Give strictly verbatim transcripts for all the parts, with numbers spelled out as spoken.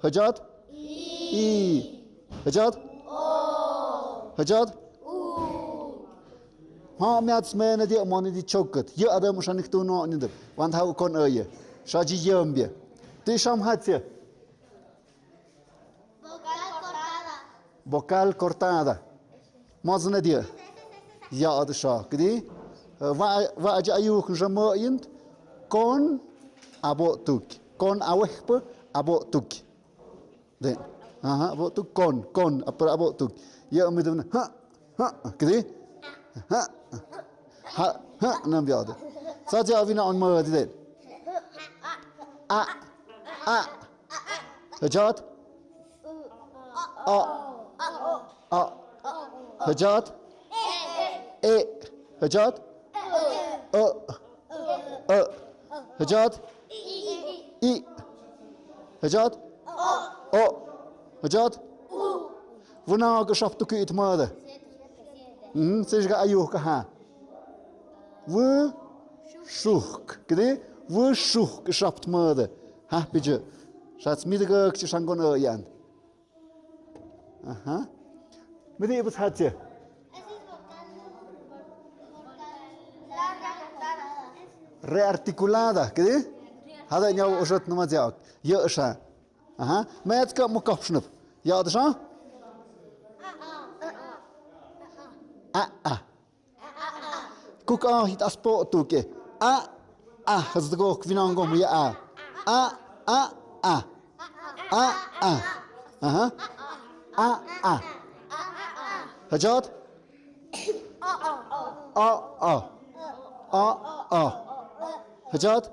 Hajat? I. Hajat? Hajat? Hmah miatsmene di amoni di chokot. Yë adam sha niktuno nindëp. Wand hau kon ëyë. Sha ji yëmbie. Ti sham hatsie. Vocal cortada. Mozne dia. Ya ad sha kdi. Wa wa aja ayuk njamoyint. Kon abo tuk. Kon awehpe abo tuk. Den. Aha, abo tuk kon, kon, apra abo tuk. Ya mi den. Ha, ha, kdi. Ha. Ha, ha, nam ya de. Sa ja vina on ma di den. A, a. Hajat? A. A. Hajat? E. Hajat? Ö. Ö. Hajat? I. Hajat? Ö. Hajat? Vuna ka shap tuki itmada. Mhm, sejga ayuh ka ha. Vë shuhk. Kdi? Vë shuhk shap tmada. Ha, pijë. Shats midgak chi shangon ö yan. Aha. Midi ibus hatje. Rearticulada, kdi? Hada nyaw ushat nama diak. Yë sha. Aha. Metska mukapshnap. Ya da sha? A, a. Kuk a hit aspo tuke. A, a, has dgok vinango mu ya a. A, a, a. A, a. Aha. A, a. Hajat? A, a. A, a. Hajat?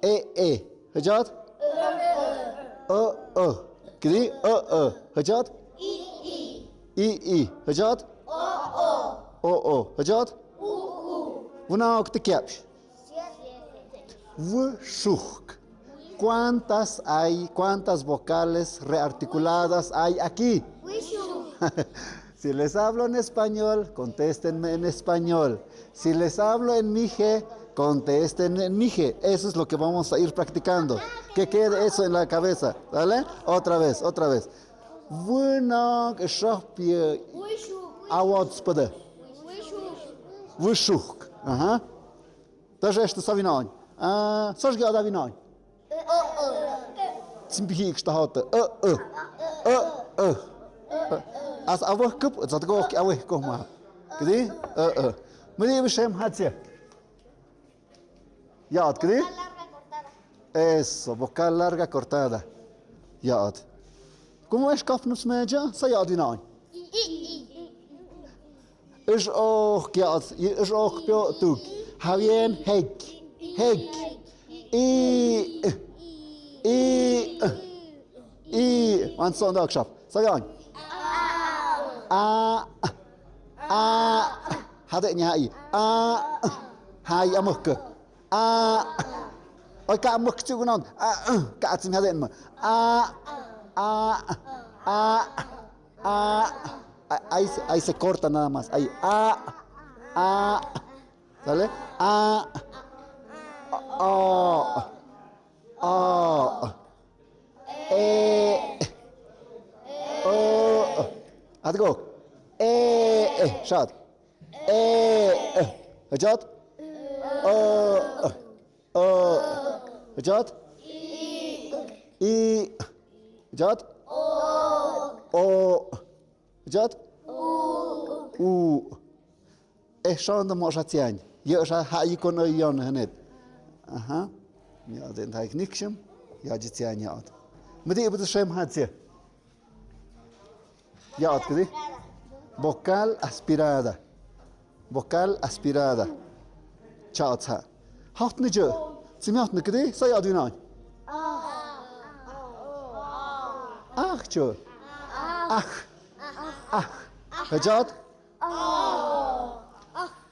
E, e. Hajat? Ö, ö. Kdi? Ö, ö. Hajat? I, i. Hajat? O, o. Hajat? U, u. Vuna ok te kiapsh. Vë shuhk. ¿Cuántas hay, cuántas vocales rearticuladas hay aquí? Si les hablo en español, contéstenme en español. Si les hablo en mije, contéstenme en mije. Eso es lo que vamos a ir practicando. Que quede eso en la cabeza, ¿vale? Otra vez, otra vez. Vë na ke shahpie awatspade. Vë shuhk. Aha. Tash eshte sa vinañ. Ah, sash gi ada vinañ. Tsimpi hik shta hote. Ö, ö. Ö, ö. As awehkup, zat gohki awehkup ma. Kdi? Ö, ö. Midi vishem hatsia. Yad, kdi? Eso, vocal larga cortada. Yad. Kumu esh kapnus meja, sa yad vinañ. Ish ok yad, ish ok pio tuk. Havien hek. Hek. I. I. I. Wan son dak shap. Sa vinañ. A. A. Hade nya i. A. Hai amuk. A. Oi ka amuk chu gunon. A. Ka atsin hade ma. A. A. A. A, ahí se, ahí se corta nada más. Ahí. A, a. ¿Sale? A, a, a. E, o. Hadi go. E, e. Shad. E, e. Hajat? O, o. Hajat? I. Hajat? O. Hajat? U. Eh, shanda mo sha tsian. Yo sha ha ikon o yon hanet. Aha. Ya den taik nikshim. Ya ji tsian ya ot. Midi ibut shem hatsia. Ya ot kdi. Vocal aspirada. Vocal aspirada. Cha ot ha. Haut ni jo. Tsim haut ni kdi. Sa ya dunan. Ah jo. Ah. Ah. Hajat?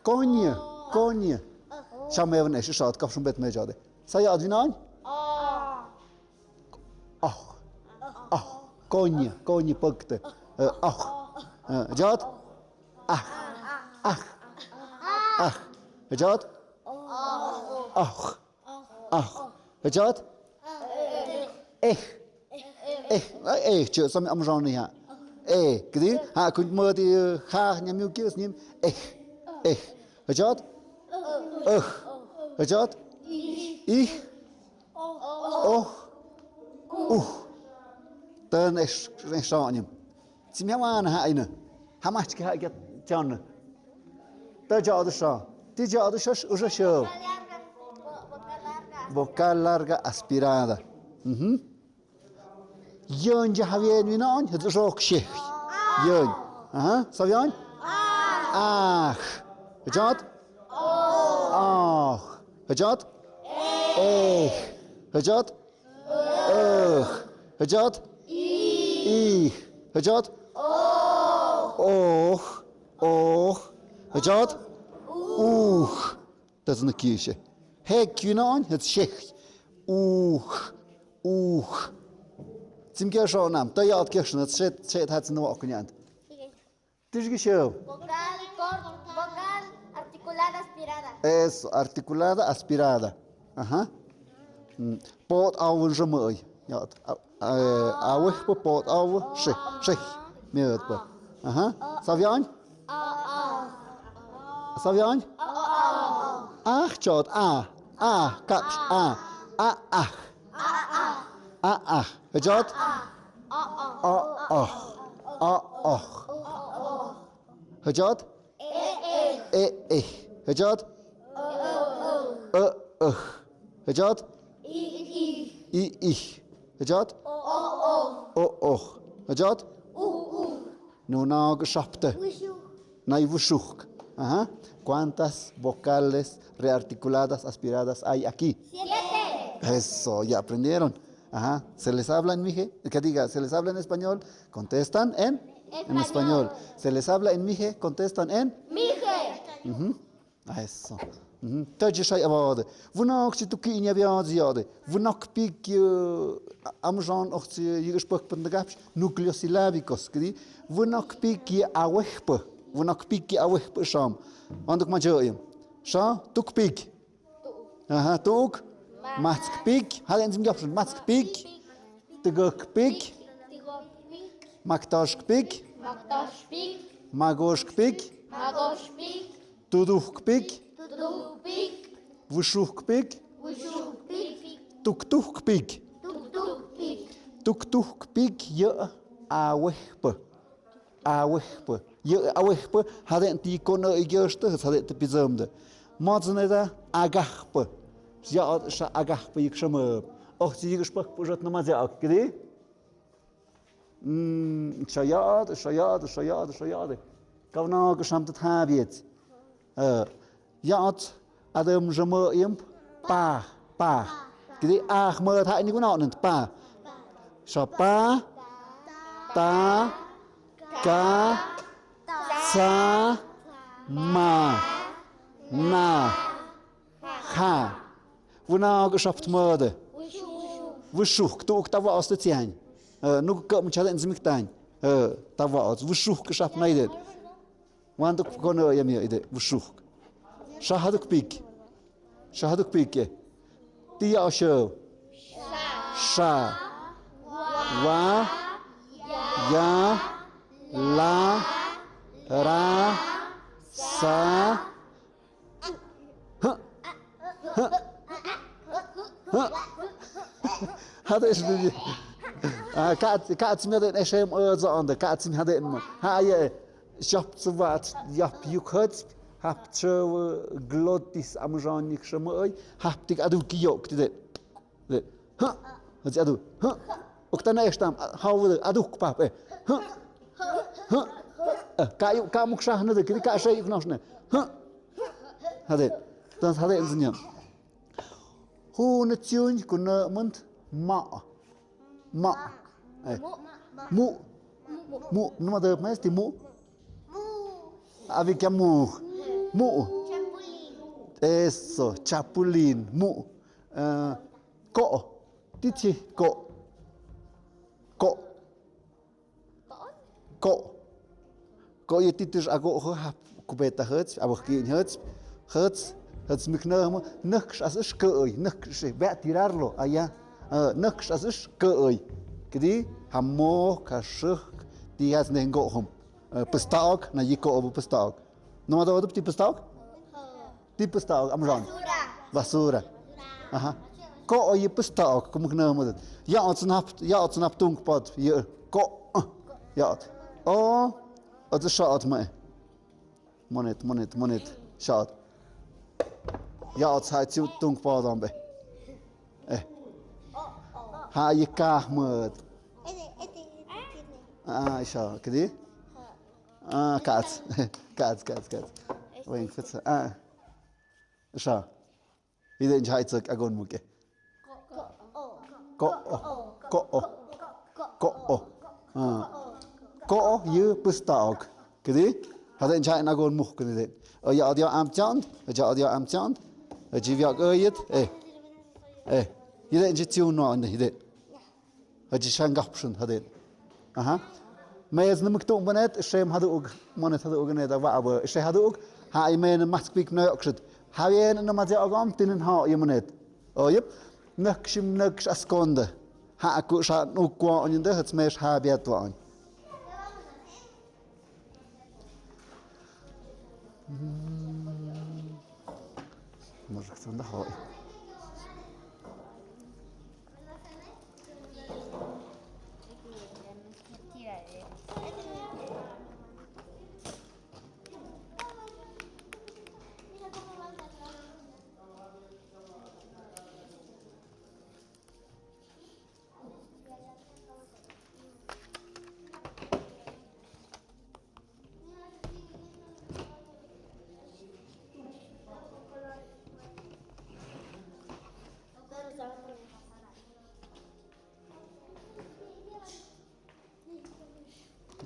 Konye, konye. Sha mevan esh sha ot kap shum bet me jade. Sa ya dunan. Ah. Ah, konye, konye pagte. Eh, ah. Eh, jat? Ah. Ah. Ah. Jat? Ah. Ah. Jat? Eh. Eh, eh, chø, sam am ron ni ha. Eh, kdi, ha, kun mø di, ha, nyam yu kius nim. Eh, eh. Hajat? Øh. Hajat? Ih. Oh. Uh. Tø neh, neh sa nim. Tsim ha wan ha ina. Ha mach ki ha ki chan. Tø ja du sa. Ti ja du sa, u sa sa. Vocal larga aspirada. Mhm. Yøn ja ha vien vi non, het rok shek. Yøn. Aha, sa vien? Ah. Hajat? Ah. Hajat? Eh. Hajat? Øh. Hajat? Ih. Hajat? Oh. Oh. Hajat? Uh. Tø zøn ki she. Hek vi non, het shek. Uh. Uh. Tsim ki sa nam, tø ja ki sa nam, shet, shet hat sin wa ku nyan. Tishki show. Vocal cort-, vocal articulada aspirada. Eso, articulada aspirada. Aha. Mm. Pot au rømøy. Ja, a, a, awehpø pot au, she, she. Mødpø. Aha. Sa vien? Sa vien? Ah, chot, ah. Ah, kaps, ah. Ah, ah. Ah, ah. Hajat? Ah, ah. Ah, ah. Hajat? Eh, eh. Hajat? Øh, øh. Hajat? I, i. Hajat? Oh, oh. Hajat? Uh, uh. Nunau ga shapte. Nai vushuk. Aha. ¿Cuántas vocales rearticuladas aspiradas hay aquí? Siete. Eso, ya aprendieron. Ajá. ¿Se les habla en mije? Que diga, ¿se les habla en español? Contestan en, en español. ¿Se les habla en mije? Contestan en mije. Ujú. Eso. Mhm. Tø ji shai avade. Vunok si tuki inya viade yade. Vunok pik, eh, amazon och si yigspøk pøndagapsh. Núcleos silábicos, kdi. Vunok pik awehpø. Vunok pik awehpø sham. Anduk ma jø im. Sha, tuk pik. Aha, tuk. Matsk pik. Halen zim gapsh. Matsk pik. Tugok pik. Maktosh pik. Magosh pik. Tuduh pik. Wushuh pik. Tuktuh pik. Tuktuh pik yø awehpø. Awehpø. Yø awehpø. Haden ti kon igøshte, haden ti pizømde. Mazne da agahpø. Ya sha agahpø yik shamø. Oh, si yik shpøk pujat na mazak, kdi? Mm, shayad, shayad, shayad, shayad. Kavna ka sham ta thabiet. Eh, yad, adam jama imp, pa, pa. Kdi ah ma tha ni kuna nant pa. Sha pa, ta, ka, sa, ma, na. Ha. Vuna ka shapt møde. Vushuh, tu ukta va oste tian. Eh, nuk ka mchade nzmik tan. Eh, ta va os. Vushuh ka shapt naide. Wan duk kono ya mi ide. Vushuh. Shahaduk pik. Shahaduk pik, eh. Ti ya osho. Sha. Wa. Ya. La. Ra. Sa. Hade is bi. Ah, kat, kat mi den eshem o zo on de, kat mi hade ma. Ha ye, shop zu wat, yap yuk hot, hap tsu glotis amjani shmoi, hap tik adu ki yok ti de. Ha. Hadi adu. Ha. Okta na estam, ha, adu kpap, eh. Ha. Ha. Eh, ka yu, ka muk shah na de, kidi ka shah yuk nos ne. Ha. Hade. Tan hade nzinyam. Hu na tiun ku na munt ma. Ma. Eh. Mu. Mu. Numa de maesti mu. Avi kia mu. Mu. Eso, chapulín, mu. Eh, ko. Titi, ko. Ko. Ko. Ko ye titir ago ho hap kubeta huts, abo kin huts, huts, huts mikna mo, nuksh as ish ko oi, nuksh, ve a tirarlo allá. Ah, nuksh as ish ko oi. Kidi, ha mok, ha suk, ti ha sne ngo hum. Eh, pusta'ok, na yiko obu pusta'ok. Nama do odu ti pusta'ok? Ti pusta'ok, amran. Basura. Aha. Ko o yi pusta'ok, kumuk na mudut. Ya ot snap, ya ot snap tung pot, ya ko. Ya ot. O, ot shot me. Monit, monit, monit. Shot. Ya ot sa tiu tung pot ambe. Eh. Ha yi kah mut. Ah, isha, kidi? Ah, kats. Kats, kats, kats. Weng, fits. Ah. Isha. Ide njai tsuk agon muke. Ko o. Ko o. Ko o. Ah. Ko o, yi pusta'ok. Kidi? Hade njai agon muk kidi de. O ya odio am chand. Ya odio am chand. Ji viak oyit. Eh. Eh. Ide nji tiu no ande ide. Haji shangap shun hadin. Aha. Mes na muktu manet, shem hadu ug, manet hadu ug ne da wa abu, she hadu ug, ha i men mas kwik na yok shut. Havien na maja ogom tinin ha i manet. O yep. Nak shim nak sh askonda. Ha aku sha nuk wa onin da, hats mesh ha biat wa on. Może chcą do hoj.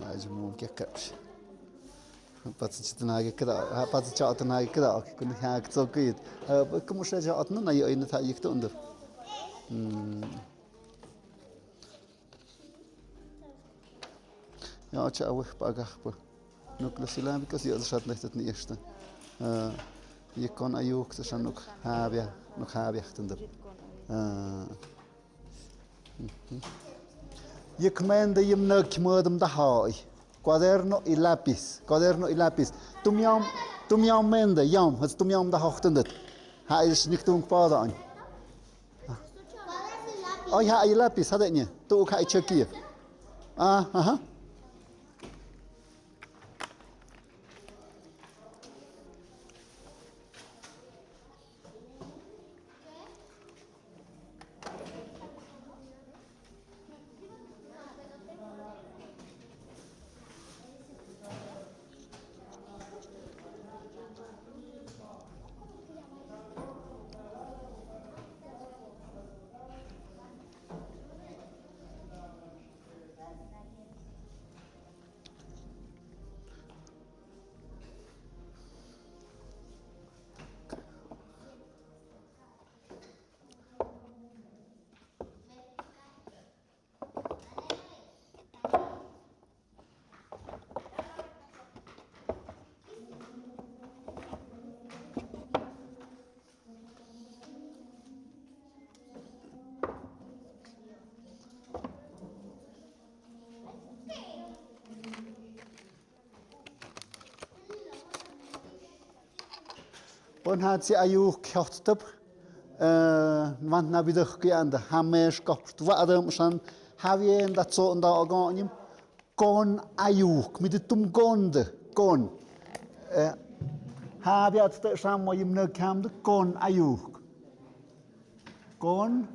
Ai, mo ke kap. Patsi chitna ke kra, ha, patsi chotna ke kra, ok, kun ha ke tsokit. Ha, kumu she chotna na yo ina ta yik tundur. Hmm. Ya, cha awih pagah pa. Nuk la sila, because ya shat na tat ni esta. Ah, yik kon ayuk sa shan nuk habia, nuk habia tundur. Ah. Yik mende yim nag kmodum da hoi. Cuaderno y lápiz. Cuaderno y lápiz. Tum yom, tum yom mende, yom, hats tum yom da hoch tundet. Ha is nik tung pa da on. Oi, ha i lápiz, ha de nye. Tu ka i chekia. Ah, aha. Pon ha chi ayuk khiot tup, eh, van na biduk ki anda ha mesh kopt wa adam shan ha vien da tso nda ogonim kon ayuk, mi di tum kon de, kon. Eh, ha biat te sham mo yim na kham de kon ayuk. Kon.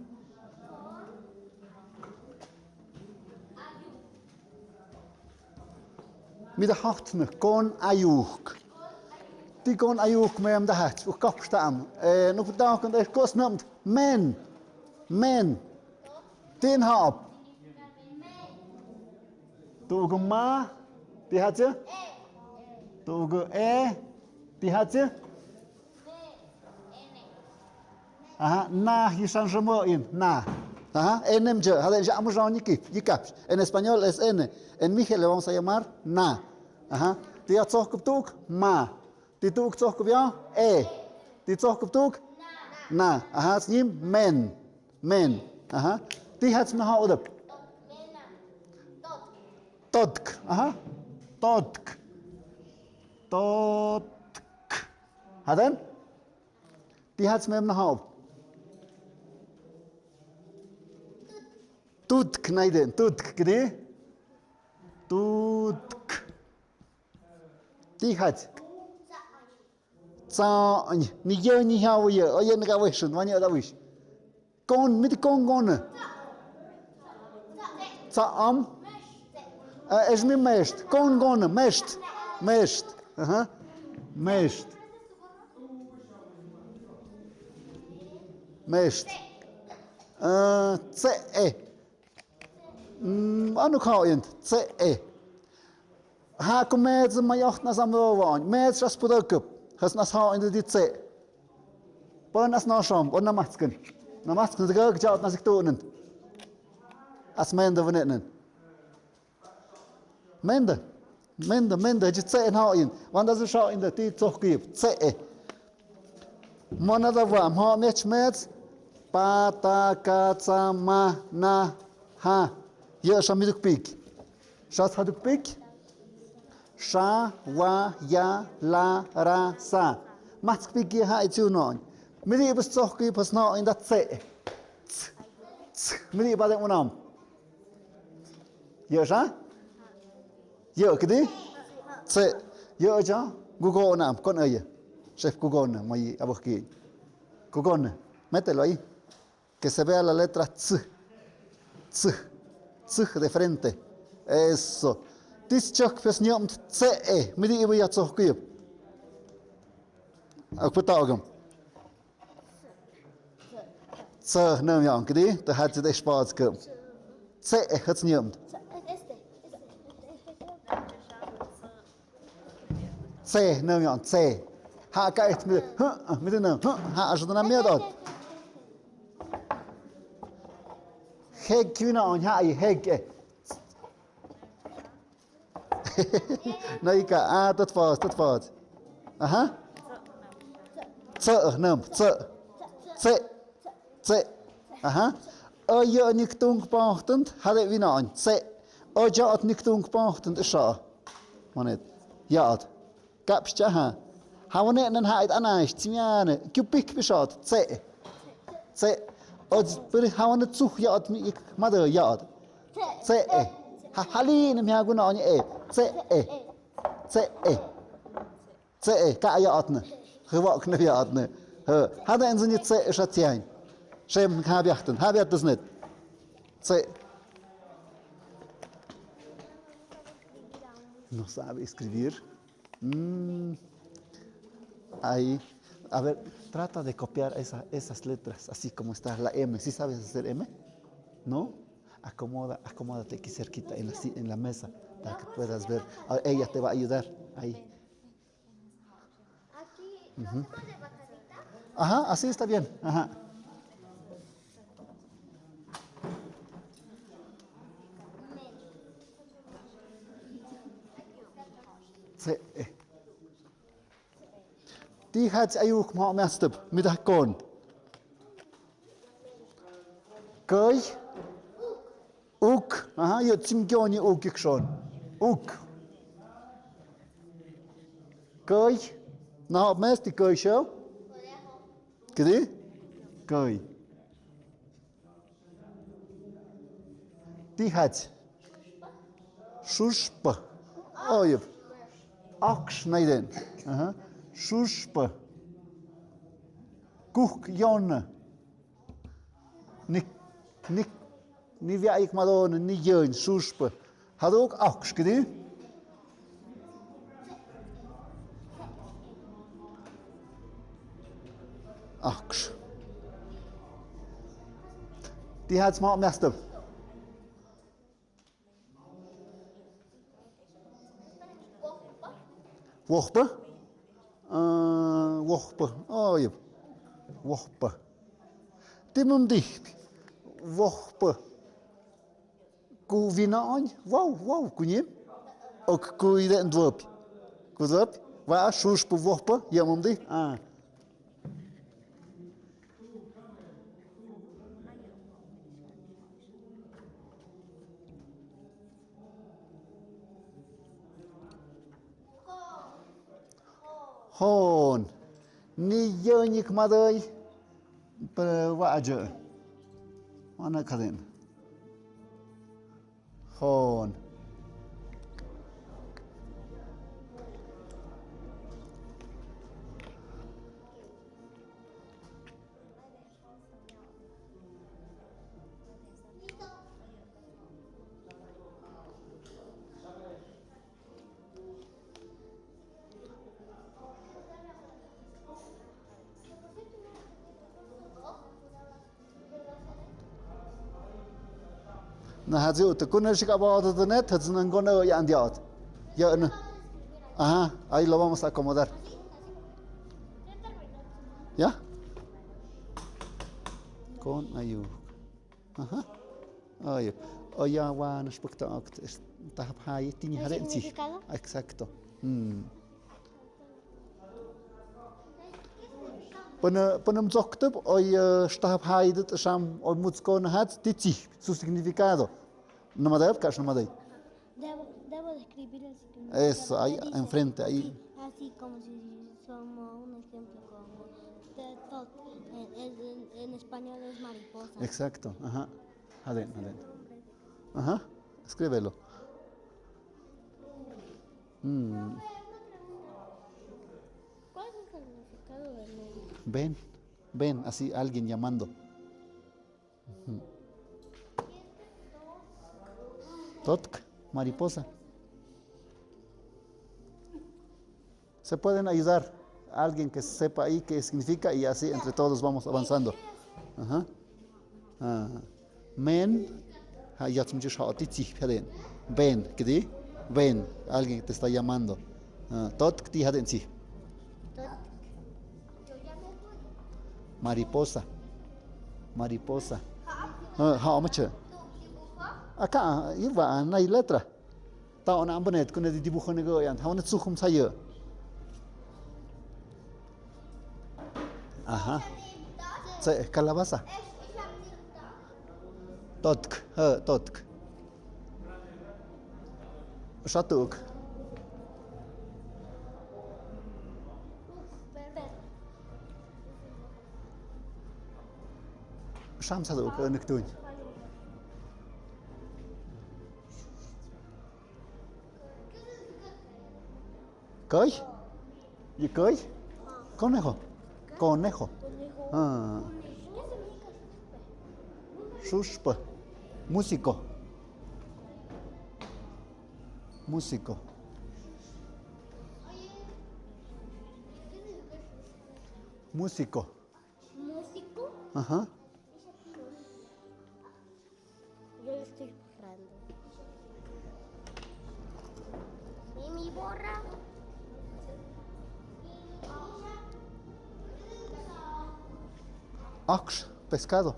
Mi da hocht na, kon ayuk. Ti kon ayuk me am da hach, u kop stam. Eh, nuk da kon da kos namt. Men. Men. Tin hop. Tu ugu ma. Ti hache. Tu ugu e. Ti hache. Aha, na, yisan remo in, na. Aha, N M J, ha de ya amu ron yiki, yikap. En español es N. En mije le vamos a llamar na. Aha, ti ya tsohkup tuk, ma. Ti tuk tsohkup ya, e. Ti tsohkup tuk, na. Aha, snim, men. Men. Aha. Ti hats na ha udap. Totk. Aha. Totk. Totk. Hadan? Ti hats mem na hop. Tutk naiden, tutk kdi. Tutk. Ti hats. Tsañ, ni yë ni hau yë, o yë ni ka wishun, wani o da wish. Kon, miti kon kon. Tsaam. Eh, es mi mest. Kon kon, mest. Mest. Aha. Mest. Mest. Eh, tse e. Mm, anu kha int, tse e. Ha ku meds ma yoht na sam do wan. Meds ras pudakap. Has nas ha int di tse. Pon as na shom, pon na matsken. Na matsken de gag jaot na siktunen. As mende venenen. Mende. Mende, mende, ji tse na in. Wanda zu sha in de ti tsohkip. Tse e. Mona da wa, mho mech mets. Pa, ta, ka, tsa, ma, na, ha. Yë sha miduk pik. Sha sa duk pik. Sha, wa, ya, la, ra, sa. Mats pik ha i tsu non. Midi bas tsohkip bas no in da tse. Ts, ts, midi ba de unam. Yë sha? Yë kidi? Tse. Yë sha? Gugo nam, kon aye. Chef gugo na, mai abok ki. Gugo na. Mételo ahí. Que se vea la letra tse. Tse. Tse de frente. Eso. Tis chok pes nyom tse e. Midi ibu ya tsohkip. Ak puta ogam. Tse, nëm yong kidi, te hat de spatske. Tse, eh, hat nyëm. Tse, nëm yong, tse. Ha, ka et, mi, ha, mi de nëm, ha, ha, asu na mi dot. Hek, you know, ha, i hek, eh. Naika, ah, tot fas, tot fas. Aha. Tse, nam, tse. Tse. Tse. Aha. Oyo niktung pahtund, hade winan. Tse. Ojo ot niktung pahtund, isha. Manet. Yaat. Kapscha ha. Hawane nan ha it anais, timiane. Kupik pishat. Tse. Tse. Oj piri hawane tsuh yaat mi ik mother yaat. Tse e. Ha hali ni mi ha guna oni e. Tse e. Tse e. Tse e. Ka yaat ne. Hwak ne yaat ne. Ha. Hada enzini tse e sha tiain. Shem ha biachten. Ha biachten snet. Tse. No sabe escribir. Mm. Ahí. A ver, trata de copiar esa, esas letras, así como está la M. ¿Sí sabes hacer M? ¿No? Acomoda, acomódate aquí cerquita en la, si- en la mesa para que puedas ver. Ah, ella te va a ayudar. Ahí. Ujú. Ajá, así está bien. Ajá. Tse e. Ti hats ayuk mo mastep, midakon. Kai. Uk. Aha, yo tsimkioni uk ikshon. Uk. Kai. Na hop mesti kai show. Kidi? Kai. Ti hats. Shushpa. Oyep. Aksh naiden. Aha. Shushpa. Kuk yona. Nik, nik, ni via ik madona, ni yen shushpa. Haduk aksh kidi. Aksh. Ti hats ma mestap. Wohpa? Ah, wohpa. Oh, yep. Wohpa. Timum dih. Wohpa. Ku vinaon. Wow, wow, kunyim. Ok, ku ide ndwop. Ku dwop. Wa shushpa wohpa. Yamum dih. Ah. Hon. Ni yø ni kmadøy. Pe wa aje. Wana kaden. Hon. Naha zi utu kuner shik aba utu tunet, hadzin ngon ya andiaot. Ya, no. Ajá, ahí lo vamos a acomodar. ¿Ya? Con ayuda. Ajá. Ay, oya wan shpakta okt, tahap hai tini haren si. ¿Significado? Exacto. Mm. Pana, pana mzoktup, oy, eh, shtahap hai dit sham, oy mutsko nahat, titsi, su significado. Namadayap, kash namadai. Debo, debo describir el significado. Eso, ahí, enfrente, ahí. Así como si, como un ejemplo, como de todo. En, en, en español es mariposa. Exacto, ajá. Aden, aden. Ajá, escríbelo. Mm. ¿Cuál es el significado del nombre? Ven, ven, así alguien llamando. Ujú. Totk, mariposa. Se pueden ayudar a alguien que sepa ahí qué significa y así entre todos vamos avanzando. Ajá. Ah. Men, ha, ya tsum chish ha ti tsi, ha den. Ven, ¿qué di? Ven, alguien te está llamando. Ah, tot ti ha den tsi. Mariposa. Mariposa. Ah, ha, macha. Acá, iba, no hay letra. Ta ona ambanet kune di dibujo ne go yan, ha ona tsukhum sayo. Ajá. Tse, calabaza. Totk, ha, totk. Shatuk. Sham saduk, niktuny. ¿Qué? ¿Y qué? Conejo. Conejo. Ah. Shushpa. Músico. Músico. Músico. ¿Músico? Ajá. Yo le estoy borrando. Y mi borra. Ox, pescado.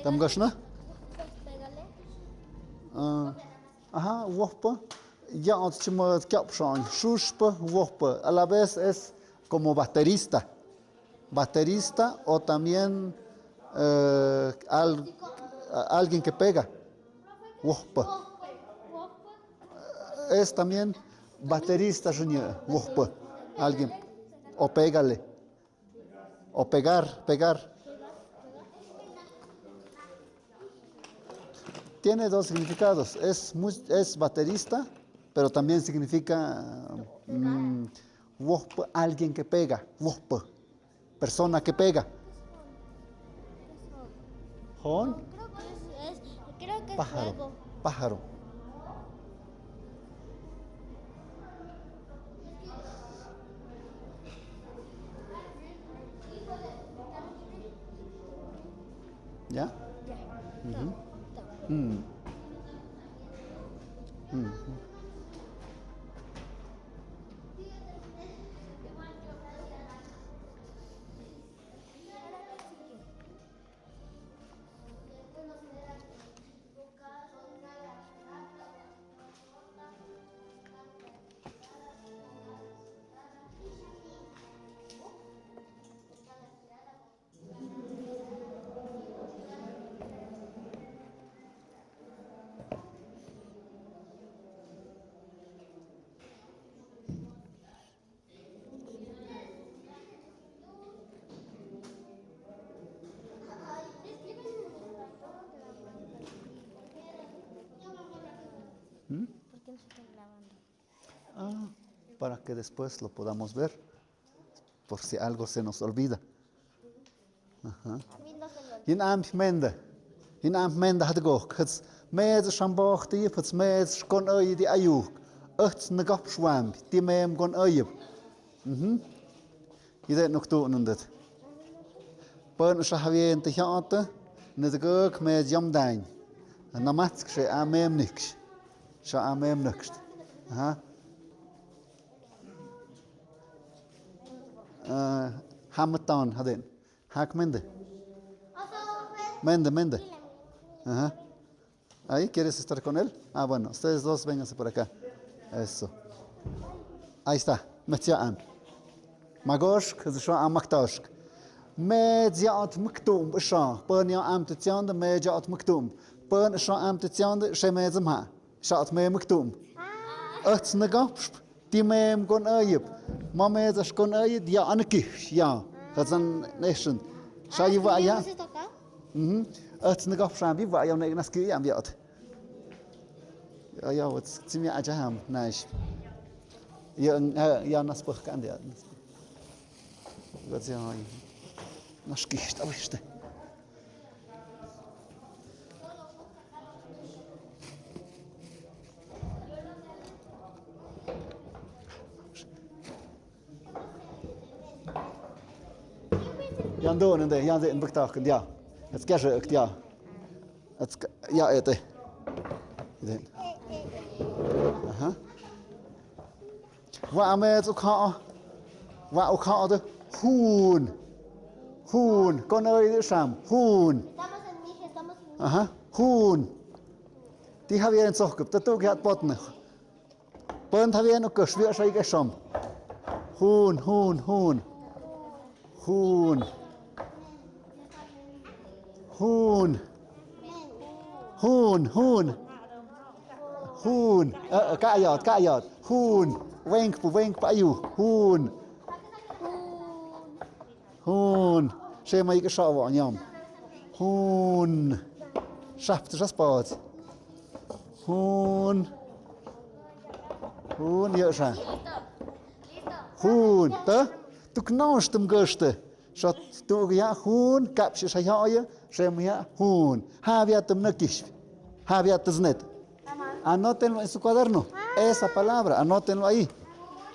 Tamgashna? Ah, ajá, wohpa. Ya, ots chimo kyapshon. Shushpa, wohpa. A la vez es como baterista. Baterista o también, eh, al-, alguien que pega. Wohpa. Es también baterista, junior, wohpa. Alguien. O pégale. O pegar, pegar. Tiene dos significados. Es mu-, es baterista, pero también significa, mm, wohpa, alguien que pega, wohpa. Persona que pega. Hon. Creo que es, es, creo que es pájaro. Fuego. Pájaro. ¿Ya? Ya. Ujú. Mm. Mm. ¿Mm? ¿Por qué no se está grabando? Ah, para que después lo podamos ver, por si algo se nos olvida. Ajá. Hin amp menda. Hin amp menda had gohk. Hats meds shambok ti, hats meds kon oy di ayuk. Hats nagap shwamp ti mem kon oyup. Mhm. Ide nuk tu nundet. Pon sha havien te hiata. Nid gok meds yom dain. Namatsk she a mem niksh. Sha a mem niksh. Aha. Eh, hamatan hadin. Hak mende. Mende, mende. Ajá. ¿Ahí quieres estar con él? Ah, bueno, ustedes dos vénganse por acá. Eso. Ahí está. Metsia'an. Magoshk, sha amaktoshk. Metsia'an muktum, sha. Pon ya am te tsiande, metsia'an muktum. Pon sha am te tsiande, she medzma. Sha me muktum. Ats nagapsp. Ti mem kon ayip. Ma medzas kon ayip, ya anakih, ya. Hazan nation. Sha yu wa ya. Mhm. Ats nagapsp sha bi wa ya ne naski ya biat. Ya, ya, what's, timi aja ham, nice. Ya, ya, ya nas pah kan ya. What's ya, naski, tabiste. Yan do nende, yan de buktak, ya. Ats kashe, ya. Ats ka-, ya, ete. Ete. Aha. Wa ame ats ukha. Wa ukha de. Hun. Hun. Kon oy de sham. Hun. Estamos en Mije, estamos en Mije. Aha. Hun. Ti havien sohkup. Ta tu ki hat potne. Pon thawian u kush wi a shai ka shom. Hun, hun, hun. Hun. Hun. Hun, hun. Hun. Ơ, ơ, ka ayot, ka ayot. Hun. Weng pu, weng pa ayu. Hun. Hun. She mai ka sha wa nyam. Hun. Shap tu shas pa. Hun. Hun, ya sha. Hun. Ta? Tu knosh tum goshte. Sha tu ya hun. Kap shi sha ya ya. She mai ya hun. Ha via tum na kish. Ha via tu znet. Anótenlo en su cuaderno. Esa palabra, anótenlo ahí.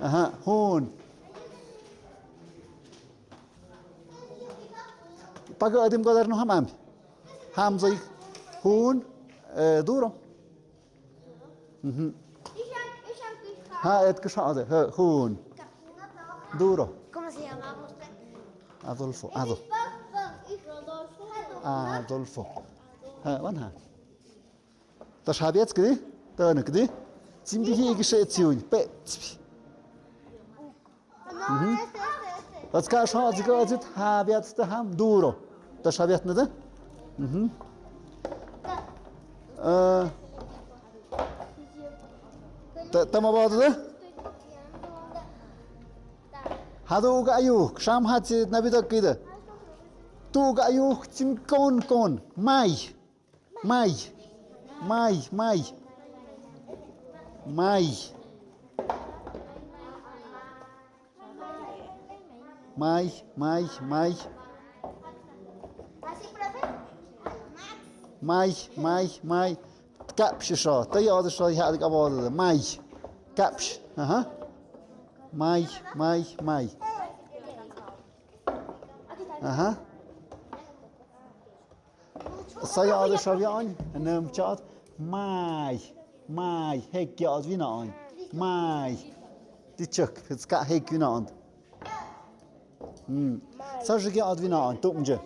Aha, hun. Pago adim cuaderno hamam. Hamzoi. Hun, eh, duro. Mhm. Ha, et que sa de, ha, hun. Duro. ¿Cómo se llamaba usted? Adolfo, Ado. Adolfo. Ha, wan ha. Tash habiatskdi, tanakdi. Tsimbi hi ki she tsiun, petsbi. Mhm. Atska sha atsika atsit habiat ta ham duro. Tash habiat nada. Mhm. Eh, ta, tama ba ta. Hadu ga ayu, sham hatsi nabida kida. Tu ga ayu, tsim kon kon. Mai. Mai. Mai, mai. Mai. Mai, mai, mai. Mai, mai, mai. Kapshi sho. Ta yo de sho ya de kabo de. Mai. Kapsh. Aha. Mai, mai, mai. Aha. Sa ya de sha ya on, nem chat. Mai, mai, hek ya de vina on. Mai. Ti chuk, it's ka hek vina on. Hmm. Sa ya de vina on, tum je.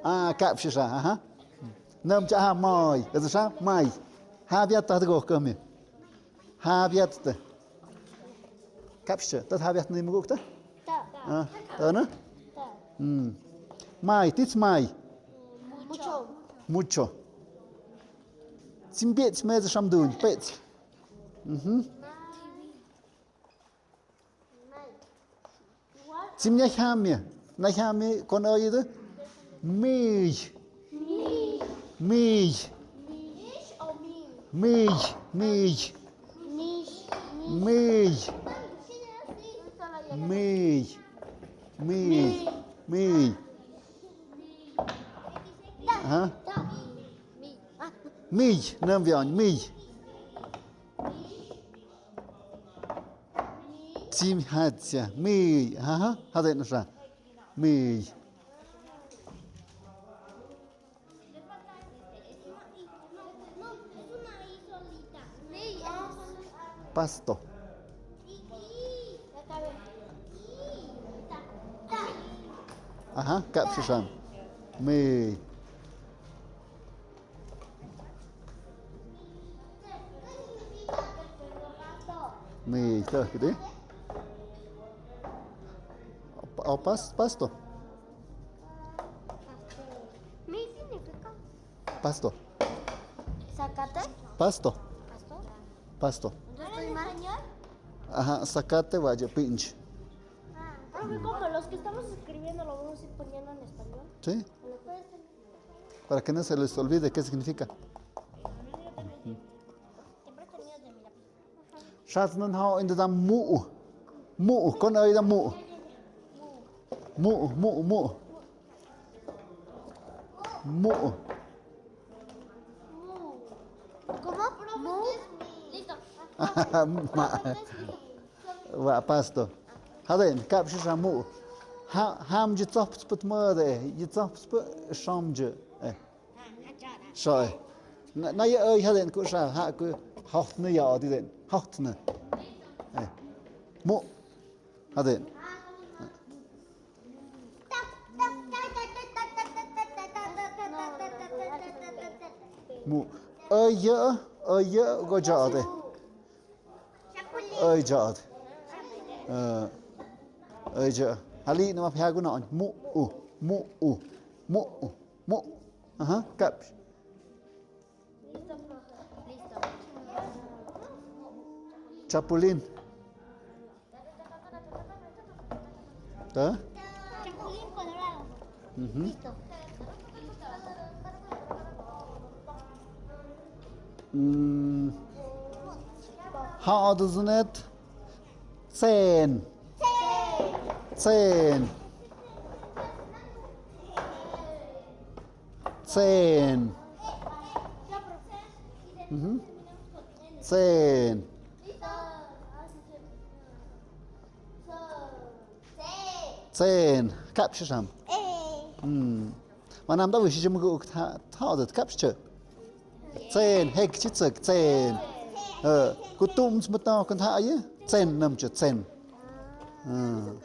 Ah, kapshi sha, aha. Nem cha ha mai, is sha mai. Ha via ta go kami. Ha via ta. Kapshi, ta ha via ni muguk ta? Ta. Ah, ta na? Ta. Hmm. Mai, tits mai. Mucho. Mucho. Tsim pets me sham dun, pets. Mhm. Tsim nya hami, na hami kon oyi de. Mei. Mei. Miiy, miiy. Miiy. Miiy. Miiy. Miiy. Aha. Miiy, nam vian, miiy. Sim hatsia, miiy. Aha, hadien sa. Miiy. Pasto. Aha, kap sisam. Miiy. Miiy, tah kiti. O pas-, pasto. Miiy significa pasto. Zacate. Pasto. Pasto. Pasto. ¿No estoy mal? Ajá, zacate, vaya, pinche. Ah, profe, como los que estamos escribiendo lo vamos a ir poniendo en español. Sí. ¿Me lo puedes? Para que no se les olvide qué significa. Siempre he tenido de mi lápiz. Shatnan hao inda dam mu'u. Mu'u, kon ai dam mu'u. Mu'u, mu'u, mu'u. Mu'u. ¿Cómo? Mu. Listo. Ma. Wa pasto. Hadien, kap shisha mu'u. Ha, ham ji tsop sput mode, ji tsop sput shom ji. Eh. Sha, eh. Na, na ya, eh, hadien ku sha, ha ku hot ne ya di den. Hot ne. Eh. Mu. Hadien. Mu. Eh, ya, eh, ya, go ja de. Eh, ja de. Eh, eh, ja. Hali na ma pha gu na. Mu, u, mu, u. Mu, u. Mu. Aha, kap. Chapulín. Ta? Chapulín colorado. Mhm. Listo. Mm. Hao du zunet. Tsen. Tsen. Tsen. Mhm. Tsen. Tsen. Kap shisam. Hmm. Manam da wishi jim gu tha, tha da kap shi. Tsen, hek chi tsek, tsen. Eh, ku tum sma ta kan tha ye. Tsen nam chi, tsen. Hmm.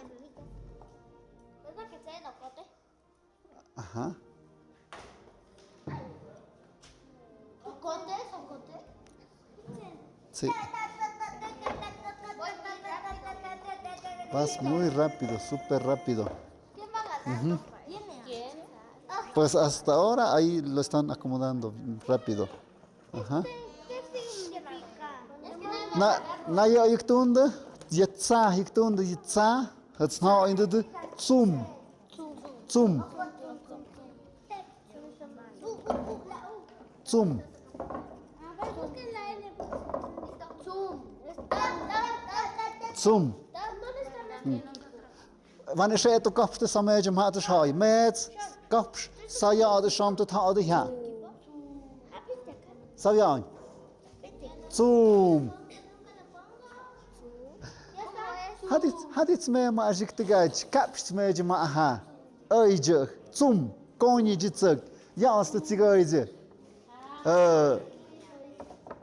Ajá. Sí. Vas muy rápido, súper rápido. Ujú. Pues hasta ahora ahí lo están acomodando rápido. Ajá. Na, na ya yik tunda, ya tsa yik tunda, ya tsa, hats na inda tsum. Tsum. Tsum. Tsum. Hmm. Wan ishe tu kapte sa me jim ha tu shai. Mets kapsh sa ya tu sham tu tha tu ha. Sa ya. Tsum. Hadit, hadit me ma ajik tigaj, kapsh me jim ha. Ai jik, tsum, koni jitsik. Ya asta tigaj jik. Eh,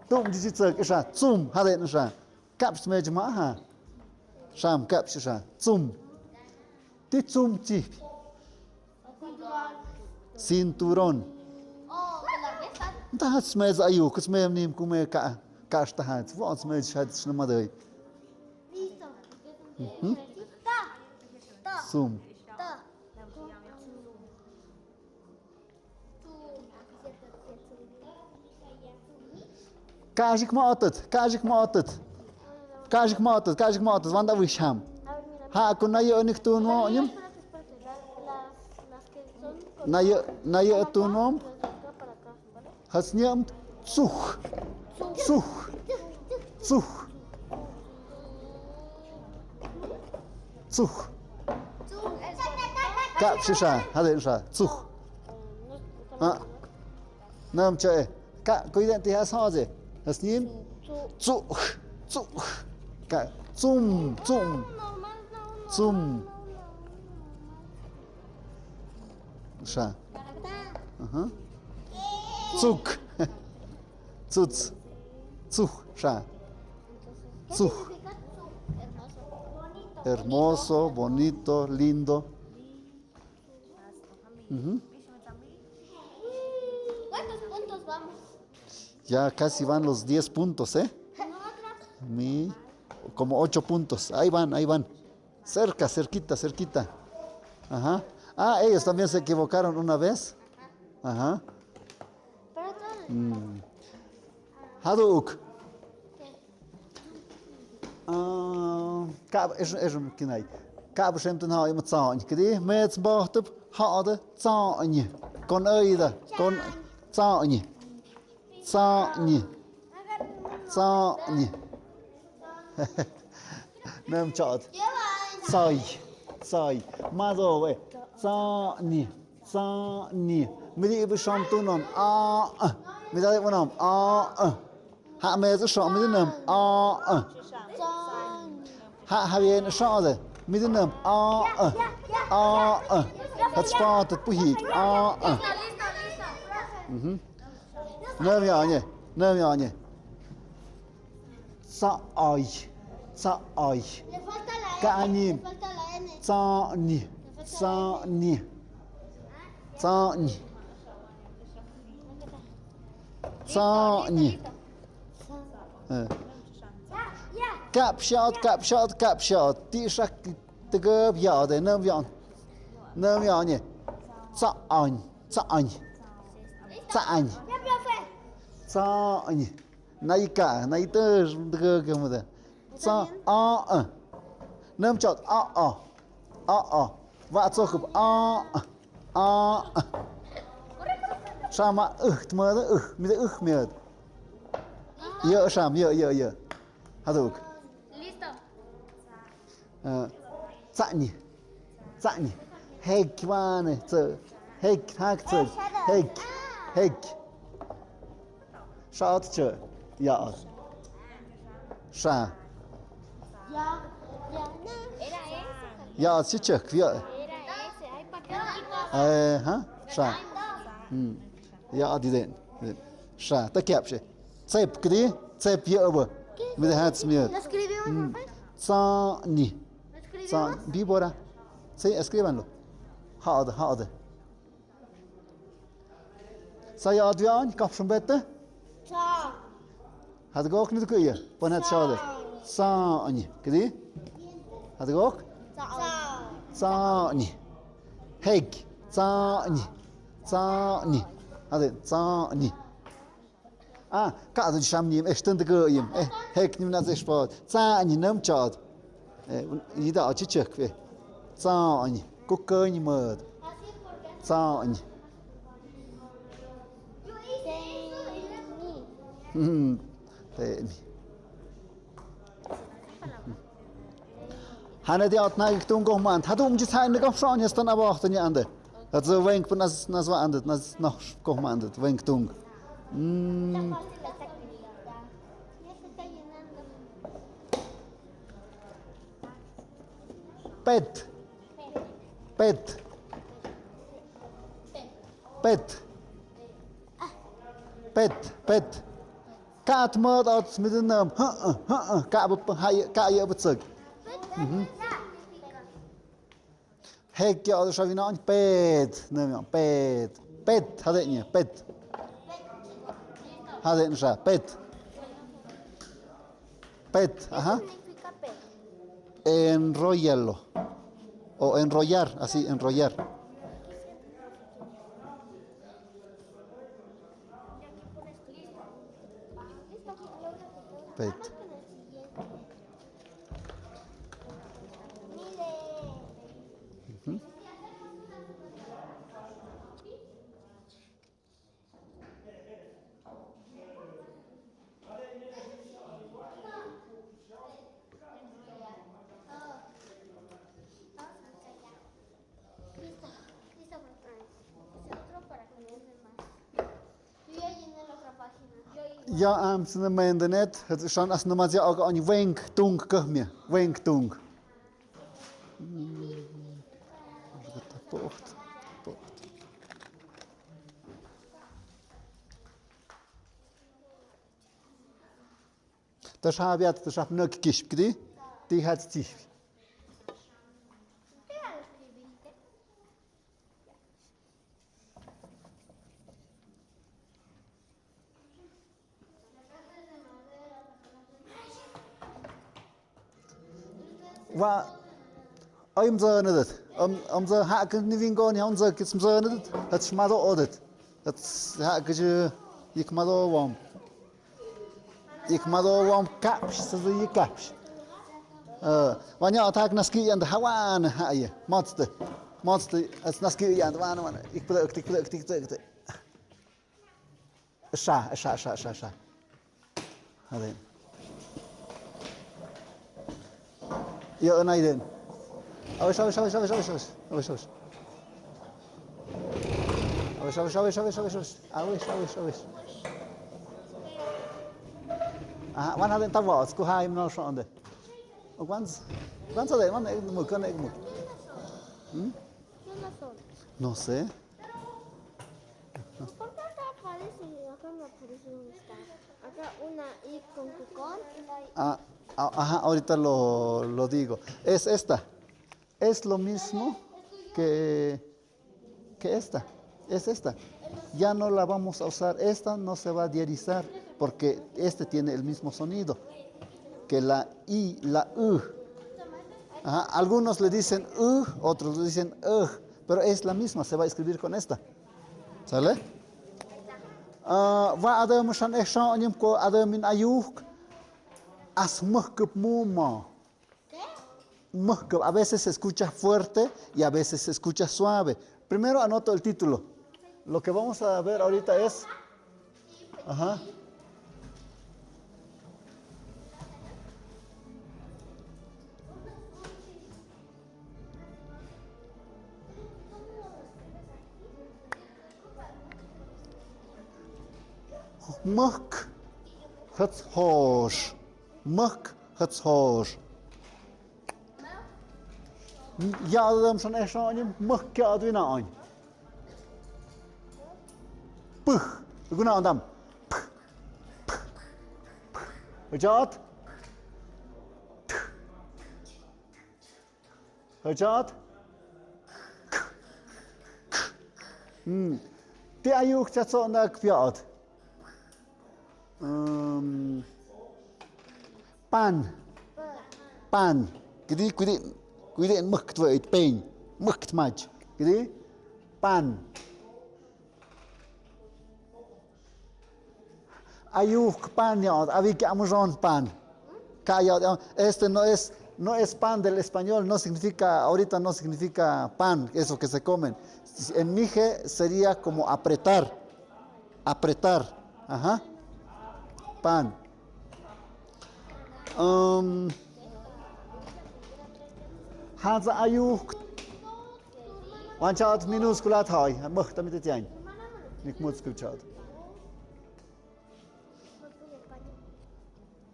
tum jitsik, isha, tsum, hadit isha. Kapsh me jim ha. Sham, kapsh isha, tsum. Ti tsum ti. Cinturón. Nta hat smes ayu, kus me nim kume ka, ka shta hat. Vo smes hat shna madai. Mhm. Tsum. Kajik ma otot, kajik ma otot. Kajik ma otot, kajik ma otot, wanda wisham. Ha, kun nayo nik tun mo, nim? Nayo, nayo tun mo. Has niam tsuk. Tsug. Tsug. Tsug. Ka' sisa, hadeh sa, tsug. Ah. Nam cha e. Ka' kuiden ti has hase. Has nim. Tsug. Tsug. Ka' tsum, tsum. Tsum. Sa. Aha. Tsug. Tsuts. Tsug. Sa. Tsug. Hermoso, bonito, lindo. Ujú. ¿Cuántos puntos vamos? Ya casi van los diez puntos, ¿eh? Nosotros. Mi, como ocho puntos. Ahí van, ahí van. Cerca, cerquita, cerquita. Ajá. Ah, ellos también se equivocaron una vez. Ajá. Pero todo. Mm. Haduk. Ah, kab, es, es, kinai. Kab sem tun ha im tsañ. Kidi, mets bohtub, ha de tsañ. Kon oida, kon tsañ. Tsañ. Tsañ. Nam chad. Tsai. Tsai. Mado we. Tsañ. Tsañ. Midi ibu som tu nom. A. Mida ibu nom. A. Ha me tu som midi nom. A. Ha ha bien som de. Midi nom. A. A. Hat spa tat puhi. A. Mhm. Nam ya nye. Nam ya nye. Tsañ. Tsañ. Le falta la N, Kani. Le falta la N. Tsañ. Le falta la N. Tsañ. Tsañ. Eh. Ya, ya. Kap shot, kap shot, kap shot. Ti shak. Tgøb ya de, nam ya. Nam ya nye. Tsañ. Tsañ. Tsañ. Ya, profe. Tsañ. Naika, naitø, tgøb ya mu de. Tsañ. A. Nam chot. A, a. A, a. Va tsokub. A. A. Sama, uh, tmød, uh, mi de, uh, mød. Yo, sam, yo, yo, yo. Haduk. Listo. Eh, tsañ. Tsañ. Hek vane, tsø. Hek, hak, tsø. Hek. Hek. Shat, tsø. Ya. Sa. Ya, si, tsø, ya. Eh, ha? Sa. Hmm. Ya, di den. Sa, ta kiap se. Tsep, kdi? Tsep, ya, ba. Mi de hats, mi. ¿Lo escribimos, profe? Tsañ. ¿Lo escribimos? Tsañ. Víbora. Sí, escríbanlo. Hade, hade. Sa ya advian, kap shumbete? Sa. Hadgok ni kuya. Pon hat shade. Tsañ. Kdi? Hadgok? Tsañ. Hek. Tsañ. Tsañ. Hade, tsañ. Ah, ka du sham nim, eh, stund gø im, eh, hek nim na ze spot. Tsañ nam chot. Eh, ida chi chek, eh. Tsañ. Kukø ni mød. Tsañ. Hmm, te ni. Hane di at na ik tung goh man. Hadum ji tsañ ne goh shon, jes tan abo, tan ya ande. Hat ze weng pun as, nas wa ande, nas noh goh man ande, weng tung. Mm. Pet. Pet. Pet. Pet, pet. Kat mød at midinam. Ha, ha, ha. Ka bu, ha, ka ya bu tsøg. Mhm. Hek ya shavinan pet. Nam ya, pet. Pet, hade ni, pet. Hade ni sa, pet. Pet, ajá. ¿Qué significa pet? Enróllalo. O enrollar, así, enrollar. Pet. Mhm. Ya am sina mendenet, het san as nama ja aga ani weng tung kahmia, weng tung. Tasha biat, tasha nuk kishp kdi, ti hat tih. Wa, ay mzø nødøt. Am, am mzø ha kë ni vingo ni am mzø kits mzø nødøt. Hat smado odøt. Hat ha kë jø, ik mado wam. Ik mado wam kapsh, sa jø ik kapsh. Eh, wa nya atak naski yan hawan ha ye. Matste. Matste, at naski yan wan wan. Ik pløkt, ik pløkt, ik pløkt. Sha, sha, sha, sha, sha. Aden. Yo, na aden. Awish, awish, awish, awish, awish, awish. Awish, awish. Awish, awish, awish, awish, awish, awish. Awish, awish, awish. Aha, wan aden tawa, sku ha im no shonde. Once, once aden, wan ek muk, wan ek muk. Hmm? ¿Qué más son? No sé. ¿Por qué acá aparece y acá no aparece dónde está? Acá una I con cucón. Ah, ah, ajá, ahorita lo, lo digo. Es esta. Es lo mismo que, que esta. Es esta. Ya no la vamos a usar. Esta no se va a dializar porque este tiene el mismo sonido que la I, la U. Ajá, algunos le dicen U, otros le dicen Ugh, pero es la misma, se va a escribir con esta. ¿Sale? Ah, wa adøm shan eh shan onim ko adøm min ayuhk. As muhkup muma. Muhkup, a veces se escucha fuerte y a veces se escucha suave. Primero anoto el título. Lo que vamos a ver ahorita es, ajá. Møk, høts hos. Møk, høts hos. Ya adam san eh san onim, møk ya adwina on. Pøh, guna ondam. Pøh, pøh, pøh. Jat. Hajat. Hmm. Ti ayuk chatso na kpiat. Um, pan. Pan. Kidi, kidi, kidi møkt wait pain. Møkt maj. Kidi. Pan. Ayuh pan ya, awi ki amujon pan. Ka ya, este no es, no es pan del español, no significa, ahorita no significa pan, eso que se comen. En mije sería como apretar. Apretar. Ajá. Pan. Um, haza ayuh. Wan chat minúscula thai, møh tamit tian. Nik mut skup chat.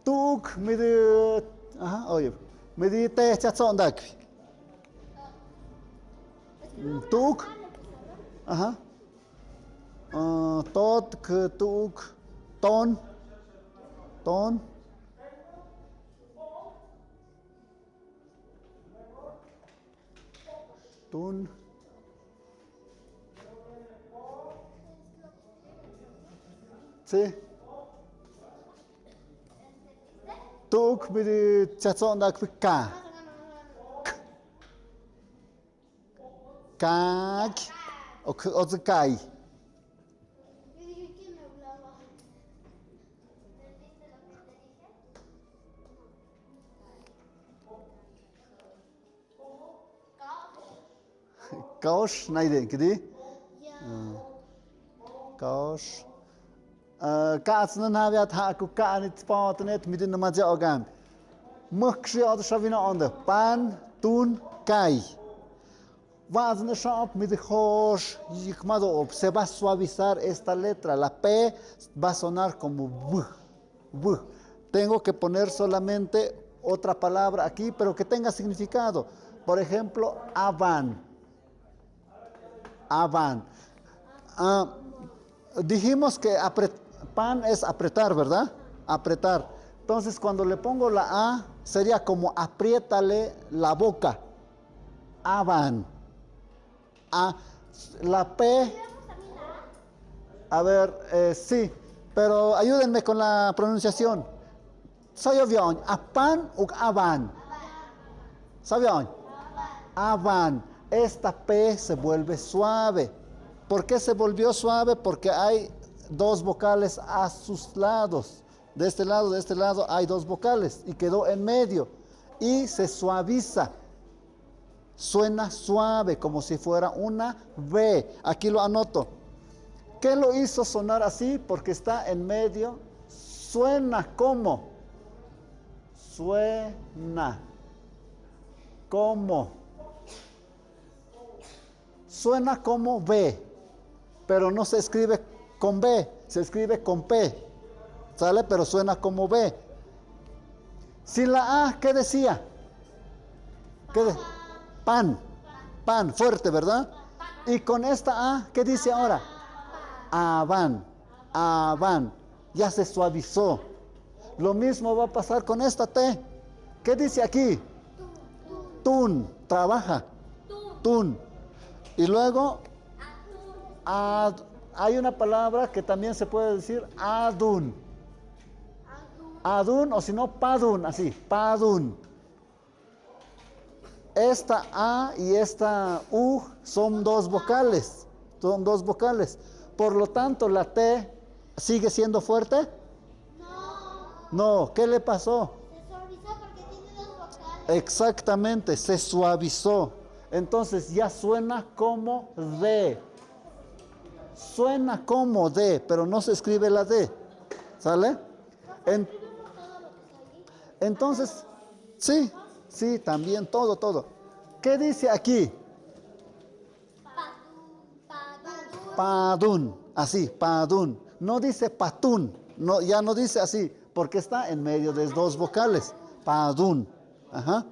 Tuk midi, aha, oye. Midi te chat son dak. Tuk. Aha. Ah, tot ke tuk. Ton. Ton. Tun. Tsi. Tuk midi chatson dak pi ka. K. Kak. Ok, otsi kai. Kaosh, naiden, kidi? Ah. Kaosh. Ah, kaats na naviat ha ku kaanit paatnet midin na maja ogan. Mukshi od shavina onda. Pan, tun, kai. Wa'an ne xaok mi di hor, yik mado, se va a suavizar esta letra, la P va a sonar como V, V. Tengo que poner solamente otra palabra aquí, pero que tenga significado. Por ejemplo, aban. Aban. Ah, dijimos que apre-, pan es apretar, ¿verdad? Apretar. Entonces, cuando le pongo la A, sería como apriétale la boca. Aban. A, la P. A ver, eh, sí, pero ayúdenme con la pronunciación. Sabi aban, apan o aban. Sabi aban. Aban. Esta P se vuelve suave. ¿Por qué se volvió suave? Porque hay dos vocales a sus lados. De este lado, de este lado hay dos vocales y quedó en medio. Y se suaviza. Suena suave, como si fuera una V. Aquí lo anoto. ¿Qué lo hizo sonar así? Porque está en medio. Suena como. Suena como. Suena como V, pero no se escribe con B, se escribe con P. ¿Sale? Pero suena como V. Sin la A, ¿qué decía? ¿Qué de-? Pan. Pan, fuerte, ¿verdad? Y con esta A, ¿qué dice ahora? Aban. Aban. Ya se suavizó. Lo mismo va a pasar con esta T. ¿Qué dice aquí? Tun. Trabaja. Tun. Y luego, ad-, hay una palabra que también se puede decir adun. Adun o si no, padun, así, padun. Esta A y esta U son dos vocales, son dos vocales. Por lo tanto, ¿la T sigue siendo fuerte? No. No, ¿qué le pasó? Se suavizó porque tiene dos vocales. Exactamente, se suavizó. Entonces ya suena como D. Suena como D, pero no se escribe la D. ¿Sale? En-, entonces, sí, sí, también, todo, todo. ¿Qué dice aquí? Padun, así, padun. No dice patun, no, ya no dice así, porque está en medio de dos vocales. Padun. Ajá.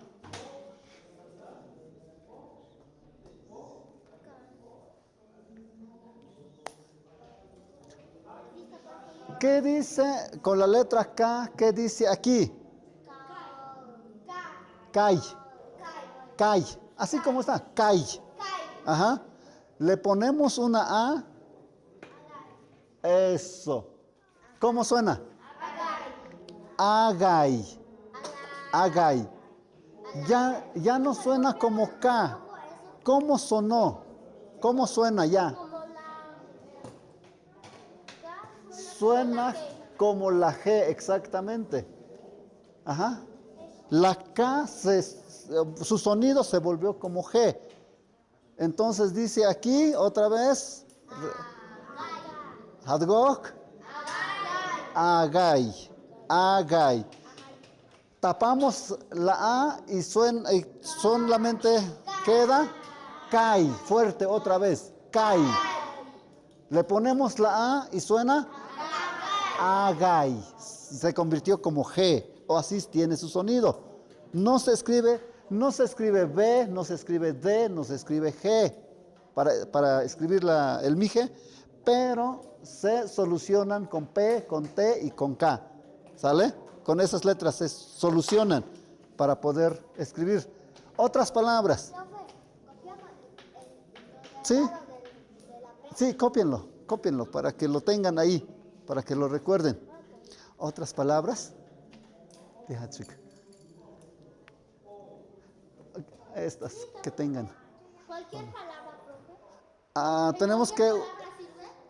¿Qué dice con la letra K? ¿Qué dice aquí? Kay. Kay. Así como está, kay. Ajá. Le ponemos una A. Eso. ¿Cómo suena? Agay. Agay. Ya, ya no suena como K. ¿Cómo sonó? ¿Cómo suena ya? Suena como la G, exactamente. Ajá. La K, se, su sonido se volvió como G. Entonces dice aquí otra vez, re-, hadgok, agay, agay. Tapamos la A y suen-, y solamente queda kay, fuerte otra vez, kay. Le ponemos la A y suena agay. Se convirtió como G, o así tiene su sonido. No se escribe, no se escribe B, no se escribe D, no se escribe G para, para escribir la, el mije, pero se solucionan con P, con T y con K. ¿Sale? Con esas letras se solucionan para poder escribir. Otras palabras. ¿Sí? Sí, cópienlo, cópienlo para que lo tengan ahí, para que lo recuerden. Otras palabras. Deja, chica. Estas que tengan. Cualquier palabra, profe. Ah, tenemos que,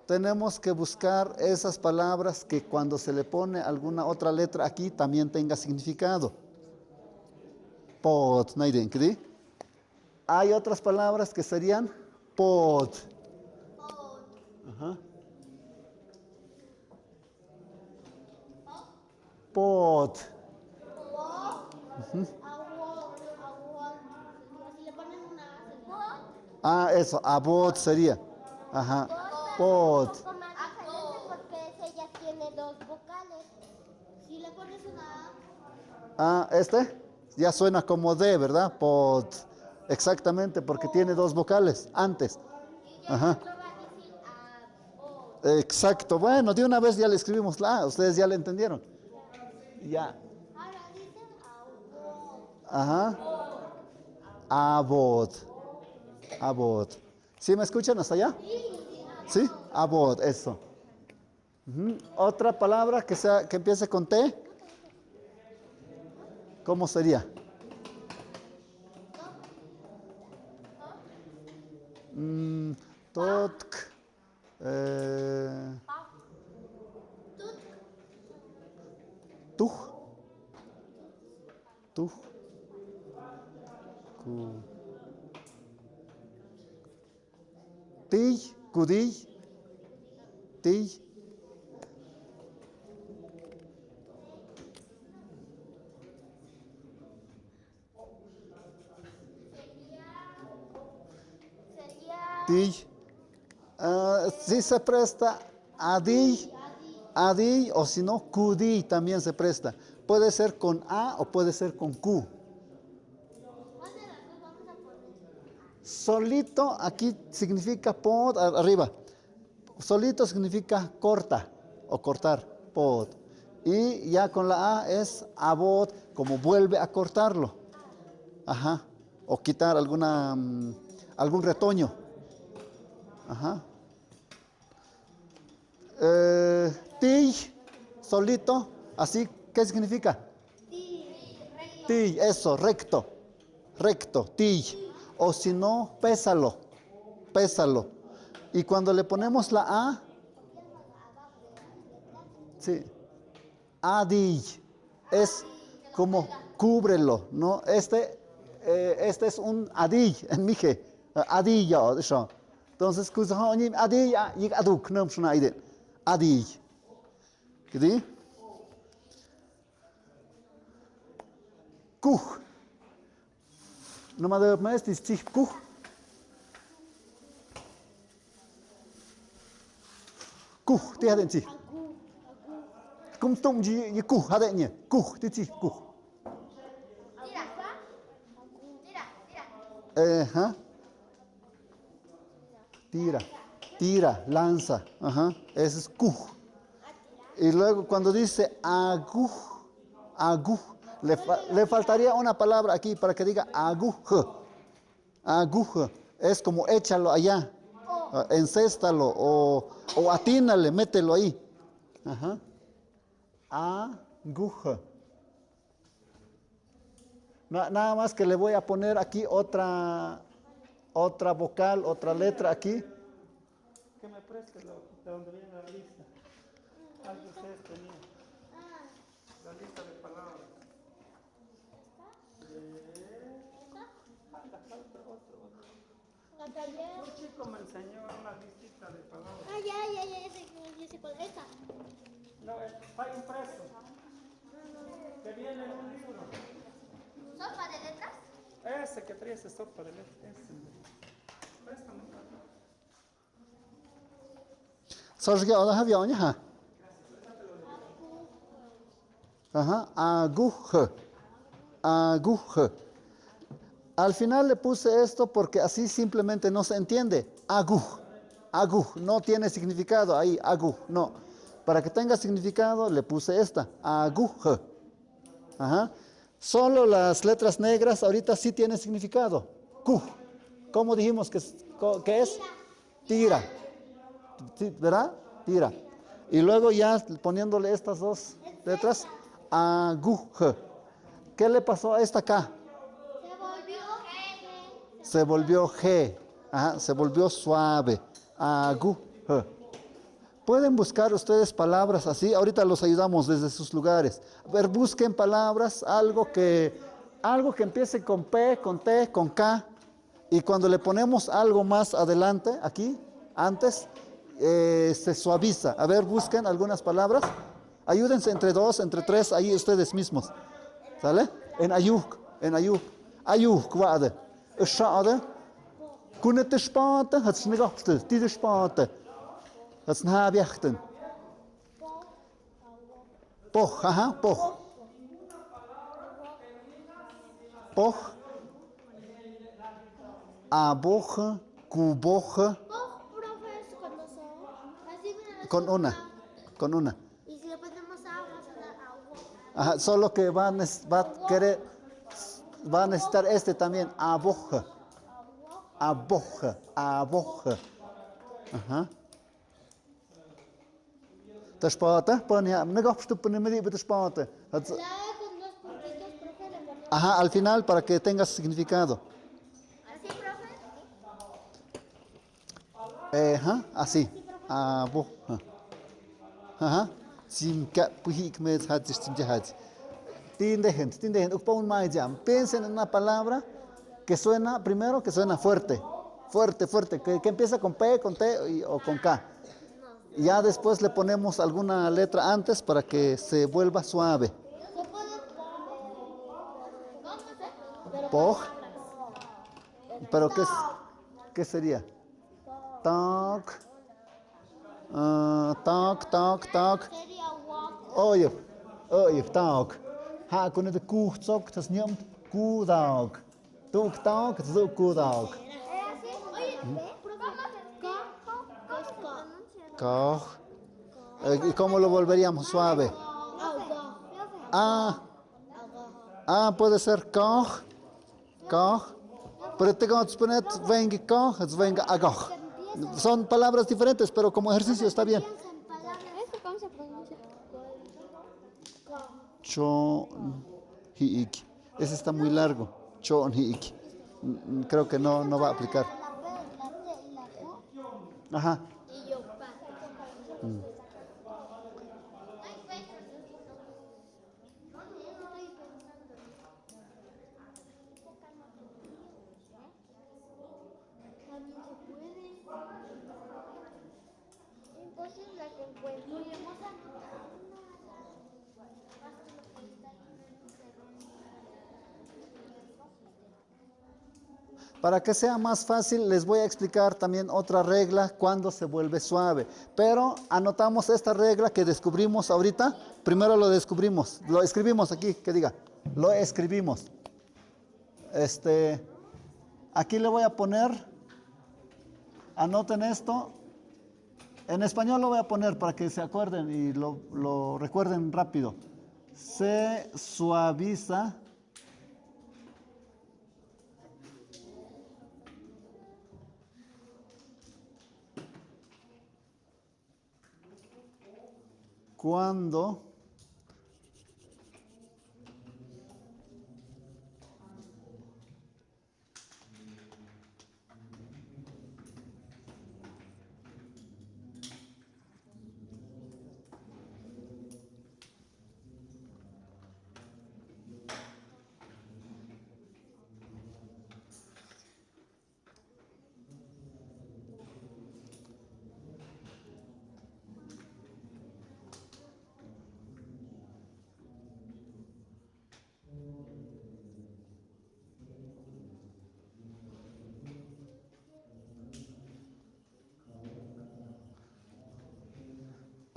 tenemos que buscar esas palabras que cuando se le pone alguna otra letra aquí también tenga significado. Pot, naiden, ¿qué di? Hay otras palabras que serían pod. Ajá. Pod. Ujú. Ah, eso, abot sería. Ajá. Pod. Porque ese ya tiene dos vocales. Si le pones una A. Ah, este ya suena como D, ¿verdad? Pod. Exactamente, porque tiene dos vocales antes. Ajá. Exacto. Bueno, de una vez ya le escribimos la A. Ustedes ya le entendieron. Ya. Ajá. Abod. Abod. ¿Sí me escuchan hasta allá? ¿Sí? Abod, eso. Ujú. Otra palabra que sea, que empiece con T. ¿Cómo sería? Mm, totk. Eh, tuj. Tuj. Ku. Tiy, kudiy, tiy. Tiy. Ah, sí se presta adiy, adiy, o si no, kudiy también se presta. Puede ser con A o puede ser con Q. Solito aquí significa pod, a-, arriba. Solito significa corta o cortar, pod. Y ya con la A es abod, como vuelve a cortarlo. Ajá. O quitar alguna, mm, algún retoño. Ajá. Eh, tiy, solito, así, ¿qué significa? Tiy, eso, recto, recto, tiy. O si no, pésalo, pésalo. Y cuando le ponemos la A, sí, adiy. Es como cúbrelo, ¿no? Este, eh, este es un adiy en mije. Adiy ya, eso. Entonces, kusa ho ni adiy ya, yik aduk, no, es una idea. Adiy. ¿Qué di? Kuj. Numa de maestro, tij kuj. Kuj, tij haden tij. Kum stum ji, ji kuj haden ni. Kuj, tij tij kuj. Ajá. Tira, tira, lanza. Ajá. Ese es kuj. Y luego cuando dice aguj, aguj, le fa-, le faltaría una palabra aquí para que diga aguj. Aguj. Es como échalo allá. Ah, encéstalo o, o atínale, mételo ahí. Ajá. Aguj. Na-, nada más que le voy a poner aquí otra, otra vocal, otra letra aquí. Que me preste lo, de donde viene la lista. Algo es este mío. La lista de palabras. Eh, falta, falta otro, otro. Un chico me enseñó una listita de palabras. Ah, ya, ya, ya, ya sé, ya sé cuál. Esta. No, está impreso. Que viene en un libro. ¿Sopa de letras? Ese que trae ese sopa de letras. Ese. Préstame un rato. Sawr ki awda ha via awni ha. Ajá, aguj. Aguj. Al final le puse esto porque así simplemente no se entiende. Aguj. Aguj. No tiene significado ahí, aguj. No. Para que tenga significado, le puse esta. Aguj. Ajá. Solo las letras negras ahorita sí tienen significado. Kuj. ¿Cómo dijimos que es, co-, que es? Tira. Sí, ¿verdad? Tira. Y luego ya poniéndole estas dos letras, aguj. ¿Qué le pasó a esta acá? Se volvió G. Ajá, se volvió suave. Aguj. Pueden buscar ustedes palabras así. Ahorita los ayudamos desde sus lugares. A ver, busquen palabras, algo que, algo que empiece con P, con T, con K. Y cuando le ponemos algo más adelante, aquí, antes, eh, se suaviza. A ver, busquen algunas palabras. Ayúdense entre dos, entre tres, ahí ustedes mismos. ¿Sale? En ayuj, en ayuj. Ayuj, kwade. Ushade. Kune tishpåta, hats nigapstil, ti tishpåta. Hats nahabiakten. Poj, ajá, poj. Poj. Aboj, kuboj. Con una, con una. Y si le ponemos a, vamos a dar agua. Ajá, solo que va a nes-, va a querer, va a necesitar este también. Aboj. Aboj, aboj. Ajá. Tashpåta, pon ya, nagapstu pon midi tashpåta. Hats- Ajá, al final para que tenga significado. Ajá, así. Aboj. Ajá. Sim ka puhik me hats sim hats. Tindehen, tindehen, ukpa un mai jam. Piensen en una palabra que suena, primero que suena fuerte. Fuerte, fuerte. Que, que empieza con P, con T y, o con K. Ya después le ponemos alguna letra antes para que se vuelva suave. Poj. Pero ¿qué es? ¿Qué sería? Tåk. Ah, tåk, tåk, tåk. Oye, oye, tåk. Ha, con este ku, tsok, tas nyam, ku, tåk. Tuk, tåk, tsuk, ku, tåk. Koj. Eh, ¿y cómo lo volveríamos suave? Ah. Ah, puede ser koj. Koj. Pero te koj, venga koj, venga agoj. Son palabras diferentes, pero como ejercicio está bien. ¿Esto cómo se pronuncia? Chon hiik. Ese está muy largo. Chon hiik. Mm, mm, creo que no, no va a aplicar. Ajá. Mm. También se puede. Entonces la que encuentro. Para que sea más fácil, les voy a explicar también otra regla cuando se vuelve suave. Pero anotamos esta regla que descubrimos ahorita. Primero lo descubrimos, lo escribimos aquí, que diga, lo escribimos. Este, aquí le voy a poner, anoten esto. En español lo voy a poner para que se acuerden y lo, lo recuerden rápido. Se suaviza cuando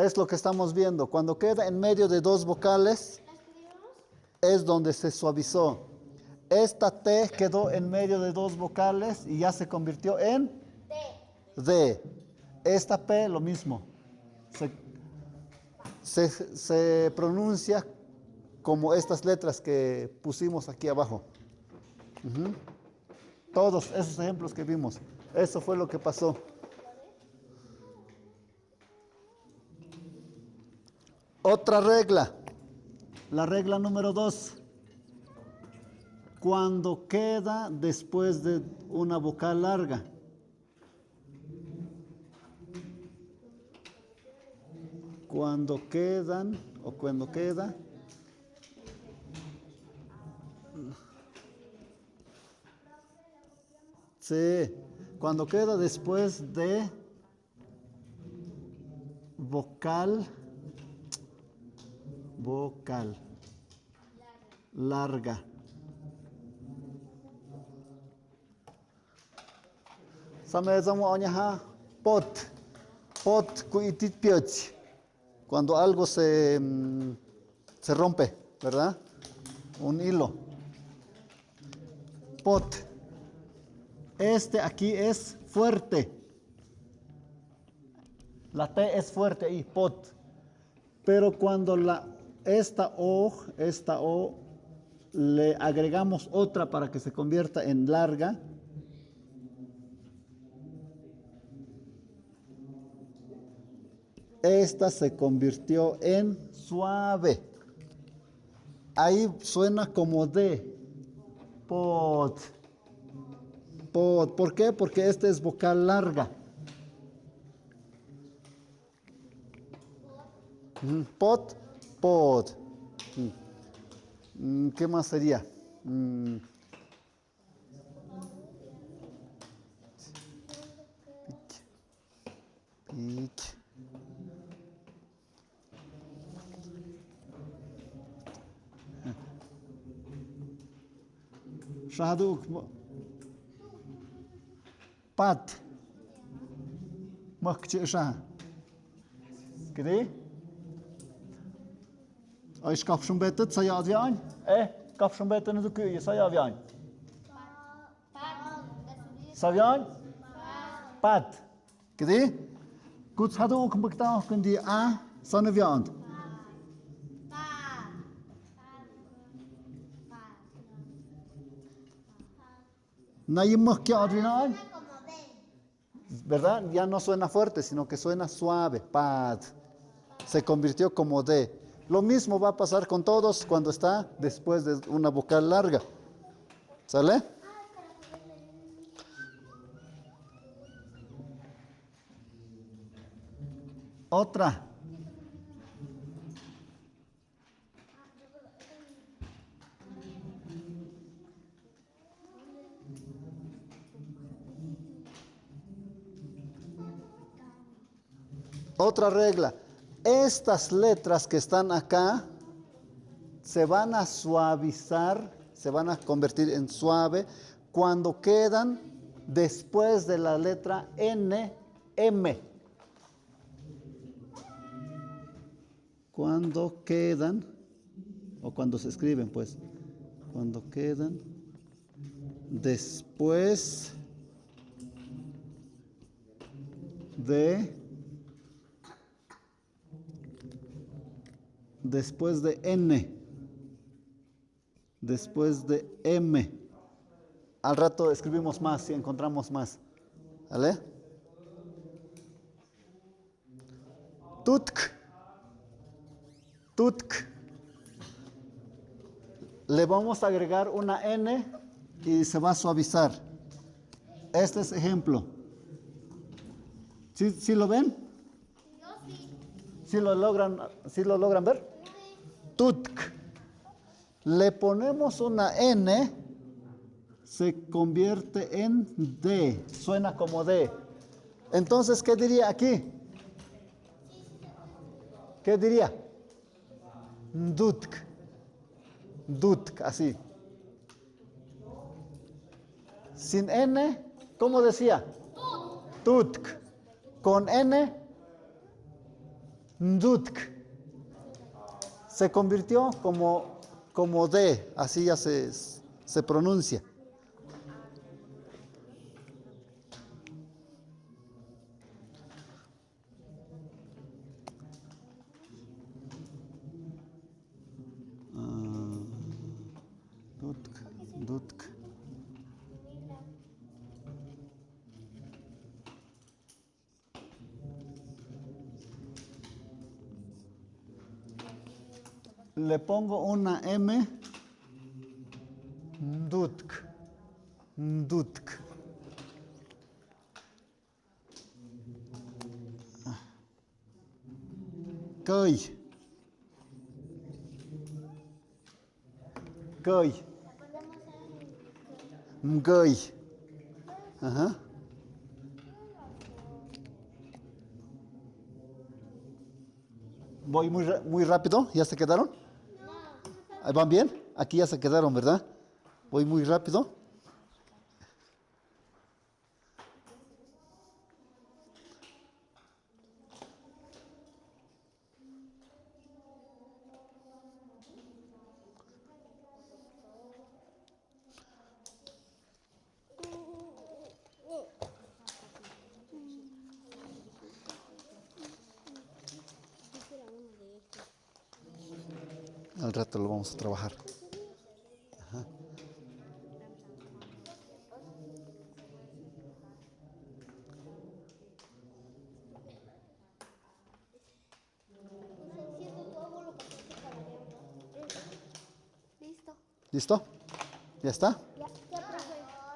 Es lo que estamos viendo. Cuando queda en medio de dos vocales, es donde se suavizó. Esta T quedó en medio de dos vocales y ya se convirtió en D. Esta P, lo mismo. Se, se, se pronuncia como estas letras que pusimos aquí abajo. Ujú. Todos esos ejemplos que vimos. Eso fue lo que pasó. Otra regla. La regla número dos. Cuando queda después de una vocal larga. Cuando quedan o cuando queda. Sí, cuando queda después de vocal, vocal larga. Samezamo oñaha. Pot. Pot ku itit pioch. Cuando algo se, mm, se rompe, ¿verdad? Un hilo. Pot. Este aquí es fuerte. La T es fuerte ahí, pot. Pero cuando la, esta O, esta O, le agregamos otra para que se convierta en larga, esta se convirtió en suave. Ahí suena como D. Pot. Pot. ¿Por qué? Porque esta es vocal larga. Mm, pot, pot. Mm. Mm, ¿qué más sería? Mm. Pik. Pik. Shadu. Pat. Møkchi sha. Kidi? Oi, skap shumbete, saya advian. Eh, skap shumbete, nu du ku, saya advian. Savian? Pat. Kidi? Kut hadu uk mbikta kundi a, sana vian. Na yimøkki advian. ¿Verdad? Ya no suena fuerte, sino que suena suave. Pad. Se convirtió como D. Lo mismo va a pasar con todos cuando está después de una vocal larga. ¿Sale? Otra. Otra regla. Estas letras que están acá se van a suavizar, se van a convertir en suave cuando quedan después de la letra N, M. Cuando quedan, o cuando se escriben, pues, cuando quedan después de, después de N. Después de M. Al rato escribimos más si encontramos más. ¿Vale? Tutk. Tutk. Le vamos a agregar una N y se va a suavizar. Este es ejemplo. ¿Sí, sí lo ven? ¿Sí lo logran, sí lo logran ver? Tutk. Le ponemos una N, se convierte en D. Suena como D. Entonces, ¿qué diría aquí? ¿Qué diría? Ndutk. Ndutk, así. Sin N, ¿cómo decía? Tutk. Con N, ndutk. Se convirtió como, como D, así ya se, se pronuncia. Ah, dutk, dutk. Le pongo una M. Ndutk. Ndutk. Köy. Köy. Mköy. Ajá. Voy muy ra-, muy rápido, ¿ya se quedaron? Ahí van bien, aquí ya se quedaron, ¿verdad? Voy muy rápido. Al rato lo vamos a trabajar. Ajá. Listo. ¿Listo? ¿Ya está? Ya, ya, profe.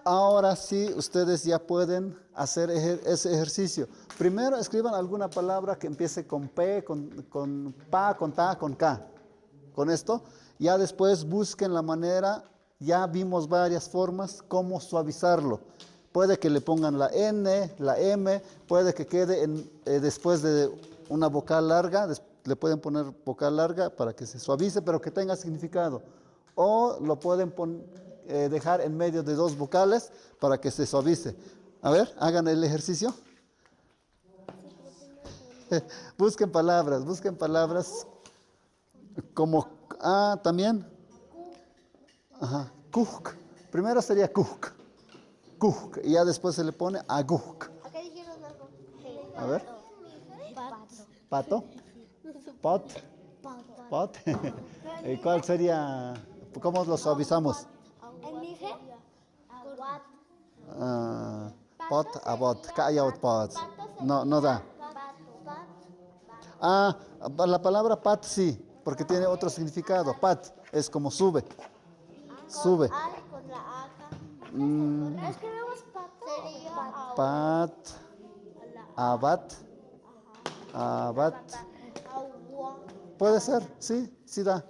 Ahora sí, ustedes ya pueden hacer ejer-, ese ejercicio. Primero escriban alguna palabra que empiece con P, con, con pa, con ta, con ka. Con esto, ya después busquen la manera, ya vimos varias formas cómo suavizarlo. Puede que le pongan la N, la M, puede que quede en, eh, después de una vocal larga, des-, le pueden poner vocal larga para que se suavice, pero que tenga significado. O lo pueden pon-, eh, dejar en medio de dos vocales para que se suavice. A ver, hagan el ejercicio. Busquen palabras, busquen palabras como, ah, también. Ajá, kuhk. Primero sería kuhk. Kuhk. Y ya después se le pone aguhk. Acá dijeron algo. A ver. Pato. Pato. Pot. Pot. ¿Y cuál sería? ¿Cómo lo suavizamos? En mi fe, aguat. Ah, pot, abot, ka ayawt pot. No, no da. Ah, la palabra pat sí, porque tiene otro significado. Pat es como sube. Sube. Mm. Escribimos pato. Pat, abat, abat. Puede ser, sí, sí da.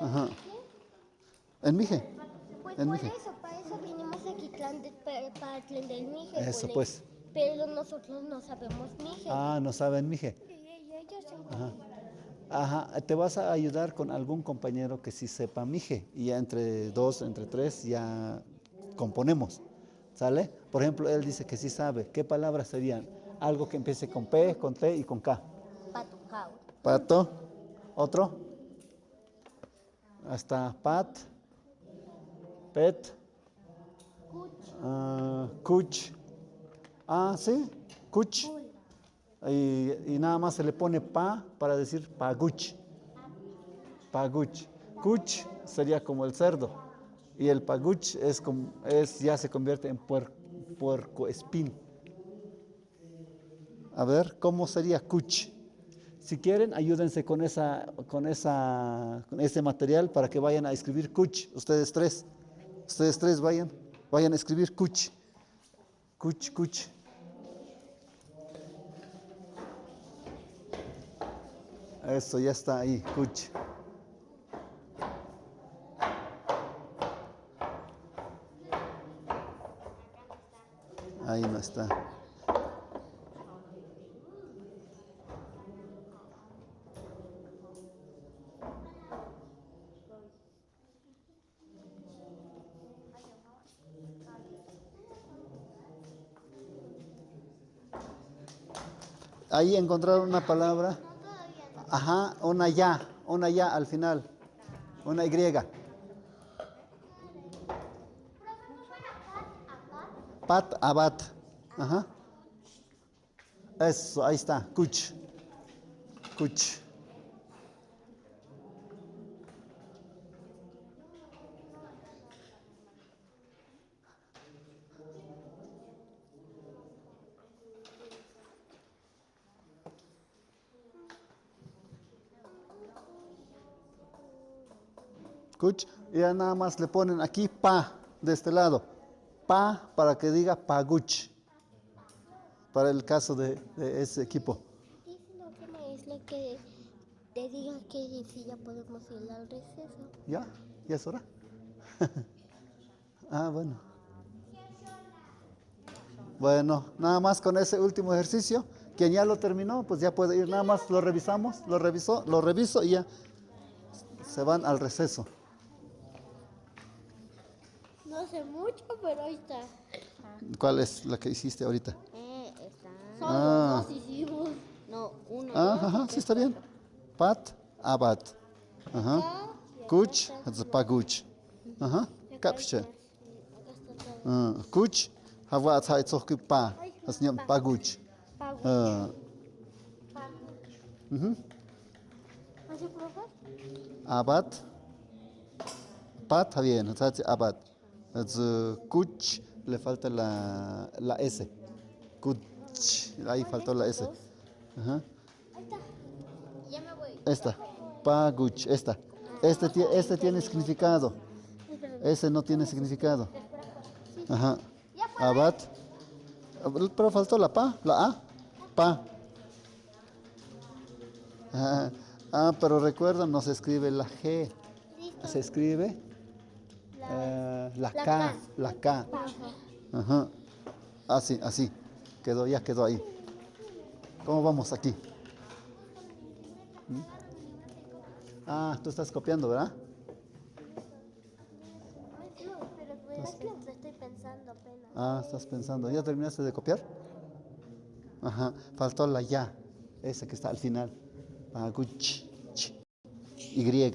Ajá. En mije. Pues en por mije. Eso, para eso vinimos aquí, clan de, pa-, para el clan del mije. Eso, pues. Pero nosotros no sabemos mije. Ah, no saben mije. Ajá. Ajá, te vas a ayudar con algún compañero que sí sepa mije. Y ya entre dos, entre tres, ya componemos. ¿Sale? Por ejemplo, él dice que sí sabe. ¿Qué palabras serían? Algo que empiece con P, con T y con K. Pato, cow. Pato. ¿Otro? Hasta pat, pet, ah, kuch. Ah, sí, kuch. Y, y nada más se le pone pa para decir paguch. Paguch. Kuch sería como el cerdo. Y el paguch es como, es, ya se convierte en puer-, puercoespín. A ver, ¿cómo sería kuch? Si quieren, ayúdense con esa, con esa, con ese material para que vayan a escribir kuch. Ustedes tres. Ustedes tres vayan, vayan a escribir kuch. Kuch, kuch. Eso, ya está ahí, kuch. Ahí no está. Ahí encontraron una palabra. Ajá, una ya, una ya al final. Una Y. Pat, abat. Ajá. Eso, ahí está. Kuch. Kuch. Kuch, y ya nada más le ponen aquí pa, de este lado. Pa, para que diga paguch. Para el caso de, de ese equipo. Aquí, sino que me es lo que te diga que si ya podemos ir al receso. ¿Ya? ¿Ya es hora? Ah, bueno. Bueno, nada más con ese último ejercicio. Quien ya lo terminó, pues ya puede ir. Nada más lo revisamos, lo revisó, lo reviso y ya se van al receso. No hace mucho, pero ahí está. ¿Cuál es la que hiciste ahorita? Eh, esta. Ah. Solo dos hicimos. No, uno, ah, dos, ajá, sí, tres, está bien. Cuatro. Pat, abat. Ajá. Kuch, paguch. Ajá. Kapshe. Ah, kuch, hawa atsai tsohki pa. Asnyam paguch. Ah. Mhm. Abat. Pat, está bien, o sea, sí, abat. Kuch, le falta la, la S. Kuch, ahí faltó la S. Ajá. Esta. Paguch, esta. Este, tie- este tiene significado. Ese no tiene significado. Ajá. Abat. Pero faltó la pa, la A. Pa. Ah, ah, pero recuerda, no se escribe la G. Se escribe, eh, la K, la K. Ajá. Así, así. Quedó, ya quedó ahí. ¿Cómo vamos aquí? ¿Mm? Ah, tú estás copiando, ¿verdad? No, pero pues, es que estoy pensando apenas. Ah, estás pensando. ¿Ya terminaste de copiar? Ajá, faltó la ya, esa que está al final. Paguch. Y.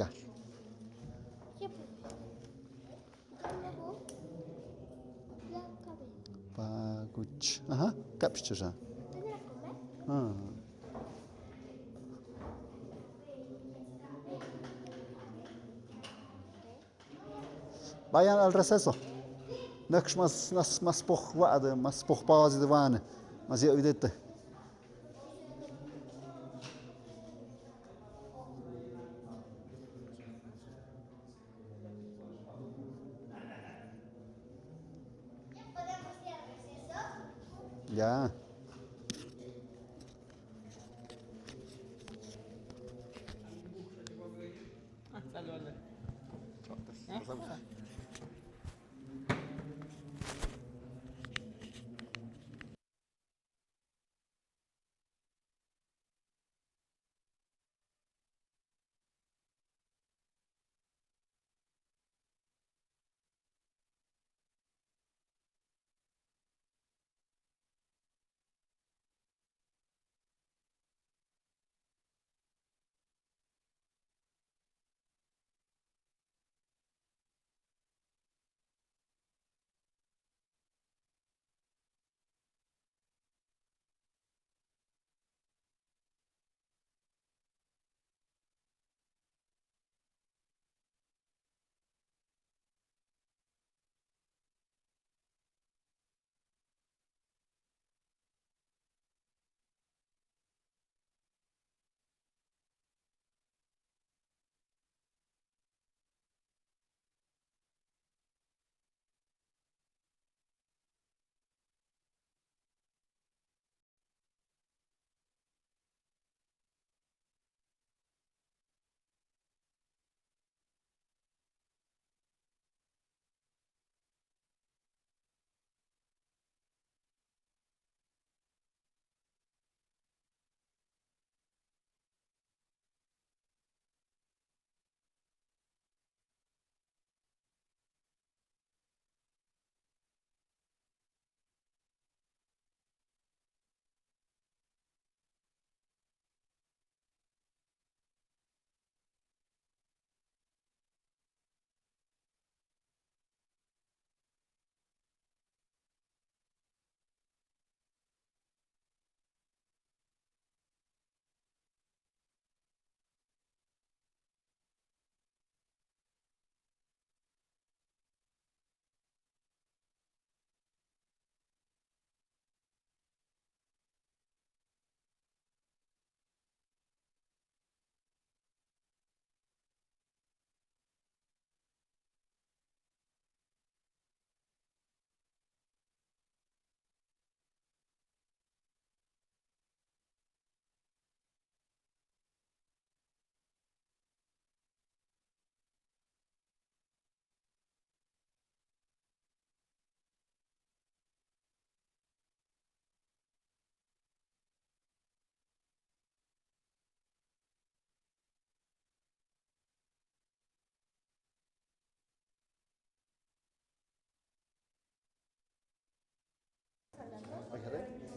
Paguch. Ajá, kapchusa. Ah. Vayan al receso. Naks mas, mas, mas poh wa'ade, mas poh pawazi de wane. Mas yo videte. Ya.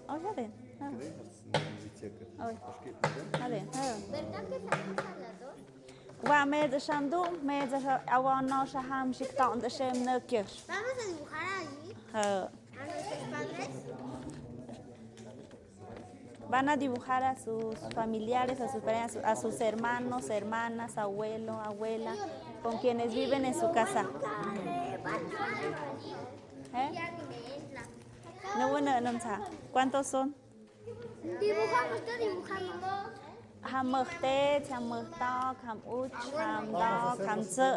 Oy, hadien. Ah. Oy. Hadien. Ah. ¿Verdad que salimos a las dos? Wa, me de shandu, me de sha-, awa no sha ham shik taon de shem no kier. ¿Vamos a dibujar ahí? Ah. ¿A nuestros padres? Van a dibujar a sus familiares, a sus parejas, a sus hermanos, hermanas, abuelo, abuela, con quienes viven en su casa. ¿Eh? No, bueno, no, o sea, ¿cuántos son? Dibujamos, está dibujando. Ham møg tets, ham møg tòk, ham uch, ham dòk, ham tsø.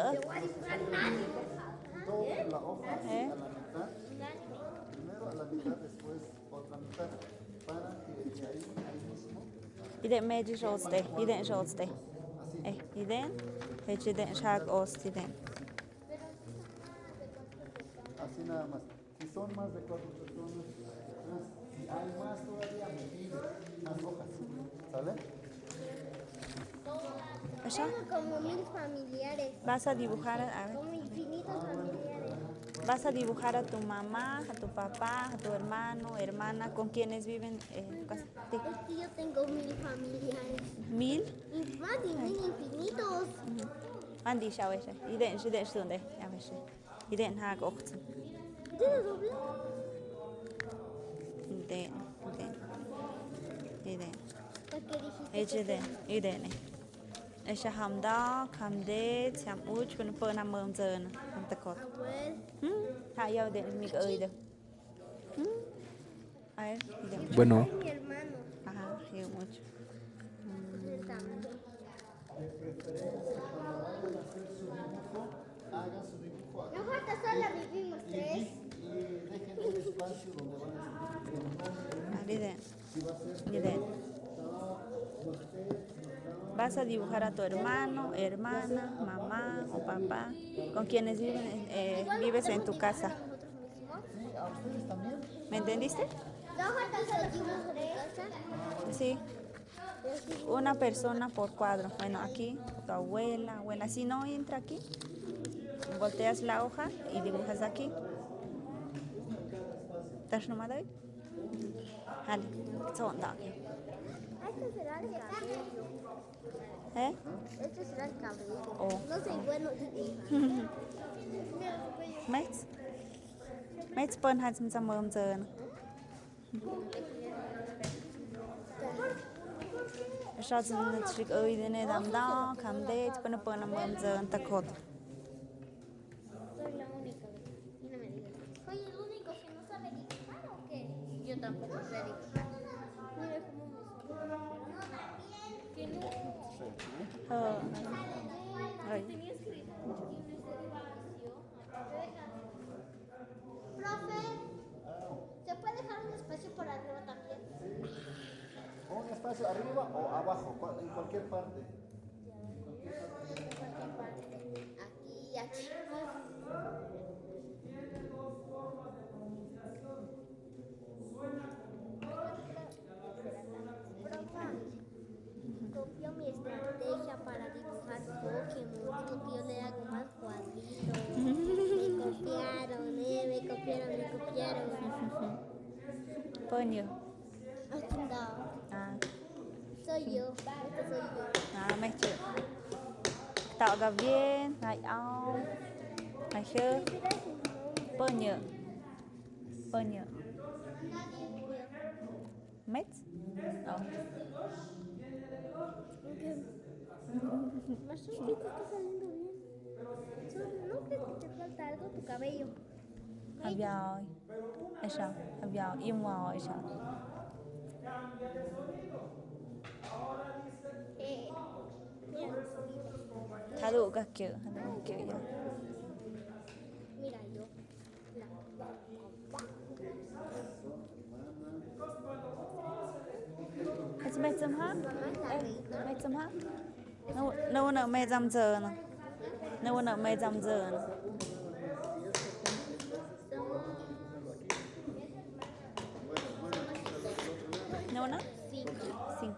Dobla la hoja así, ¿eh? A la mitad. Primero a la mitad, después otra mitad. Para que de ahí, ahí mismo. Iden mejis oste, iden oste. Así. Eh, iden, hej iden shak oste, iden. Así nada más. Si son más de cuatro personas, más. Si hay más todavía, me pide más hojas. ¿Sale? Esa. Tengo como mil familiares. Vas a dibujar a, a ver. Como infinitos familiares. Vas a dibujar a tu mamá, a tu papá, a tu hermano, hermana, con quienes viven, eh, en tu casa. Sí. Es que yo tengo mil familiares. ¿Mil? Y más de mil infinitos. Ujú. Andi, ya ves, eh. Iden, iden, iden, ya ves, eh. Iden hak oktsen. Iden, iden. Iden. Hej iden, iden. Esa ham dòk, ham tets, ham uch, pøn pøn ham møm tsøn, ham tòk. Hmm? Ha, ya iden, mi ka iden. Hmm? A ver, iden. Bueno. Mi hermano. Ajá, ya mucho. Mm. Él también. De preferencia, cuando vayan a hacer su dibujo, hagan su dibujo aquí. Mejor que solo vivimos tres. Y, y dejen un espacio donde van a escribir. Ah, iden. Iden. Vas a dibujar a tu hermano, hermana, mamá o papá, con quienes viven, eh, vives en tu casa. ¿Me entendiste? Sí. Una persona por cuadro. Bueno, aquí, tu abuela, abuela. Si no entra aquí, volteas la hoja y dibujas aquí. ¿Estás nomás ahí? Hale, son da. Este será el cabello. ¿Eh? Este será el cabello. Oh. No soy bueno dibujando. Mets. Mets pøn haj msa møm tsøn. Shats nit shik oi dene dam da, kam de, pøn pøn møm tsøn takot. Soy la única. Y no me digas. ¿Soy el único que no sabe dibujar o qué? Yo tampoco sé dibujar. Mira cómo me sube. Que no. Ah. Ay. Tenías que dejar un espacio. Profe, ¿se puede dejar un espacio por arriba también? Un espacio arriba o abajo, cual-, en cualquier parte. Aquí, aquí. Profe, copio mi estrategia para dibujar Pokémon, porque yo le hago más cuadritos. Me copiaron, eh, me copiaron, me copiaron. Ponyo. Aquí está. Ah. Soy yo, este soy yo. Ah, mehchi. Tao ga bien, ay, au. Ay, hyo. Ponyo. Ponyo. Mets? Oh. Más o menos está saliendo bien. Solo, ¿no crees que te falta algo? Tu cabello. Habia, esa, habia, imwa, esa. Eh, mira. Hadu ka kyo, hadu ka kyo, ya. Mira, yo. Hej, metsam ha? Eh, metsam ha? No, no, no, metsam tsøn. No, no, metsam tsøn. No, no? Sing. Sing.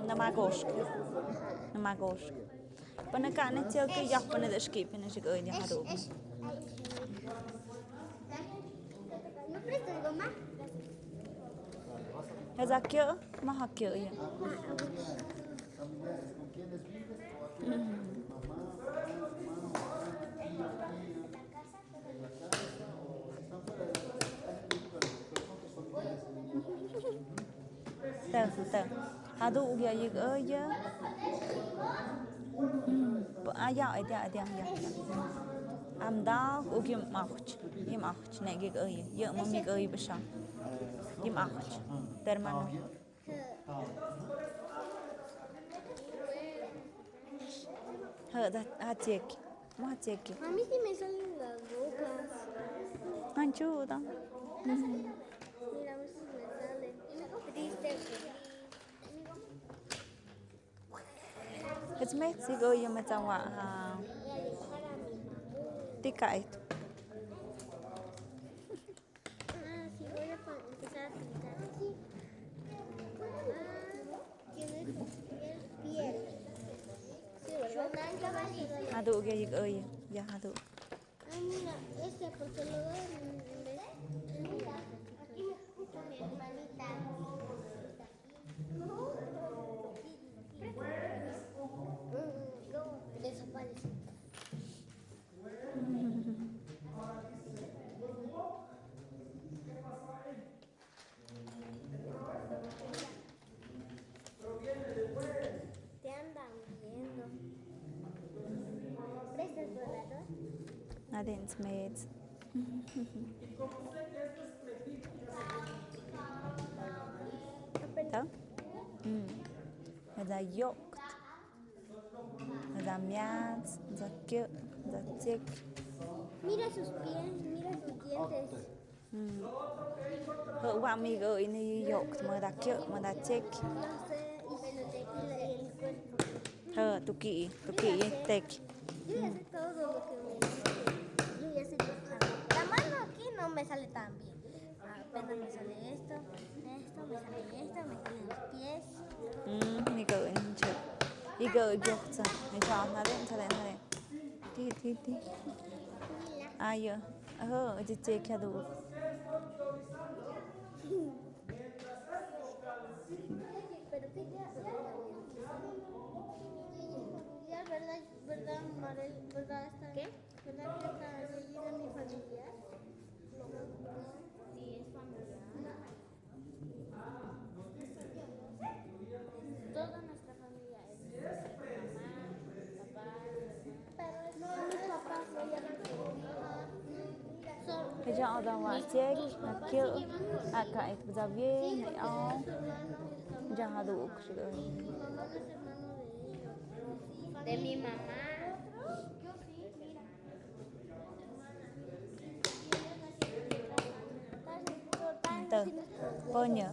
Namagosh. Namagosh. Pone kane tiok ke yak pone de skip pone sik oi de haru. ¿No prestas goma? Ya sa kyo, ma ha kyo ya. Tao, Ta, haduh ya yik aya. Hmm, pa-, ah, ya, eh, ya, eh, ya, ya, ya. Amda, uk yim auch, yim auch, ne yik aya. Ya, mam yik aya basha. Yim auch. Termano. Ha, da, ha, check. Mo ha check. A mí sí me salen las bocas. Anchuda. Mira, a ver si me sale. Triste. Ets mehts, yik aya, mehts awa, ah, tika esto. Ah, sí, voy a pa-, empezar a pintar. Ah, tiene piel. Sí, ¿verdad? Haduh ya yik aya, ya haduh. Ah, mira, este, porque luego, mm, ves. Mira, aquí me escucha mi hermanita. Desapareció. Te andan viendo. ¿Presta el volador? Adens meds. Ta? Mm. Eda yokt. Eda miats, eda kiö, eda tiek. Mira sus pies, mira sus dientes. Mm. Hö, wa mi gø ini yok, mø da kiö, mø da tiek. Hö, tuki, tuki tek. Yo ya sé todo lo que me dice. Yo ya sé todo. La mano aquí no me sale tan bien. Apenas me sale esto, esto, me sale esto, me salen los pies. Mm, mi gø ini chø. Mi gø yok sa. Mi sa na den, sa den, sa den. Ti, ti, ti. Ayo. Aho, iti tiek ya du. Pero qué te hace. Ya, ¿verdad? ¿Verdad, Marel? ¿Verdad esta? ¿Qué? ¿Verdad que esta leyenda es mi familia? Sí, es familiar. Toda nuestra familia es mamá, papá, hermano. Pero no, mis papás no llevan conmigo. Ella oda wa tiek, na kiö, aka ek zavie, na au. Jaha du uk shi. Mi mamá no es hermano de ellos. De mi mamá. Tø, pøn yø,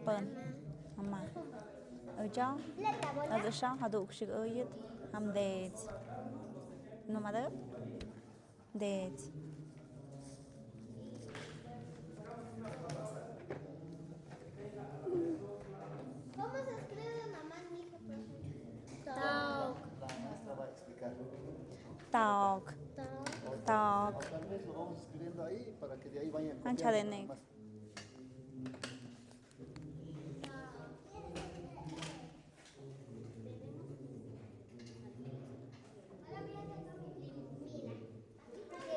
pøn, ama. Ø cha, ø cha, hadø ukshig øyet, ham det. Nummer det. Det. ¿Cómo se escribe mamá, mijo, por ejemplo? Taok. Taok. Taok. Tal vez lo vamos escribiendo ahí para que de ahí vayan copiando. Ancha de nek.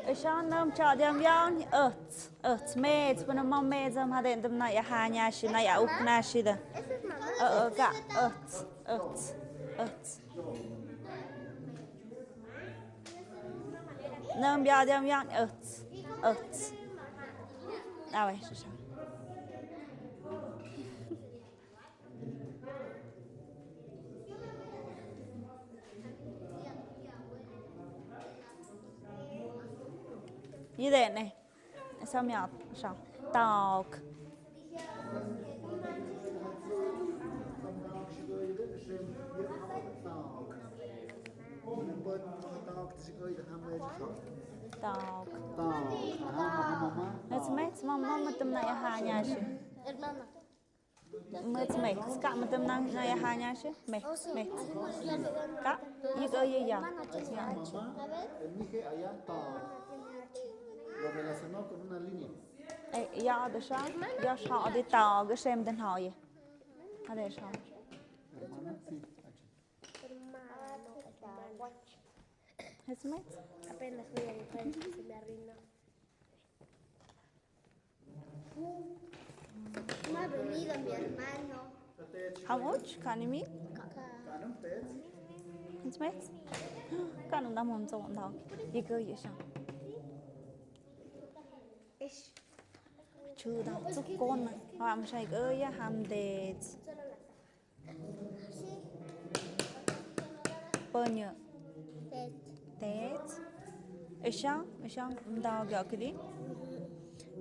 Ysha nöm cha diam yang, öts, öts, meds, puna mam meds am haden dum na ya ha nya shi, na ya uk na shi da. Ö, ö, ga, öts, öts, öts. Nöm ya diam yang, öts, öts. Awe, shisha. Yi de ne. Sa mia sa. Taok. Taok. Taok. Mets, mets, mam, mam, tum na ya ha nya shi. Hermana. Mets, mets. Ka, mets, mets, na, na, ya, ha, nya, shi. Mets, mets. Ka, yi, go, yi, ya. Ya. Lo relacionó con una línea. Eh, ya, de sha, ya, sha, de ta, ge, shem, den, ha, ye. Ha, de sha. Hermana, sí, action. Mets, mets. Apenas voy a dibujar, se me arruinó. Cómo ha venido mi hermano. Ham och, kani mi? Ka- Kani mi? Kani mi? Kani mi? Kani mi? Kani mi? Ish. Chuda, tsukon. Ham shai ko ya ham det. Pynïoh. Det. Det. Isha, isha, mdau gyo kidi.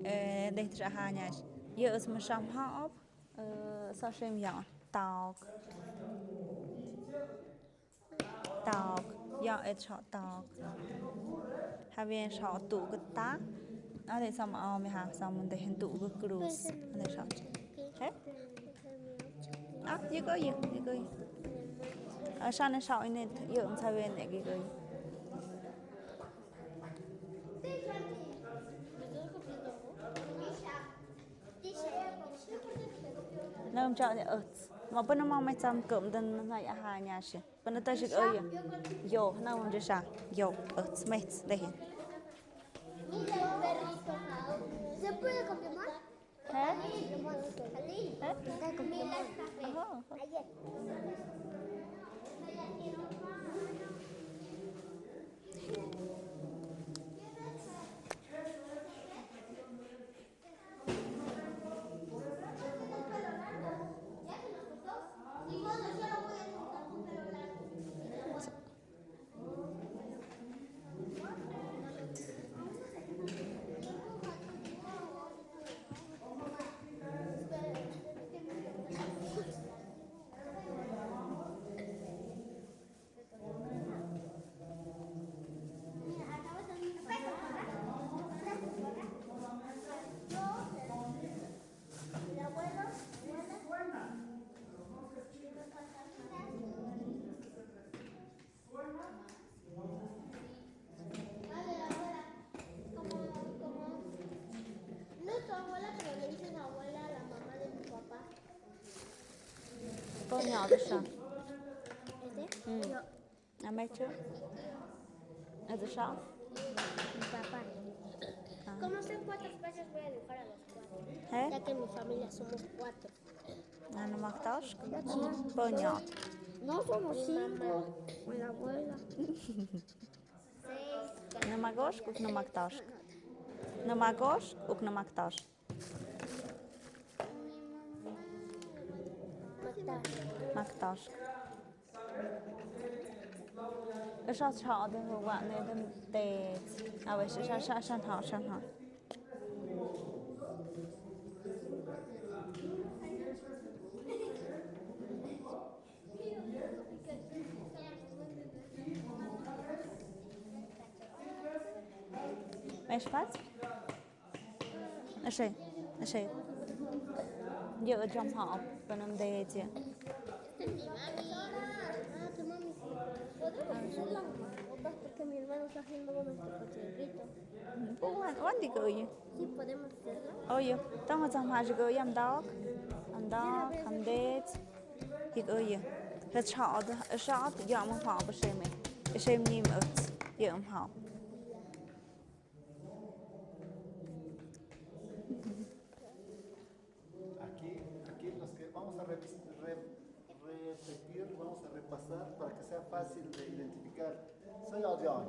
Eh, det ra ha nyash. Yo is ma sham ha op. Eh, sa shim ya. Tauk. Tauk. Ya, et shau tauk. Ha bien shau tu ke ta. Ade sam au mi ha, sam de hen tu ke krus. Ade shau. He? Ah, yo ko yo, yo ko yo. Ah, shane shau ine, yo, sa bien ne, yo ko yo. Nam chau ne, ot. Ma pa na ma me sam kum den na ya ha nya shi. Panata shik oya. Yo, na un sha. Yo, eh, smet, dehe. ¿Se puede confirmar? ¿Eh? ¿Eh? Ajá, ajá. No es tu abuela, pero le dicen abuela a la mamá de mi papá. Pynïoh, ade shau. ¿Este? Mm. Yo. ¿Amecho? Ade shau. Mi papá. Ah. Como son cuatro espacios, voy a dibujar a los cuatro. ¿Eh? Ya que en mi familia somos cuatro. Ah, no maktaosh? Pynïoh. No somos cinco. Mi abuela. Seis. No magosh, uk no maktaosh. No magosh, uk no maktaosh. Maktaosh. Esa cha de wa ne den te. A ver, sha, sha, sha, sha, sha. Meshpat? Ashe, ashe. Yo jam ha, panam de je. Ah, tu mami sí. Podemos hacer la mascota porque mi hermano está haciendo uno en su cochecito. Wan, wan di ko ye. Sí, podemos hacerlo. Oye, tama jam ha ko ye, am dog. Am dog, am det. Hik oye. Het shot, shot, ya mo ha, ba sheme. Shem nim ot. Ya mo ha. Aquí, aquí los que vamos a revis-, re-, repetir, vamos a repasar para que sea fácil de identificar. Soy Adrián.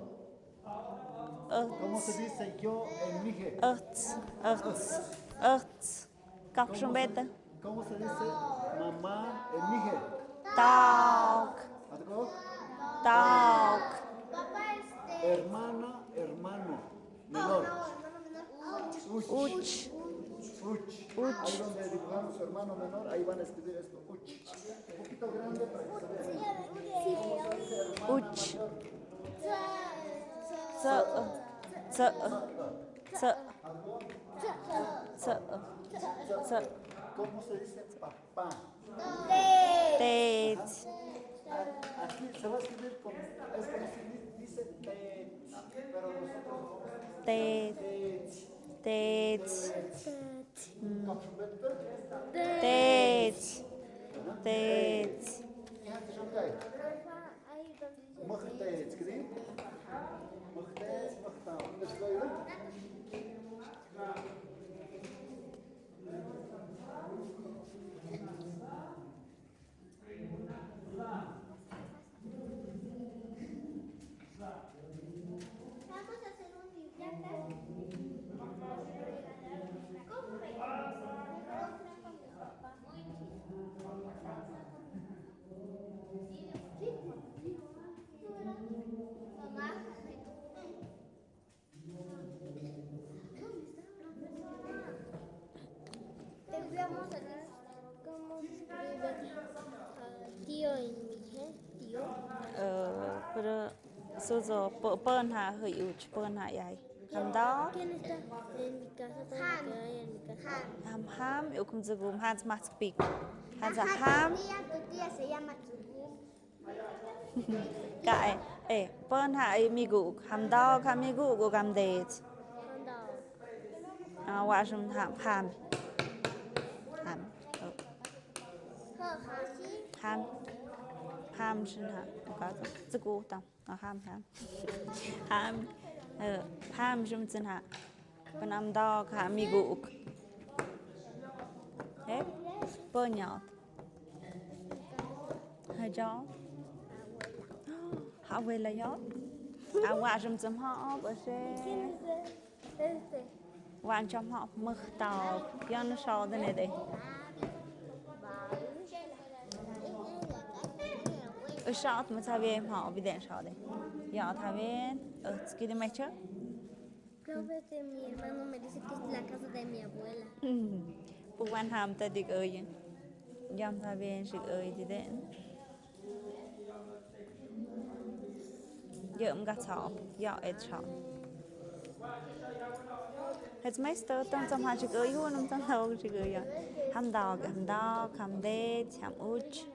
Ot. ¿Cómo se dice yo en Mije? Ot, ot, ot. Kapshon beta. ¿Cómo se dice mamá en Mije? Taok. ¿Algo? Taok. Hermana, hermano menor. Uch. Uch. Uch. Uch. Ahí donde dibujamos su hermano menor, ahí van a escribir esto, uch. Un poquito grande para que se vea. ¿Cómo se dice hermana mayor? Uch. Tse. Tse. Tse. Tse. ¿Cómo se dice papá? Tet. Aquí se va a escribir como, es como si di-, dice tet, pero nosotros vamos a decir tet. Tet. Tet. Mm. Tet. Tet. Møgtet, ¿qué dice? Møgtet, møgtet. ¿Dónde estoy, eh? Uzo, pø-, pøn ha, høy uch, pøn ha, yai. Ham dog. ¿Quién está en mi casa? ¿Todo lo que hay en mi casa? Ham, ham, ukum zugum, hans mask pik. Hans ham. Tu tía, tu tía se llama Zugum. Ka, eh, eh, pøn ha, eh, mi guk. Ham dog, ham mi guk, guk ham det. Ham dog. Ah, wa shum ham, ham. Ham. Oh. Ham. Ham shin ha. Ka, zugum tam. Ơ, ham, ham. Ham. Ơ, ham, jum tsin ha. Pøn ham dog ha mi guk. Ê, pøn nhot. Ha jo. Ha abuela jo. A wa jum tsin ha, bơ se. Wan chom hop møg tau, yan shau den ede. Ysha at ma tha ven hop, vi den shau de. Ya tha ven, ë, skidi mecha. Creo que mi hermano me dice que es la casa de mi abuela. Pu wan ham ta dik øye. Yam tha ven shik øye di den. Yø, mga thaw, yø, et thaw. Hets mest, ton som han chik øy, hun, ton thaw chik øy, yø. Ham dog, ham dog, ham det, ham uch.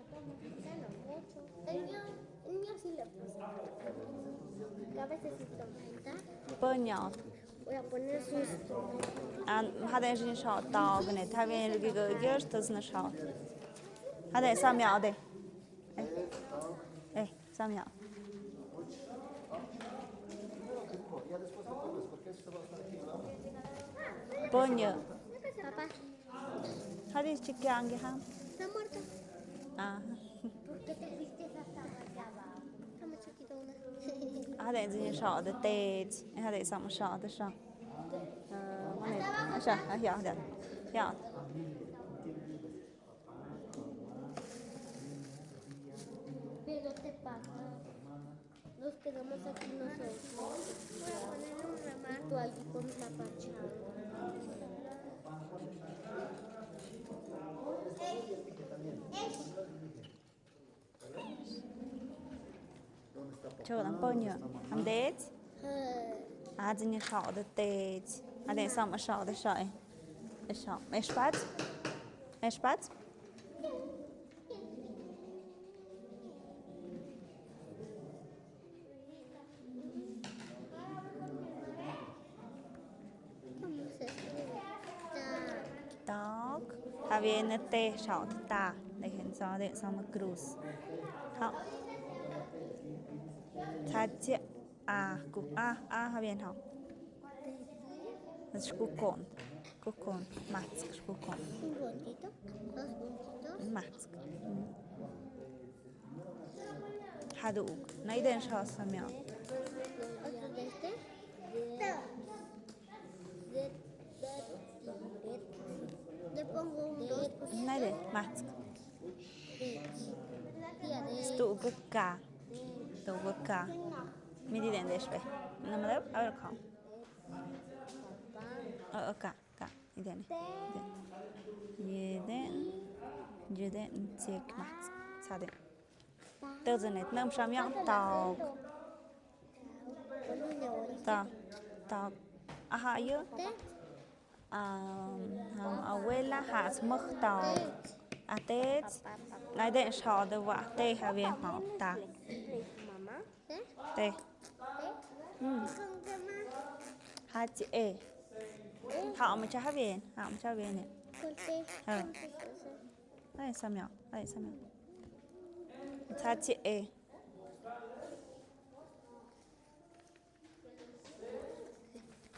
El mío, el mío sí le puse. Cabececito. Pøn nyot. Voy a poner sus. An, hadden sin shot dog, ne, tha ven, gi, gi, gi, tos na shot. Hadden sam yø, de. Eh, eh, sam yø. Pøn nyot. Papá. Hadden chikiangi ha. Está muerto. Ah. ¿Por qué te fuiste hasta allá abajo? Está muy chiquito, una. Hadden sin shot de tet. Hadden sam shot de shot. Ah, mane. Asha, ah, ya, ya. Ya. Pero te pasa. Nos quedamos aquí nosotros. Voy a poner una mano. Y tú allí con la pachanga. Chø, dan pøn nyot. Ham det? Hadden sin shot de tet. Hadden sam shot de shot. Shot. Espat? Espat? Dog. Tha ven te shot ta. Dejen sa, de sa ma cruz. Ha. Tha che. A, ku, a, a, ha ven ha. Skukon. Skukon. Matsk, skukon. Un puntito, dos puntitos. Matsk. Mm. Haduk. Nai den shot sa mya. Otro de este. De, de, de, de. Le pongo un dos. Nai den, matsk. De. Tía de. Stu ka. Stu ka. Mi di den deshpe. Namada, a ver, ka. Aka, ka. Iden. Iden. Iden. Iden, tsik, mat. Sa den. Tø zenet, nam sham yang, tog. Tog. Tog. Aha, yo. Am, ham abuela has møg tog. Atet. Nai den shau de wa te ha ven hau ta. Te. Hmm. Ha ti e. Ha ma cha ha ven, ha ma cha ven e. Ha. Ai samya, ai samya. Ha ti e.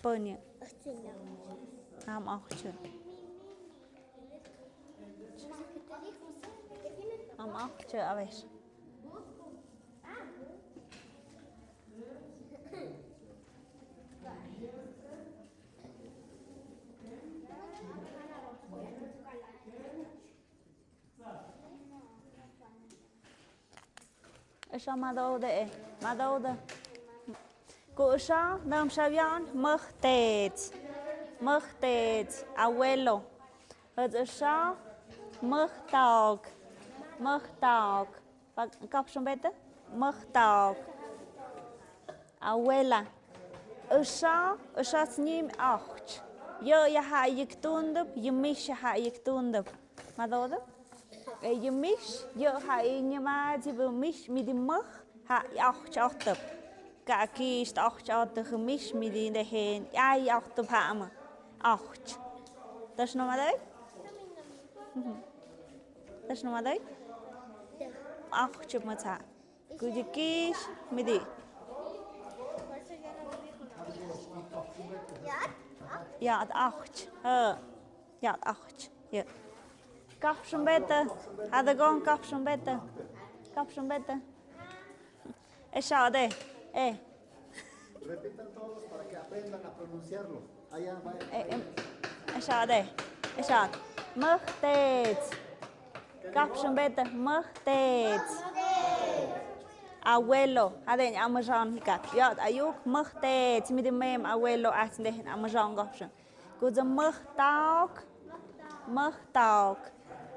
Pønya. Am ahche. Am ahche, a ver. Ysha madoude, eh, madoude. Ku ysha, nam shavian, møg tet. Møg tet, abuelo. Ysha, møg tauk. Møg tauk. Pa, kap shumbete? Møg tauk. Abuela. Ysha, ysha snim acht. Yo ya ha yik tundub, ymish ha yik tundub. Madodo? E ymish, yo ha i nyima jib mish midi mah, ha acht achtub. Ka kist acht achtub mish midi dehen, ya achtub ha ma. Acht. Tasno madai? Tasno madai? Achtub ma cha. Kuji kish midi. Ya, acht. Ha. Ya, acht. Ya. Kapshun beta. Adagon kapshun beta. Kapshun beta. Eshade. Eh. Repitan todos para que aprendan a pronunciarlo. Allá va. Eh, em, eshade. Eshad. Møgtet. Kapshun beta. Møgtet. Abuelo. Haden amajan hikak. Ya, ayuk. Møgtet. Midi mem abuelo. At den amajan kapshun. Kuja møgtauk. Møgtauk.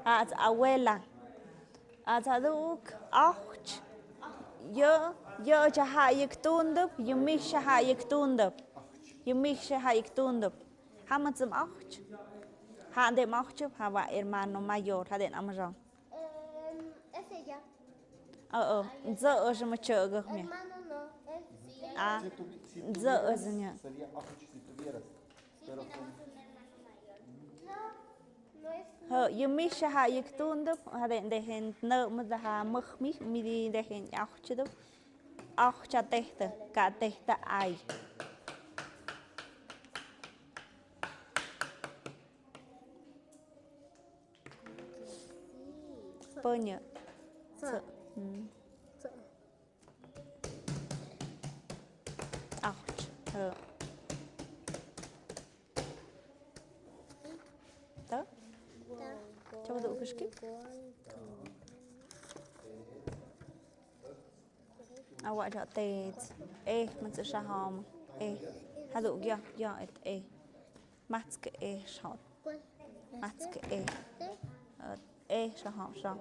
At abuela. At haduk, acht. Yo, yo cha ha yik tundub, yo mish ha yik tundub. Yo mish ha yik tundub. Ha matsum acht. Ha den achtub, ha wa hermano mayor, ha den amajan. Em, ese ya. Oh, oh. Zo, o, se me chø, go, mi. Hermano no, es Ah, zo, o, se, ya. Sería acht si tuvieras. Pero con Ho, yo mish ha yik tundub, ha den dehen, no, mada ha møg mi, midi dehen, achtub. Acht cha tehta, ka tehta ai. Pønyo. Tø. Hmm. Acht. Tø. Tø. Tø. Tø. Awa ja tet. Eh, man sa shaham. Eh. Haduk ya, ya et eh. Matsk eh shot. Matsk eh. Eh, shaham, shaham.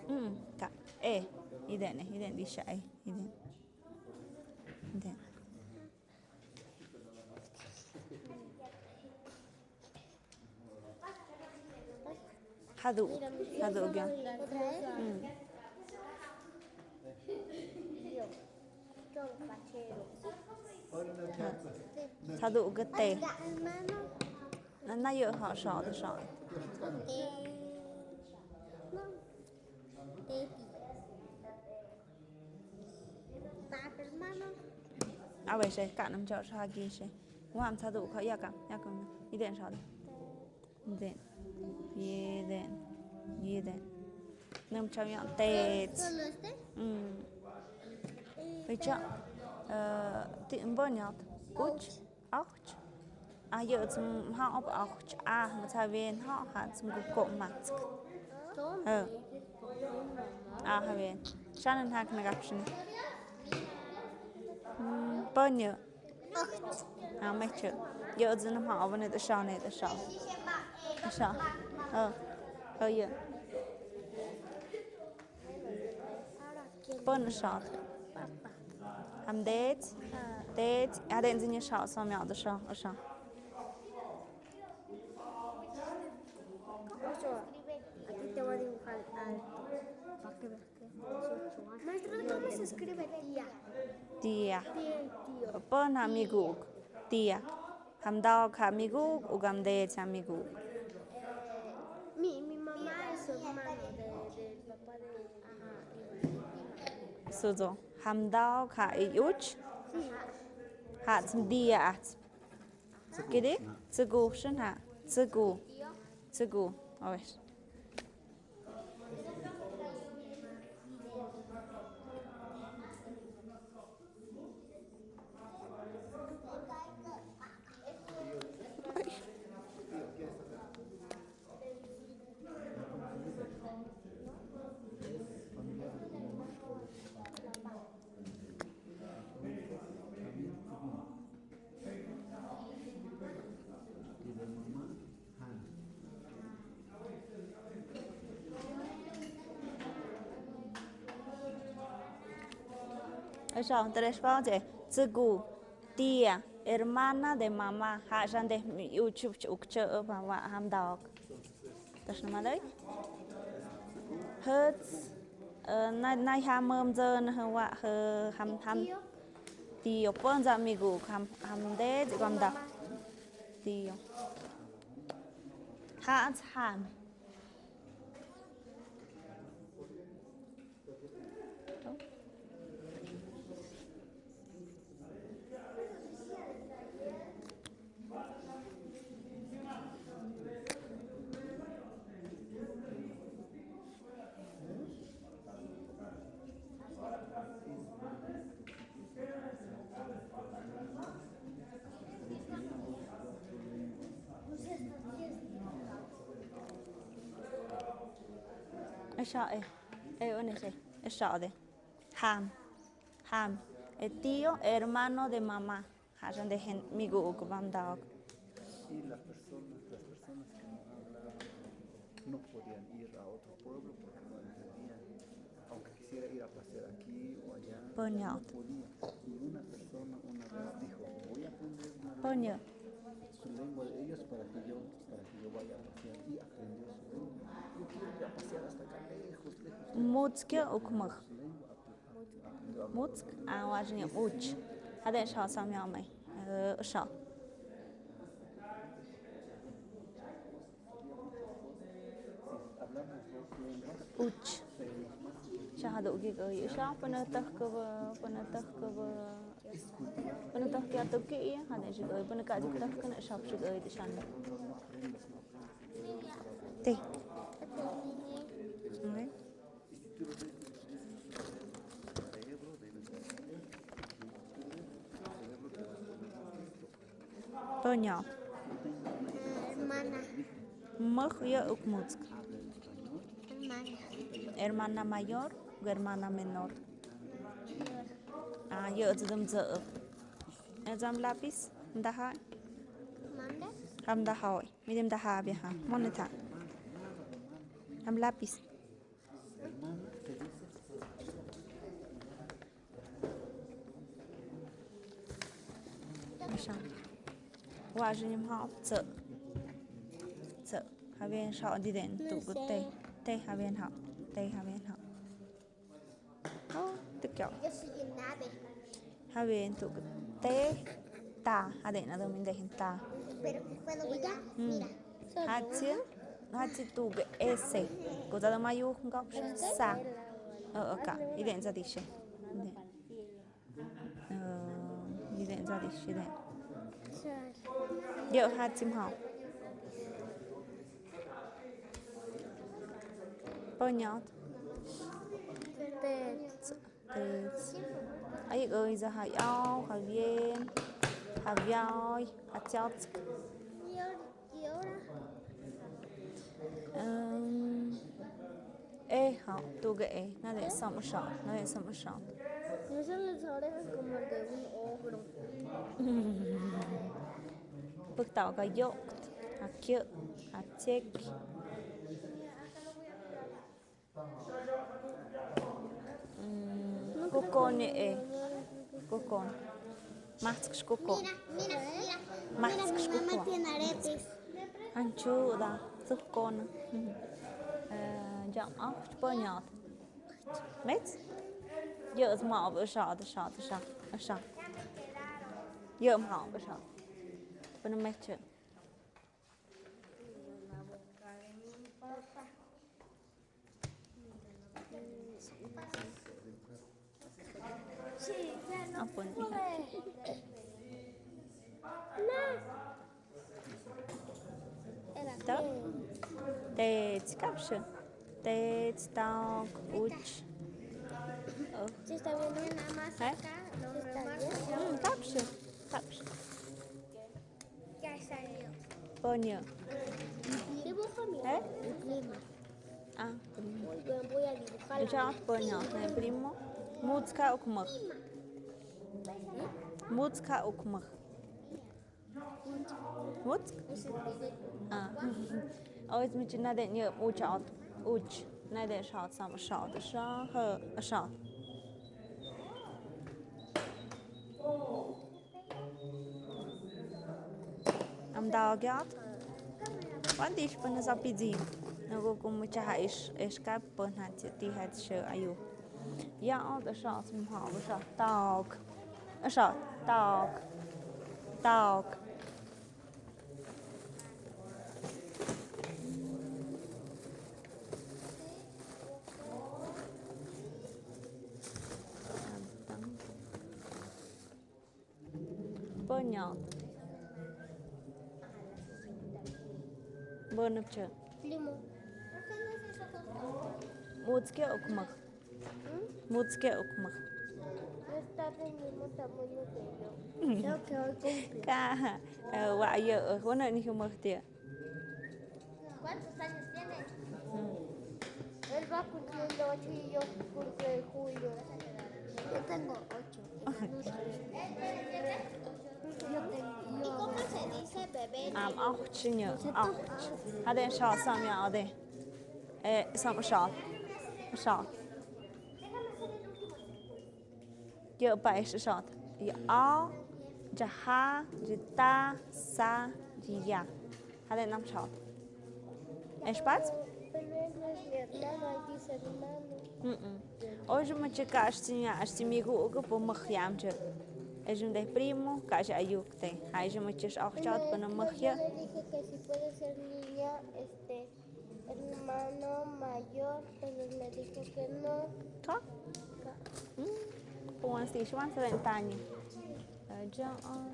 Mm, ka. Eh, iden, iden di sha eh, iden. Iden. Haduk, haduk ya. Hmm. Haduk gete. Na, na yo ha sha, sha. Awe she, ka nam cho sha gi she. Wam sa du kha ya ka, ya ka. Iden sha. Iden. Yiden. Yiden. Nam cha ya te. ¿Solo este? Mm. Pecha. Eh, ti mbonyat. Kuch. Acht. Ah, yo, tsum ha op acht. Ah, ma tsa wen ha, ha tsum gu ko matsk. Eh. Ah, ha wen. Shannon hak na gapshin. Hmm, pønyo. Ah, mecho. Yo, tsum ha op ne, sha ne, sha. Sha. Eh. Eh, yo. Pøn shat. Ham det. Det. Ja, den sin shat som ja, det shat, shat. Aquí te voy a dibujar alto. Maestro, ¿cómo se escribe tía? Tía. Tía y tío. Pøn ha mi gug. Tía. Ham daug ha mi gug, ug ham det ha mi gug. Mi, mi mamá es hermano de, del papá de, ajá, mi prima. Suzo. Ham daug ha i uch. Sí. Ha tsum dia ats. Kidi? Tsugu, shun ha. Tsugu. Tsugu. A ver. Esa, tres, cuatro, tsügu, tía, hermana de mamá, ha, sande, mi, u, chu, chu, uk, chø, ba, wa, ham, dog. Tasna madai. Hüts, eh, na, na, ha, mum, zøn, ha, wa, ha, ham, ham. Tío, pon, za, mi, gu, ham, ham, de, zi, gam, da. Tío. Ha, ham. Esa, eh, eh, un, ese, esa, de. Ham. Ham. Eh, tío, hermano de mamá. Hasan de hen, mi, gu, uk, bam, dog. Y las personas, las personas que no hablaban, no podían ir a otro pueblo porque no entendían. Aunque quisiera ir a pasear aquí o allá, no podía. Y una persona una vez dijo, "Voy a aprender una lengua, su lengua de ellos para que yo, para que yo vaya a pasear", y aprendió su lengua. Yo quiero ir a pasear hasta acá lejos, lejos, lejos. Mutsk ya ukmag. Su lengua, aprendió a Mutsk, a, wa, ri, uch. Haden sha sa, mi, a, mai. Eh, sha. Uch. Sha hadu ki ko, sha pana tak ko, pana tak ko. Pana tak ya to ki, haden shi ko, pana ka tak ko na sha shi ko, sha. Te. Okay. Toño. Hermana. Møg ya uk Mutsk. Hermana. Hermana mayor o hermana menor. Mayor. Ah, ya tzedem tzø. Ezam lápiz, mdaha. Mande. Ham mdaha oi. Midim mdaha biaha. Monita. Ham lápiz. Wa, ri, nim, ha, tsø. Tsø. Haven sha di den tu gu te. Te haven ha. Te haven ha. Oh, te kya. Haven tu gu te. Ta. Haden na do min de hin ta. Hatsi, hatsi tu ge ese. Ko ta da mayu ngak sa. Oh, oka. Iden za dishe. Oh, iden za dishe de. Yo, hatsi mhao. Ponyot. Te. Te, ay, ay, za ha yao, ha bien, ha viai, ha tiatsk. Em, eh, ha, tu ge eh, na de sam sha, na de sam sha. No se les orejas como el de un ogro. Puk tao ka yok, ha kyo, ha tiek. Mm, kukon e. Kukon. Mahtsk kukon. Mira, mira, mira. Mahtsk kukon. Mi mamá tiene aretes. Anchu da. Kukon. Eh, ya, ah, ponyat. Met? Yo, es ma, sha, sha, sha, sha. Yo, ma, sha. Bueno, met. Tets, kapsha. Tets, taok, uch. Oh. Sí, está bien, nada más acá, lo remarco. Mm, kapsha. Kapsha. Ya salió. Ponyo. Dibuja mi prima. Ah, primo. Voy a dibujar. Ucha ponyo, eh, primo. Mutska ukmag. Mutska ukmag. Mutsk? Ah. Oh, es mi china de nyo ucha ot. Uch. Na de shot sam shot. Sha, ha, shot. Taag ya. Wan tish pana sa pizin. Nago kum cha ha ish, ish ka pana ti ha sha ayu. Ya, o da sha sum ha, da sha taag. A sha taag. Taag. Bønjat. Bønjat. Limo. Mutske okmak. Hmm? Mutske okmak. Esta de limo tamaño de yo. Yo que hoy cumple. Ka, eh, wa yo, eh, wana ni humak tia. ¿Cuántos años tiene? Él va cumpliendo ocho y yo cumplo en julio. Yo tengo ocho. Yo tengo, yo... ¿Y cómo se dice bebé? Am, och, señor. Och. Hadde en sha, sam ya, hadde. Eh, sam sha. Sha. Yo pa es shot. Ya a, ya ha, ya ta, sa, ya ya. Hadde nam shot. Espats? Pero él no es mi hermano, él dice hermano. Mm-mm. Oy ma chika ashti ya, ashti mi gu uga po mak yam che. Es un de primo, ka ya ayuk te. Hay yo ma chis och shot, pero mak ya. Yo le dije que si puede ser niña, este, hermano mayor, pero me dijo que no. Ka? Ka. Mm. Puan si, si wan sa den tani. Eh, ya, ah.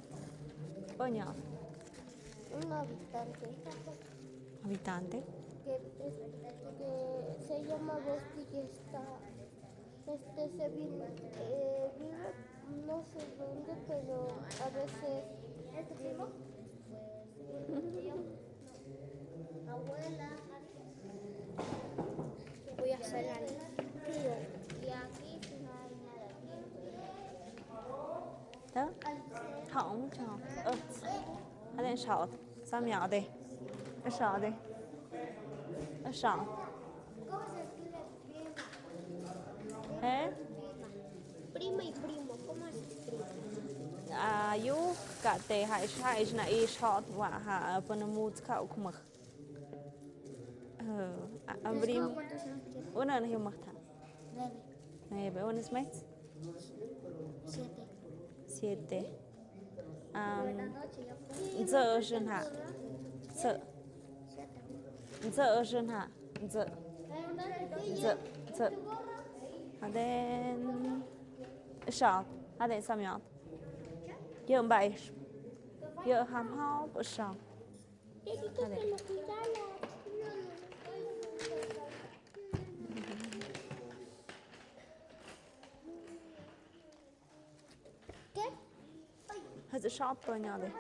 Bønjat. Un habitante. Habitante. Que, que se llama Bosti y está, este, se vino, eh, vive no sé dónde, pero a veces viene. Abuela. Voy a hacer la... Ta? Ha, ong cha. Ot. Hadde en sha ot. Sam ya de. Sha de. Sha. ¿Eh? Prima y primo, ¿cómo es primo? Ah, yo, ka te ha ish, ha ish na ish hot wa ha, ah, pana mut ka ukmak. Eh, ah, ah, primo. ¿Cuántos años tiene? Una na yo makta. Nueve. Nueve, ¿una es más? Siete. Siete. Am, ntsø shøn ha. Ntsø. Ntsø shøn ha. Ntsø. Ntsø. Ntsø. And then, shop. And then, samyang. Yo, bye. Yo, ham, ham, shop. And then. Hva er det sjapo inni det?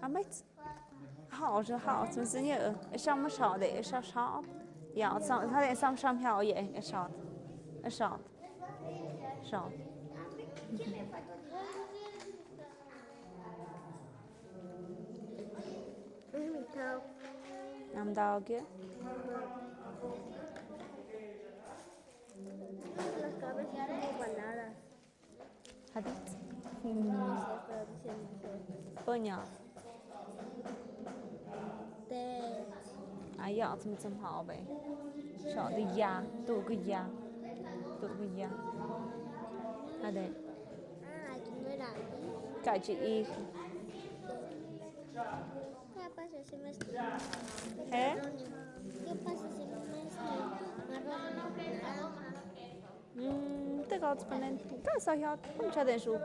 Amit? Ha, så ha, som sin gjør. Ikke om sjapo, det er ikke sjapo. Ja, så har det samme som her, og jeg er sjapo. Er sjapo. Sjapo. Nam dage. Las cabezas como ovaladas. Hadit. No sé, pero dicen eso. Poña. Te. Ay, ya, som, som har vi. Så det er ja. To, ja. To, ja. Hadde. Ah, det er... Kanskje i... Hva passer hvis man... Hæ? Hva passer hvis man... Mm, det er godt spennende. Det er så høyt. Kom, ta den sjuk.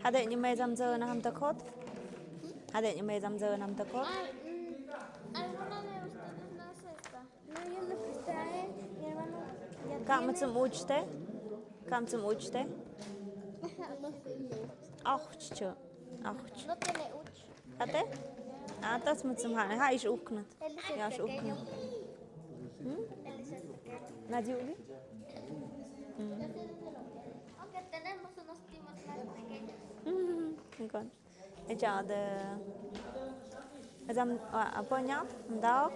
Hadde ni me zam zø na ham ta kot. Hadde ni me zam zø na ham ta kot. Alguna de ustedes no hace esto. No, yo no, está, eh, mi hermano ya... Kam tiene. Som uchte? Kam som uchte? Ach, cho. Ach. No tiene uch. Hadde? Ah, tas mut som ha. Ha, is uknat. Él es el pequeño. Ja, is uknat. ¿Mm? ¿Nadie huye? Mm. Aunque tenemos unos primos más pequeños. Mm, con. Echad. Echad, ah, apoña, ndao.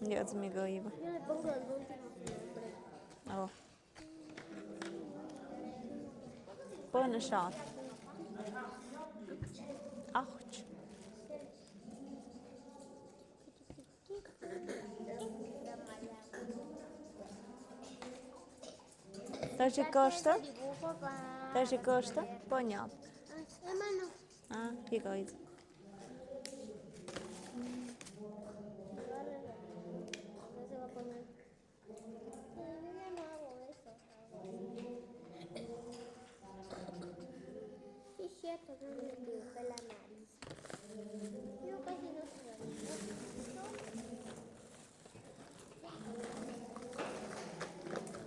Yo, mi go iba. Yo le pongo el último nombre. Oh. Bønn, echad. Ouch. Tø sik kørsta? Tø sik kørsta? Bønn, echad. Ah, hik oid. Sí, cierto, no me dibujé la nariz. Yo casi no se lo dibujo.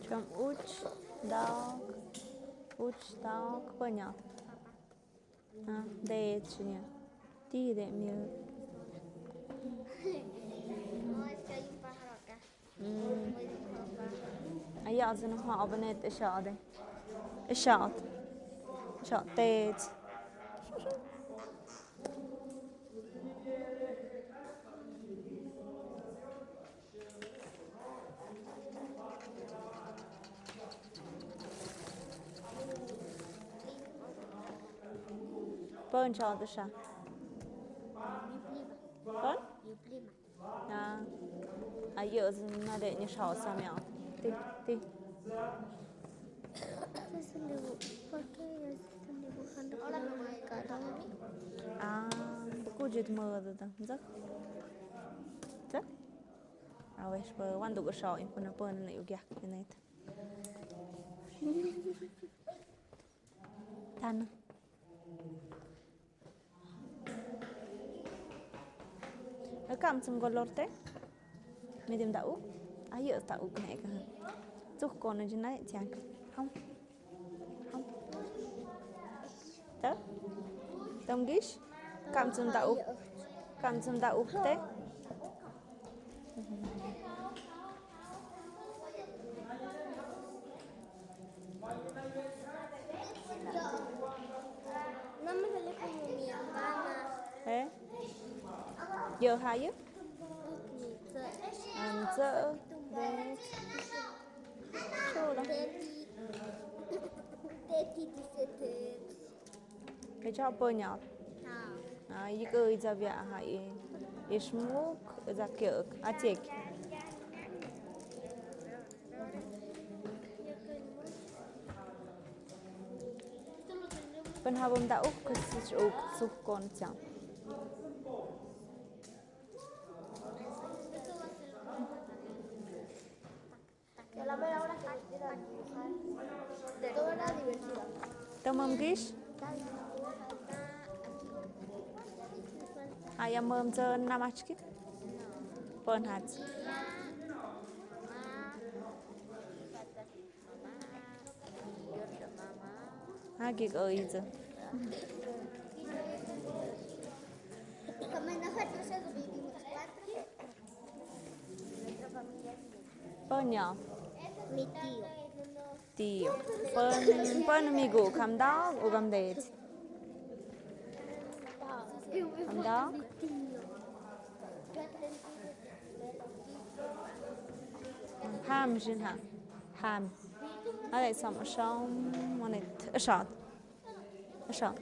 Chom ouch, ndao. Ouch, ndao, bønn, echad. Ah, de hecho, ya. Ti de mi. No, es que hay un pájaro acá. Mm. Muy de copa. Ay, ya, se nos va a poner echad. Echad. Echad, de hecho. Bønn, echad, echad. Bønn? Ah. Ay, yo, na de ni echad sa mi. Ti, ti. Es un dibu-, ¿por qué es un dibujando con una cara? Ah, buku jit mo da da. Zak. Zak. A ver, pues, cuando go show, en pone, pone, yo, ya, en esta. Tan. Kam sum color te? Midim da u? Ayo da u ne ka. Tsuk kono jina tiang. Ham. Ham. Ta? Tom gish? Kam sum da u? Kam sum da u te? No me sale como mi hermana. Eh? Yo, how you? Ansa. Chola. Teti. Teti dice teti. Ke cha ponya. Ah, yik oi za bia ha i. Ismuk za kyok. Atik. Pynhabom da uk kus uk suk kon chang. Tamam gish? Aya mom zo namachki? Pon hat. Ha, gik o izo. Pon ya? Mi tío. Tío. Pon, pon mi gu, kam da, u kam det. Kam da? Ham, jin ha. Ham. Alright, so I'm showing one it. A shot. A shot.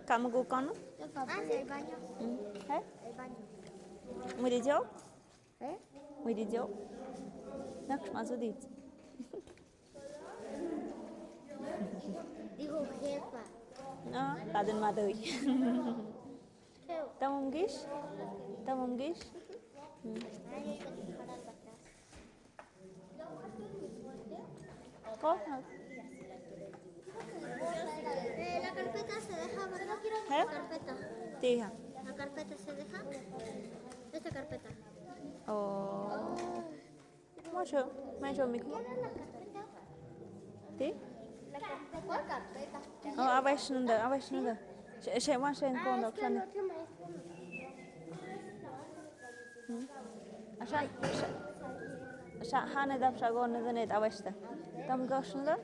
¿Cómo con? Ah, sí, el baño. ¿Eh? El baño. ¿Muy de yo? ¿Eh? ¿Muy de yo? No, más o menos. Dijo jefa. No, padre, madre. Tamam gish? Tamam gish? Hmm. Ko? Eh, la carpeta se deja, ¿verdad? ¿Eh? La carpeta. Tija. La carpeta se deja. Esta carpeta. Oh. Mucho, mucho, mi. ¿Qué? La carpeta. ¿Cuál carpeta? Oh, a ver, no, a ver, no. She, she, ma, she, Ah, es que el otro maestro nos dijo. ¿Mm? Asha, asha, asha, hane dap shago ne dene ta westa. Tam goshunda.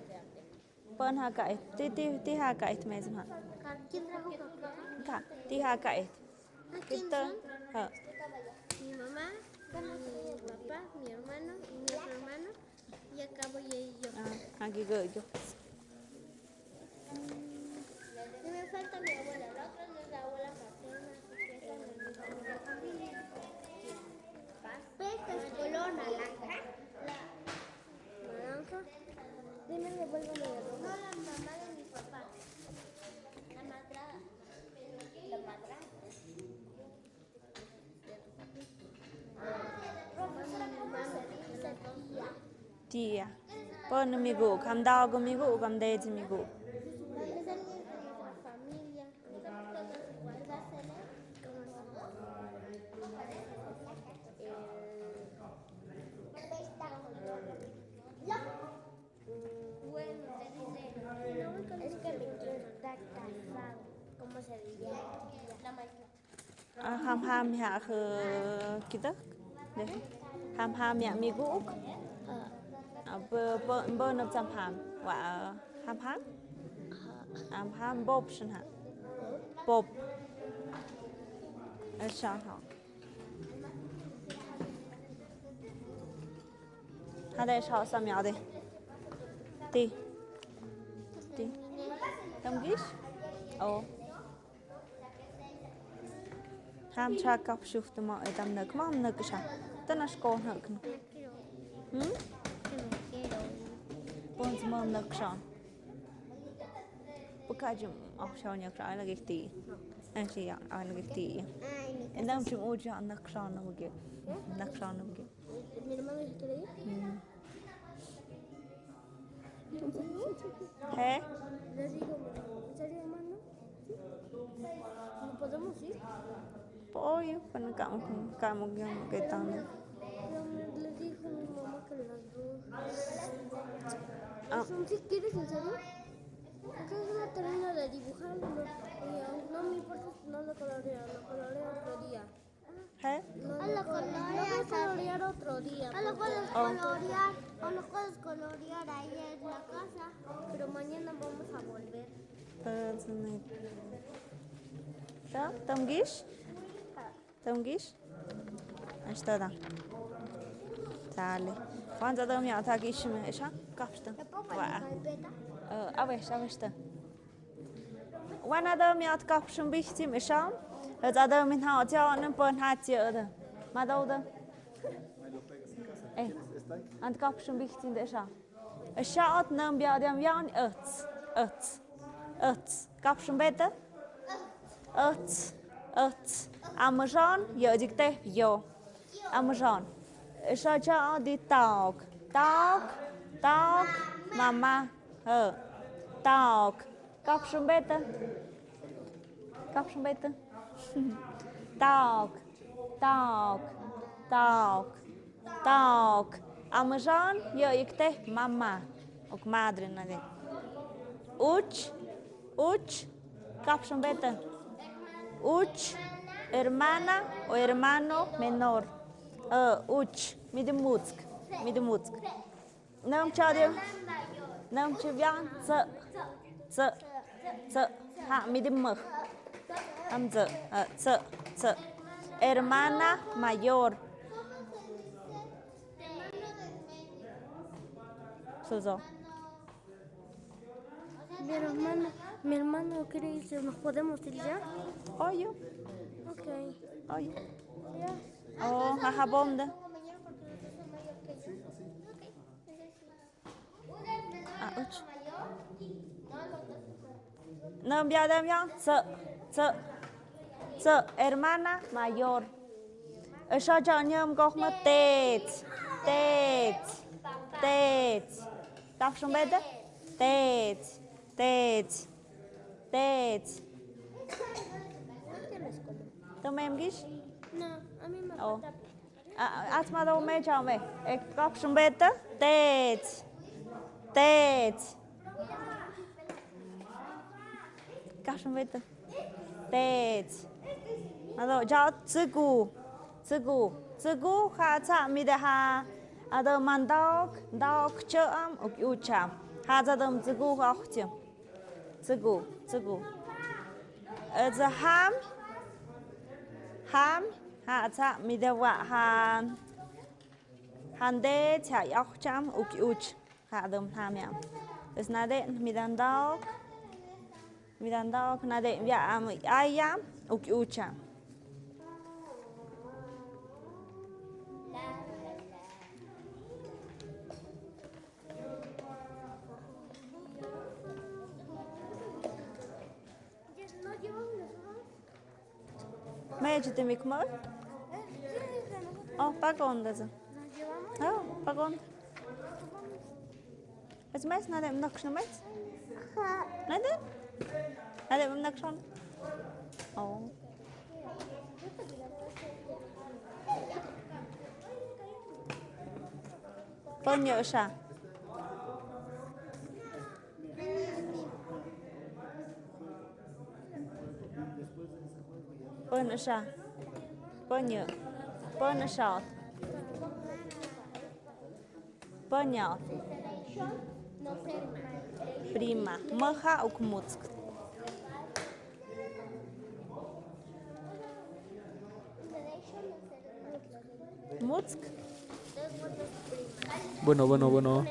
Pon ha ka et. Ti, ti, ti ha ka et me zma. ¿Quién trajo carpeta? Ka, ti ha ka et. ¿A quién Kita, son? Ha. Mi mamá, mi papá, mi hermano y mi otro hermano. Y acá voy yo. Ah, aquí voy yo. Y me falta mi abuela. La otra no es la abuela paterna, así que esa me dijo mi familia. Pesta es color naranja. Naranja. Dime, devuélveme la roja. No, la mamá de mi papá. La madrada. La madrastra. Tia. Pon mi gu, kam dau gu mi gu, kam de mi gu. Bueno, te dice, es que me quiero estar casado. ¿Cómo se diría? La maestra. Ah, ham ham ya, eh, kita. Deh. Ham ham ya mi gu uk. Ah, bo, bo, bo nop sam ham. Wa, ah, ham ham. Ham ham bob shen ha. Bob. Eh, shen ha. Hade shen sam ya de. Ti. Ti. Tam gish? Oh. Ham cha kap shuf tuma e tam nak mam nak sha. Tana shko nak. Hmm? Pon tuma nak sha. Pukajum au sha nyak sha ala gifti. An shi ya ala gifti. Endam chum u cha nak sha na muge. Nak sha na muge. Mi hermano dijo que le diga. Mm. ¿Eh? Le digo, ¿en serio, hermano? ¿Sí? ¿No podemos ir? Pollo, bueno, como, como que, como que también. Pero me, le dijo mi mamá que las dos. Ah. Son, ¿sí quieres, en serio? Entonces no termino de dibujarlo. Y, ah, no me importa si no lo coloreo, lo coloreo otro día. ¿Eh? No, lo voy a colorear otro día. Ah, lo puedes colorear, o lo puedes colorear ahí en la casa. Pero mañana vamos a volver. Entonces, ¿no? ¿Tam gish? Tam gish? Ashtada. Dale. Wan zadam ya ta gish me esha? Kapshta. ¿Le puedo poner carpeta? Eh, a ver, a ver, está. Wan adam ya tkapshun bihtim esha. Wan adam ya tkapshun bihtim esha. Wan adam ya tkapshun bihtim esha. Eh, wan tkapshun bihtim esha. Esha ot nam ya adam ya öts, öts, öts. Kapshun bete? Öts, öts. Amazon, yo dik te, yo. Amazon. Esha cha di taok, taok, taok, mama. Ö, taok. Kapshun bete. Kapshun bete. Taok. Taok. Taok. Taok. Amazon, yo ikte mama. Ok madre, nadie. Uch. Uch. Kapshun bete. Uch. Hermana o hermano menor. Ö, uch. Midimutsk. Midimutsk. Nöm chadyo. Nöm chibyan tsö. Tsö. Tsö. Ha, midim mø. Am tsö. Ha, tsö. Tsö. Hermana mayor. Suso. Mi hermano, mi hermano quiere irse, ¿nos podemos ir ya? Oyo. Ok. Oyo. Ya. Oh, ha, ha, bomda. Ah, uch. Nöm bia dem yang, tsö, tsö, tsö, hermana mayor. Esha ja nyöm goh ma tets, tets, tets. Kapshun bete? Tets, tets, tets. Tøm em gish? No, a mí me falta. Ah, atma do me chame. Eh, kapshun bete? Tets. Tets. Kasan beta. Tets. Ado, jao, tsüku. Tsüku. Tsüku, ha, tsa, mi de ha. Ado, mandok, dok, cham, uk, ucha. Ha, tsa, dom, tsüku, ha, uk, cham. Tsüku, tsüku. Ado, ham. Ham, ha, tsa, mi de wa, ha. Hande, tsa, uk, cham, uk, uch. Ha, dom, ham, ya. Is na de, mi dan dok. Miranda ok na de ya am aya uk ucha. Maya chiti mi kmo? Oh, pagonda. Oh, pagonda. Ets mes, na de mnok shon mes? Na de? Na de mnok shon? Oh. Ponyo sha. Ponyo sha. Ponyo. Ponyo sha. Ponyo. Prima. Maha uk mutsk. Mutsk. Bueno, bueno, bueno.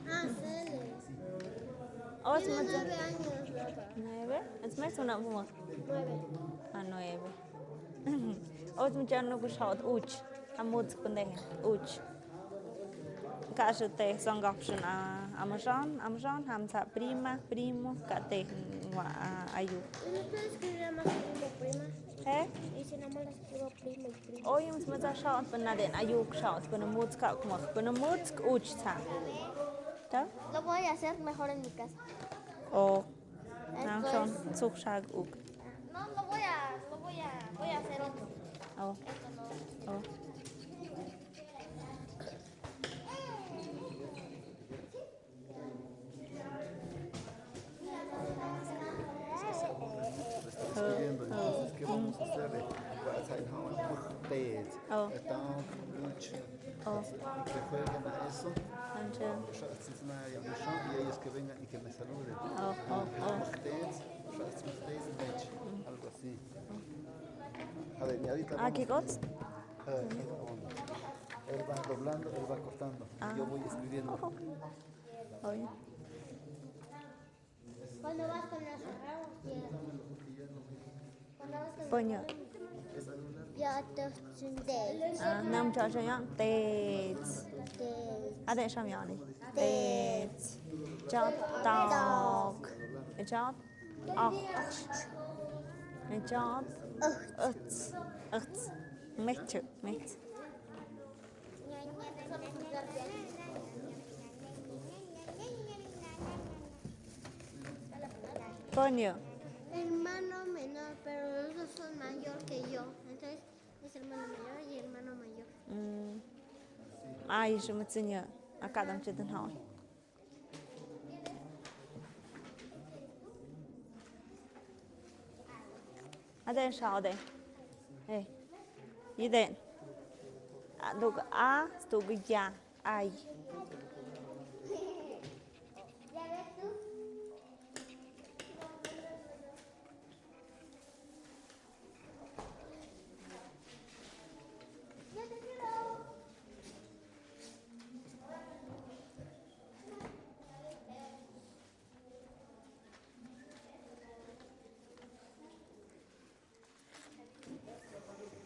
Ah, Cele. Oh, tiene nueve años, loco. ¿Nueve? Es más una mujer. Nueve. Ah, nueve. Oh, es mucha no kushaot uch. Amut kunde uch. Kashute son gapshun a amazon, amazon, hamsa prima, primo, kate wa ayu. ¿Y no puedes escribir a más primo, prima? ¿Eh? Y si no me lo escribo primo y primo. Oy, mas masa shaot panaden ayuk shaot panamutska kmak panamutsk uch sa. ¿Ta? Lo voy a hacer mejor en mi casa. Oh. Nang son suk shag uk. No, lo voy a, lo voy a, voy a hacer otro. Oh. Esto no. Oh. Entonces, ¿qué vamos a hacer? Oh. Que jueguen a eso. Y ellos que vengan y que me saluden. Oh, oh, oh. Algo así. A ver, y ahorita vamos. Ah, ¿qué cosa? Él va doblando, él va cortando. Yo voy escribiendo. Oy. Cuando vas con los arroz, ya. Cuando vas con los arroz, ya te sientes. Ah, nam cha cha ya, tets. Tets. A de sham ya ni. Tets. Cha tok. Cha. Ach. Cha. Ach. Ach. Mech, mech. Coño. Hermano menor, pero los dos son mayor que yo. Entonces, es hermano mayor y hermano mayor. Mm. Ay, yo me enseño. Acá también te. Aden shao den. Eh. Iden. Aduk a, stuk ya. Ay.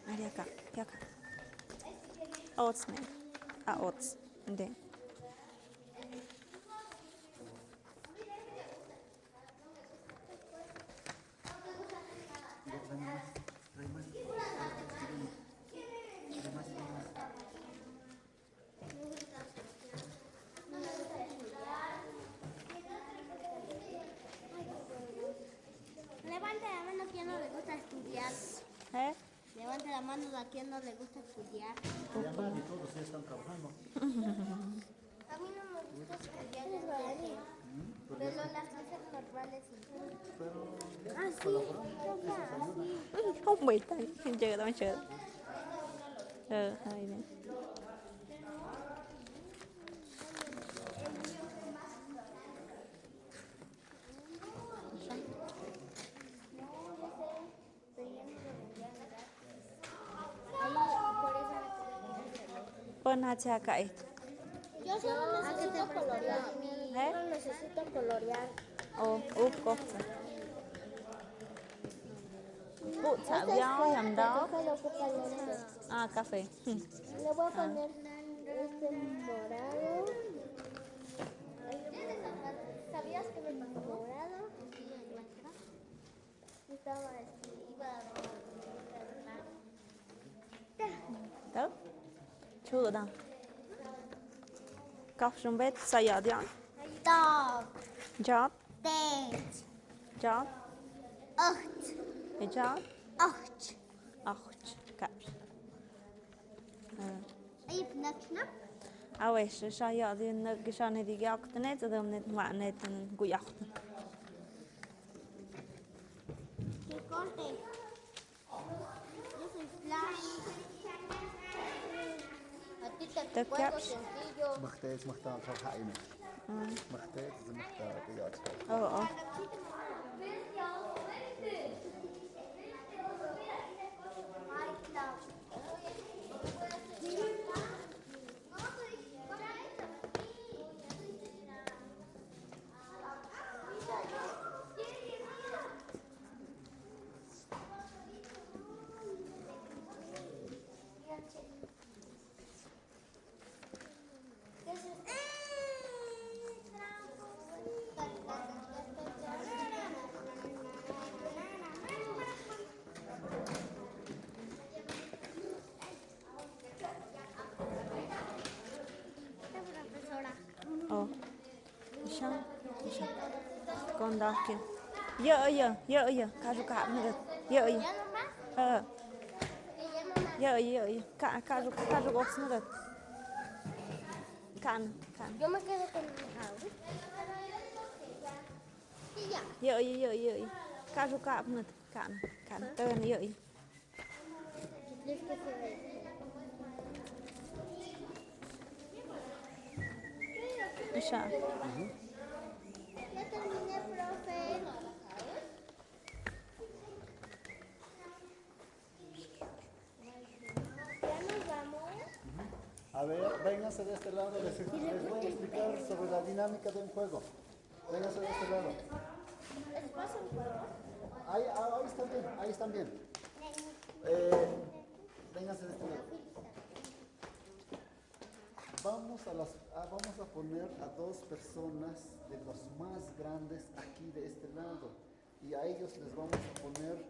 Ariaka, yaka. Oats, ne. A oats. Nde. Levante la mano quien no le gusta estudiar. ¿Eh? Levante la mano a quien no le gusta estudiar. Ya van y todos ya están trabajando. A mí no Pero las hacen normales y... Ah, sí, ya, así. Không bị tay, không chơi đâu mà chơi. Ờ, hay nè. Pon hacia acá esto. Yo solo necesito colorear. ¿Eh? Solo necesito colorear. Oh, uh, cosa. Putsa, ya, ya, ya. Ah, café. Le voy a poner este morado. ¿Sabías que me pasó? Morado. Estaba así, iba a... Tao? Chuda. Kaf shumbet sayadian. Dog. Jat. Date. Jat. Acht. Jat. Acht. Acht. Kaf. Awe, sha ya di na gisha ne di yakten ne, tadam ne ma ne ten gu yakten. Que corte. Yo soy Flash. A ti te recuerdo sencillo. Maqteed, maqteed, maqteed. Oo, oo. Ồ. Sao? Sao? Con đọc kìa. Yơ, yơ, yơ, yơ. Ka ru ka hap nơ. Yơ, yơ. Ờ. Yơ, yơ, yơ. Ka, ka ru, ka ru gos nơ. Kan, kan. Yo me quedo con mi house. Y ya. Yơ, yơ, yơ, yơ. Ka ru ka hap nơ. Kan, kan. Tơ nơ yơ, yơ. Esa. Ya terminé, profe. Ya nos vamos. A ver, vénganse de este lado, les, les voy a explicar sobre la dinámica de un juego. Vénganse de este lado. Ahí, ah, ahí están bien, ahí están bien. Eh, vénganse de este lado. Vamos a las, ah, vamos a poner a dos personas de los más grandes aquí de este lado. Y a ellos les vamos a poner,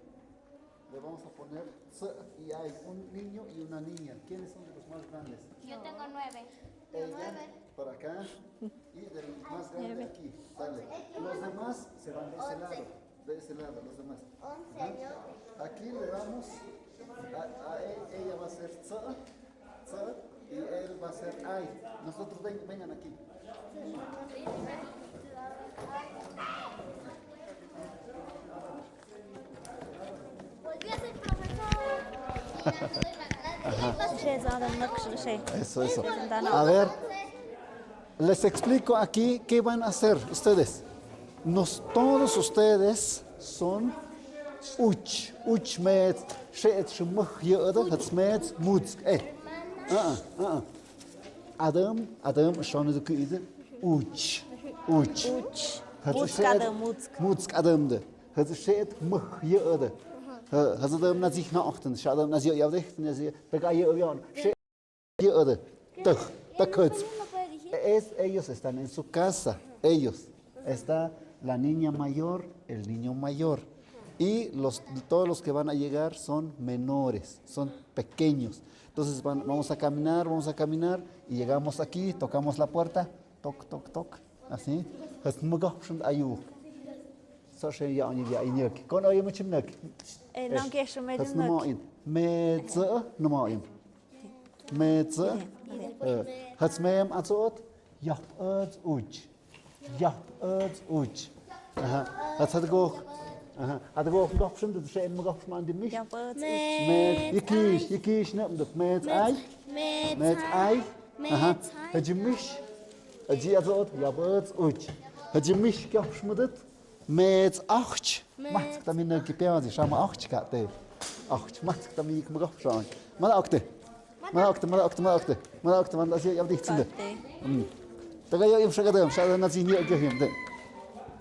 le vamos a poner, s-, y hay un niño y una niña. ¿Quiénes son de los más grandes? Yo tengo nueve. Ella, para acá, y del más grande aquí, dale. Los demás se van de ese lado, de ese lado, los demás. Ajá. Aquí le damos, a, a e-, ella va a ser s-, s-, y él va a ser ay. Nosotros, ven-, vengan aquí. Volví a ser profesor. Eso, eso. A ver, les explico aquí qué van a hacer ustedes. Nos, todos ustedes son uch, uch meed, shet shmuk yada, hats meed, mutsk, eh. Ah, ah, ah. Adam, Adam, shon de kuide, uch, uch. Uch. Hats mutsk shet, Adam, mutsk. Mutsk Adam de. Hats shet muk yada. Ha, hats Adam na zich na ochten, sha Adam na zich yavdecht, na zich, pega yada. Yada. Tag, tag, hats. Es, ellos están en su casa, ellos. Está la niña mayor, el niño mayor. Y los, todos los que van a llegar son menores, son pequeños. Entonces van, vamos a caminar, vamos a caminar y llegamos aquí, tocamos la puerta, toc, toc, toc, así. Has muga shun ayu. So she ya ni ya inyek. Kon ayu muchim nek. Eh, no ke shun me. Has no mo in. Me tsa no mo in. Me tsa. Eh, has me am atsot. Yap ats uch. Yaph ëts uj. Aha. Hadguok. Aha. Hadguok gopshan dad shen ma gopshan di mis. Yaph ëts uj. Mêts. Mêts. Ykish, ykish nabdap. Mêts ai. Mêts ai. Aha. Hadji mis. Hadji azot. Yaph ëts uj. Hadji mis gopshan dad. Mêts ach. Mahtk tami naki piazi shama ach kate. Ach mahtk tami ik ma gopshan. Mala okte. Mala okte, mala okte, mala okte. Mala okte, mala okte, mala okte. Taga yo im shaka dam, shaka na zin yo gyo him de.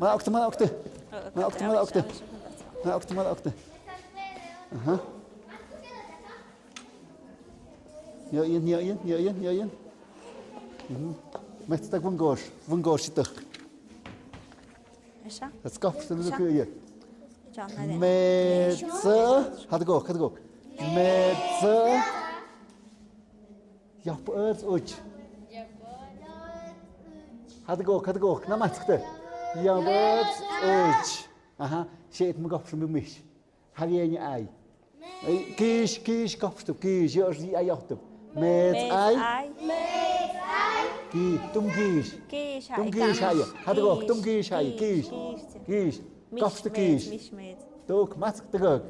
Mala okte, mala okte. Mala okte, mala okte. Mala okte, mala okte. Aha. Yo in, yo in, yo in, yo in. Mhm. Mehta tak wungos, wungos ito. Esa. Let's go. Esa. Mêts. Hadguok, hadguok. Mêts. Yaph ëts uj. Hadguok, hadguok. Namahtskte. Yaph ëts uj. Aha. Shet ma gopshan bi mis. Havieni ai. Kish, kish, gopshan dap, kish, yo ri ai yohtap. Mêts ai. Mêts ai. Ki, tum kish. Kish ai. Tum kish ai. Hadguok, tum kish ai. Kish. Kish. Gopshan dap kish. Mis, mis, mis. Tuk, mahtk, tugak.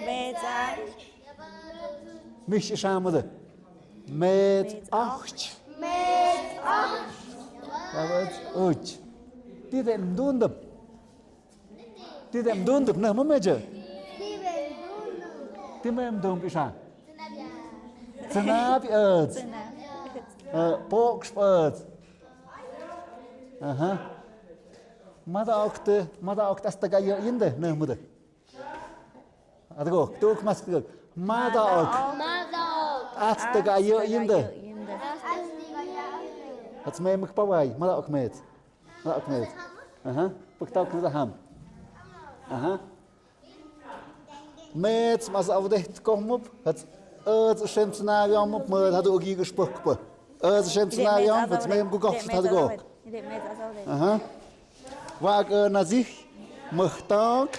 Mêts ai. Mis shama de. Mêts ach. Mêts ach. Yaph ëts uj. Ti de mdundap. Ti de mdundap na ma meje. Ti me mdundap isa. Tsnap ëts. Pok ëts. Aha. Mada okte, mada okte asta ga yo inde na mude. Adgo, tuk mas tuk. Mada ok. Mada ok. Asta ga yo inde. Hats me muk pawai, mada ok met. Aha. Puktauk na ham. Aha. Met mas avdet kohmup. Hats ëts shem tsnavi omup, met hadu ogi guspukpa. Ëts shem tsnavi omup, hats me muk gok hadgo. Aha. Wak nazih. Muhtauk.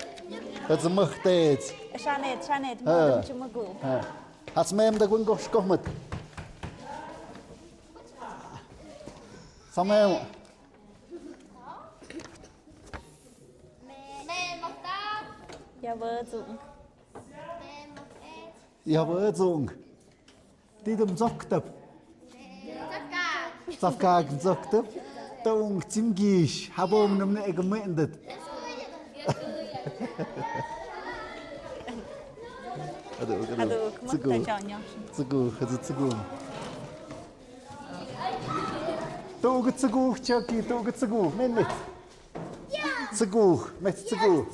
Hats muhtet. Shanet, shanet. Hats me muk gok kohmut. Samem. Yabazung. Yabazung. Tidum zoktap. Zafkak zoktap. Tung tsimgish. Habom namne egmendet. Adu, adu. Tsugu. Tsugu, hadu tsugu. Tugu tsugu, Chucky, tugu tsugu, men met. Tsugu, met tsugu.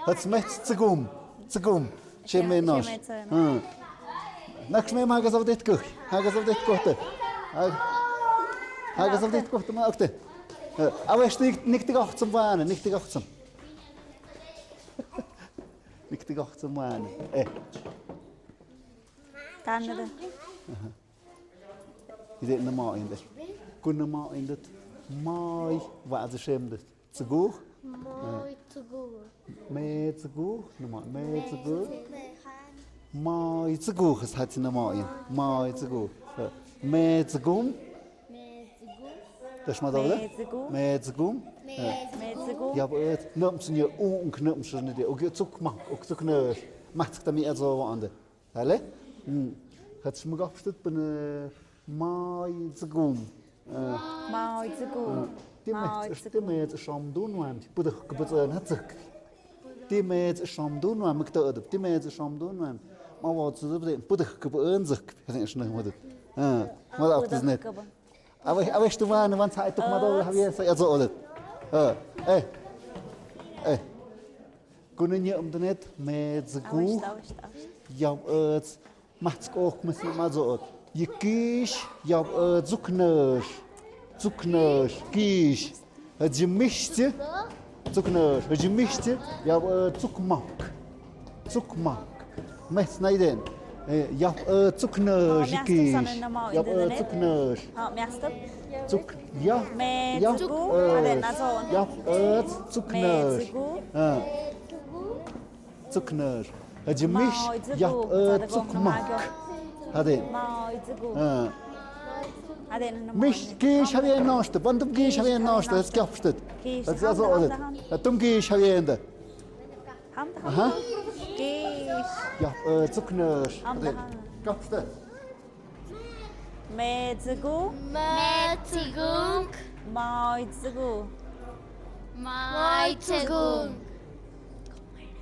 Hats met tsugum, tsugum. Sheme nos. Naks me magas of dit kuh, hagas of dit kohte. Hagas of dit kohte ma okte. Awes nik nik tik ochum wane, nik tik ochum. Nik tik ochum wane. Eh. Tanne. Ide nama inde. Kun nama inde. Mai wa azishem dit. Tsugu? Mai tsugu. Me tsugu, nama me tsugu. Mai tsugu, has hati nama in. Mai tsugu. Me tsugum. Tashma dawla? Me tsugum. Me tsugum. Yab ëts, nam sunya ung, nam sunya de. Ogi tsuk mak, ok tsuk na. Mak tsuk tami azo ande. Hale? Hats mugapstut pun mai tsugum. Mai tsugum. Timet, timet sham dun wan. Puduk kebetsen hatsuk. Timet sham dun wan mukta. Timet sham dun wan. Ma wa tsuduk de puduk kebetsen zuk. Hasin shna muduk. Ma da optis net. Awe awe shtu wan wan sai tuk ma do hawi sai azo odet. Eh. Eh. Kunin ya umdanet me tsugum. Yab ëts. Mahtskok mas ma zot. Yikish, yab ëts tsuknash. Tsuknash, kish. Hajimishti. Tsuknash, hajimishti. Yab ëts tsukmak. Tsukmak. Mes naiden. Yab ëts tsuknash, kish. Yab ëts tsuknash. Tsuk, yab, yab ëts. Yab ëts tsuknash. Tsuknash. Hajimish yap tsukmak. Hade. Mist, gísj hafinn nôstad, band um gísj hafinn nôstad, skjapstad. Gísj, hafinn nôstad. Tum gísj hafinn da. Aha. Gísj. Ja, eh, tsuknös. Skjapstad. Metsegu. Metsegu. Maitsegu. Maitsegu.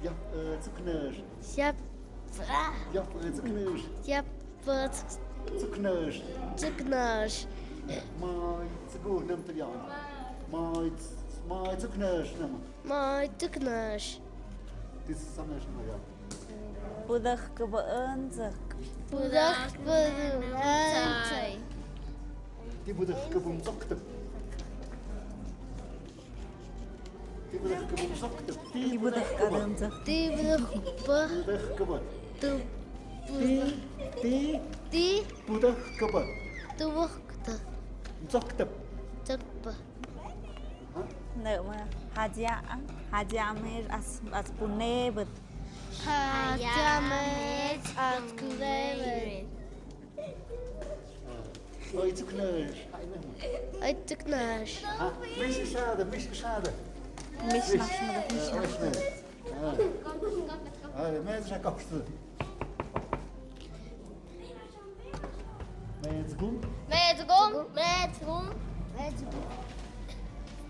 Ja, eh, tsuknös. Ja. Ja, eh, tsuknös. Ja. Tsuknös. Tsuknös. Maitsegu nam talian. Mai, maitsuknös nam. Maitsuknös. Tis samnös nam ya. Budahkba anzak. Budahkba anzak. Ti budahkba anzak. Ti budahkba anzak. Ti budahkba. Ti budahkba. Budahkba. Tu. Ti. Ti. Ti. Budahkba. Tu budahkba. Anzak. Anzak. Nöma, haja, haja mer as, as punebet. Haja mer as punebet. Oi, tsuknös. Oi, tsuknös. Ha, mish kashada, mish kashada. Mish, mish, mish. Ah, ah, mish kashada. Metsgum. Metsgum. Metsgum. Metsgum.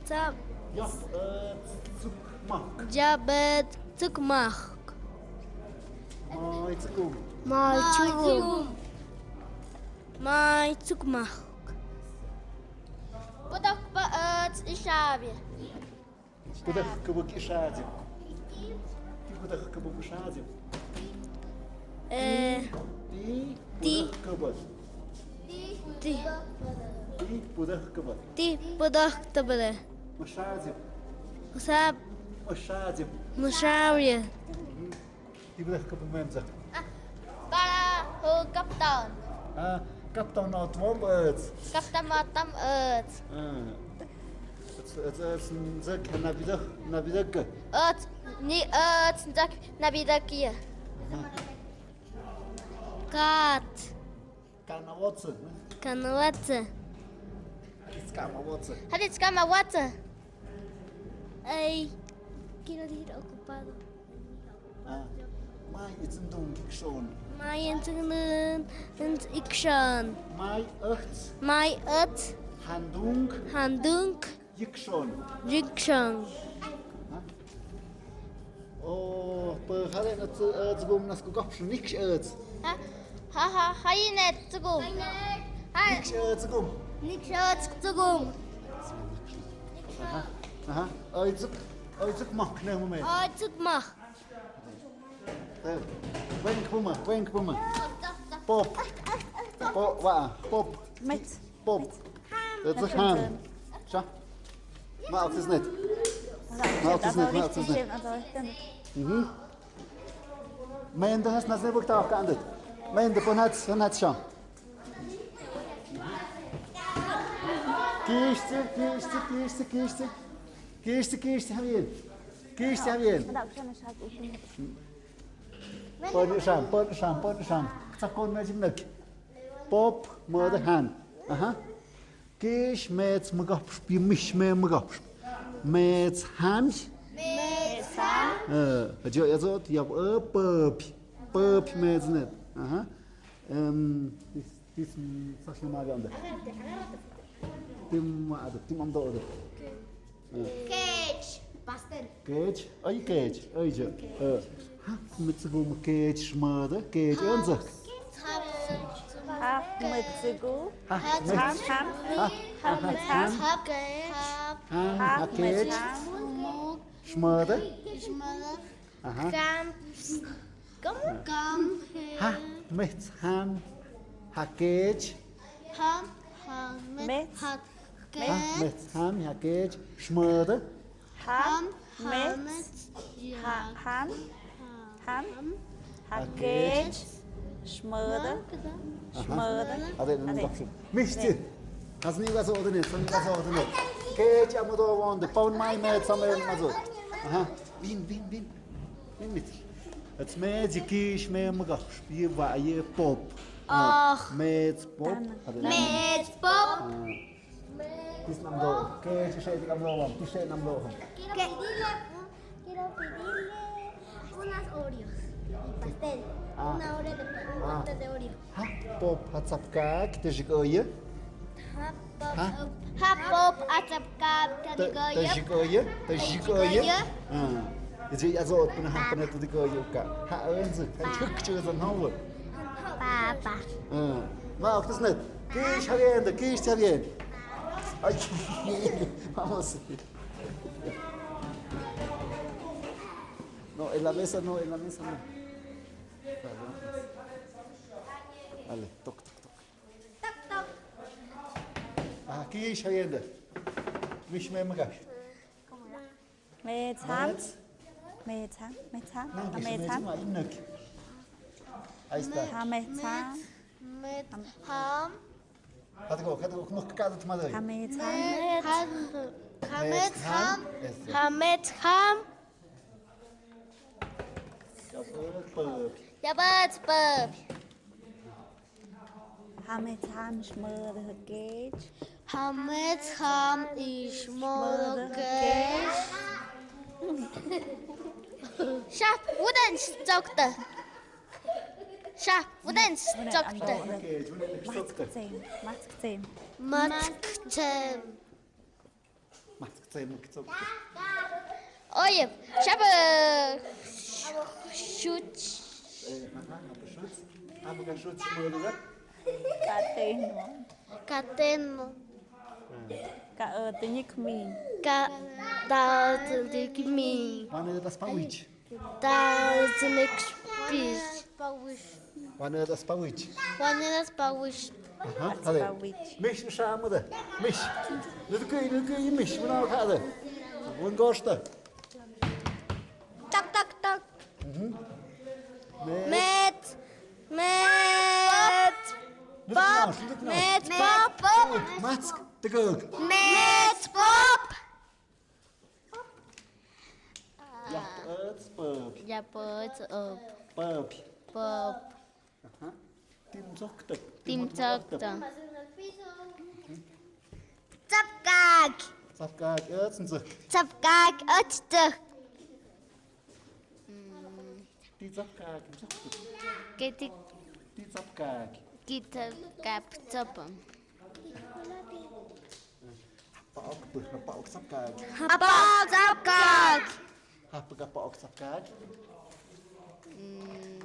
Tsap. Ja, eh, tsukmak. Ja, eh, tsukmak. Maitsgum. Maitsgum. Maitsgum. Maitsgum. Budahkba, eh, ishabi. Budahkba kishadi. Ti budahkba kishadi. Eh. Ti. Ti. Budahkba. Ti. Ti budahkba. Ti budahkba. Mashadi. Masab. Mashadi. Mashadi. Ti budahkba memza. Ah, para ho kaptan. Ah, kaptan ot wom ot. Kaptan ot wom ot. Ah. Ot, ot, ot, nzak nabidak, nabidak. Ot, ni ot, nzak nabidak ya. Aha. Kat. Kanawatsa. Kanawatsa. Hadits kamawatsa. Hadits kamawatsa. Ay, quiero decir ocupado. Ah, mai itsindung ikshon. Mai itsindung ikshon. Mai ot. Mai ot. Handung. Handung. Yikshon. Yikshon. Ha? O, pa hale na tsu, eh, tsugum na sku kapshun niksh, eh, tsu. Ha, ha, ha, haine tsugum. Ha. Niksh, eh, tsugum. Niksh, eh, tsugum. Aha, aha. Oi, tsuk, oi, tsuk mak ne mo me. Oi, tsuk mak. Eh, weng puma, weng puma. Pop. Pop, wa, pop. Met. Pop. That's a ham. Sha. Ma, wat is net? Ma, wat is net? Ma, wat is net? Mhm. Mende has nas ne bukta kan dit. Mende pon hat, pon hat sha. Kiste, kiste, kiste, kiste. Kiste, kiste, hafinn. Kiste, hafinn. Pon sham, pon sham, pon sham. Tsakon me jim nak. Pop, møde han. Aha. Kish mets magapsh, bi mish me magapsh. Mets han. Mets han. Eh, jo, ja, so, ja, eh, pop. Pop mets net. Aha. Em, dis, dis, mm, sasli ma ganda. Tim, ma ada, tim am do ada. Kech. Past tense. Kech. Ai kech. Ai jo. Eh. Ha, metsgum kech shmada. Kech anza. Ha, metsgum. Ha, mets. Ha, ha, ha, ha, kech. Ha, ha, kech. Shmada. Aha. Kam. Kam. Kam. Ha, mets han. Ha kech. Ha, ha, mets. Mets. Ha, ha, mets han, ha kech. Shmada. Ham, ham, ha, ham, ham, ha kech, shmada, shmada. Ade, ade. Misti. Hasni gaso odene, hasni gaso odene. Kech amudo wonde, paun mai met samen mazo. Aha. Bin, bin, bin. Bin mit. Ets me jikish me mga. Ye wa ye pop. Ah. Met pop. Met pop. Tis nam do, ke chi she ti kam do, ti she nam do. Quiero pedirle, quiero pedirle unas Oreos y pastel. Ah. Una Oreo de pa-, un Ah. pastel de Oreo. Ha pop ha tsap kak, te jik oye. Ha pop, Ha? ha pop ha tsap kak, te Te, jik te oye. jik oye, te jik oye. Ah. Iji ya zo puna ha puna tu dik oye ka. Ha enzi, ha chuk chuk zan hawo. Papa. Ah. Ma oktas net. Kish ha bien, kish ha bien. Ay. Vamos. No, en la mesa no, en la mesa no. Vale, toc, toc, toc. Toc, toc. Ah, kish ha bien. Mish me magash. Mets ham. Mets. Mets ham. Mets ham. Nang Ah, kish mets me ham. Jima imnak. Ahí está. Ha mets ham. Mets ham. Hadigo, hadigo, kmo kaka tu tmadoi. Ha mets ham. Mets ham. Ha mets ham. Eso. Ha mets ham. Yabats pap. Ha mets ham shmurda kech. Ha mets ham ishmurda kech. Shap, wooden structure. Shap, wooden structure. Matsktsen, matsktsen. Matsktsen. Matsktsen, matsktsen. Oye, shapa. Shut. Eh, aha, apa shut? Apa ka shut shmurda? Kateno. Kateno. Ka, eh, tinyik mi. Ka, da, tinyik mi. Wane das pawich. Dal zimik spis. Wane das pawich. Wane das pawich. Aha, hadi. Pawich. Mish shamada. Mish. Lukui, lukui, mish. Wuna hada. Wun gosta. Tak, tak, tak. Mhm. Met. Met. Met. Pop. Met pop. Matsk. Teguk. Met pop. Yapöts pöp. Yapöts pöp. Pöp. Pöp. Aha. Tim tsokta. Tim tsokta. Tsapkak. Tsapkak, öts ntsok. Tsapkak, öts ntsok. Mm. Ti tsapkak, tsokta. Keti. Ti tsapkak. Ki tsapkak, tsopam. Hapa ok, hapa ok tsapkak. Hapa ok tsapkak. Hapa ok tsapkak. Mm.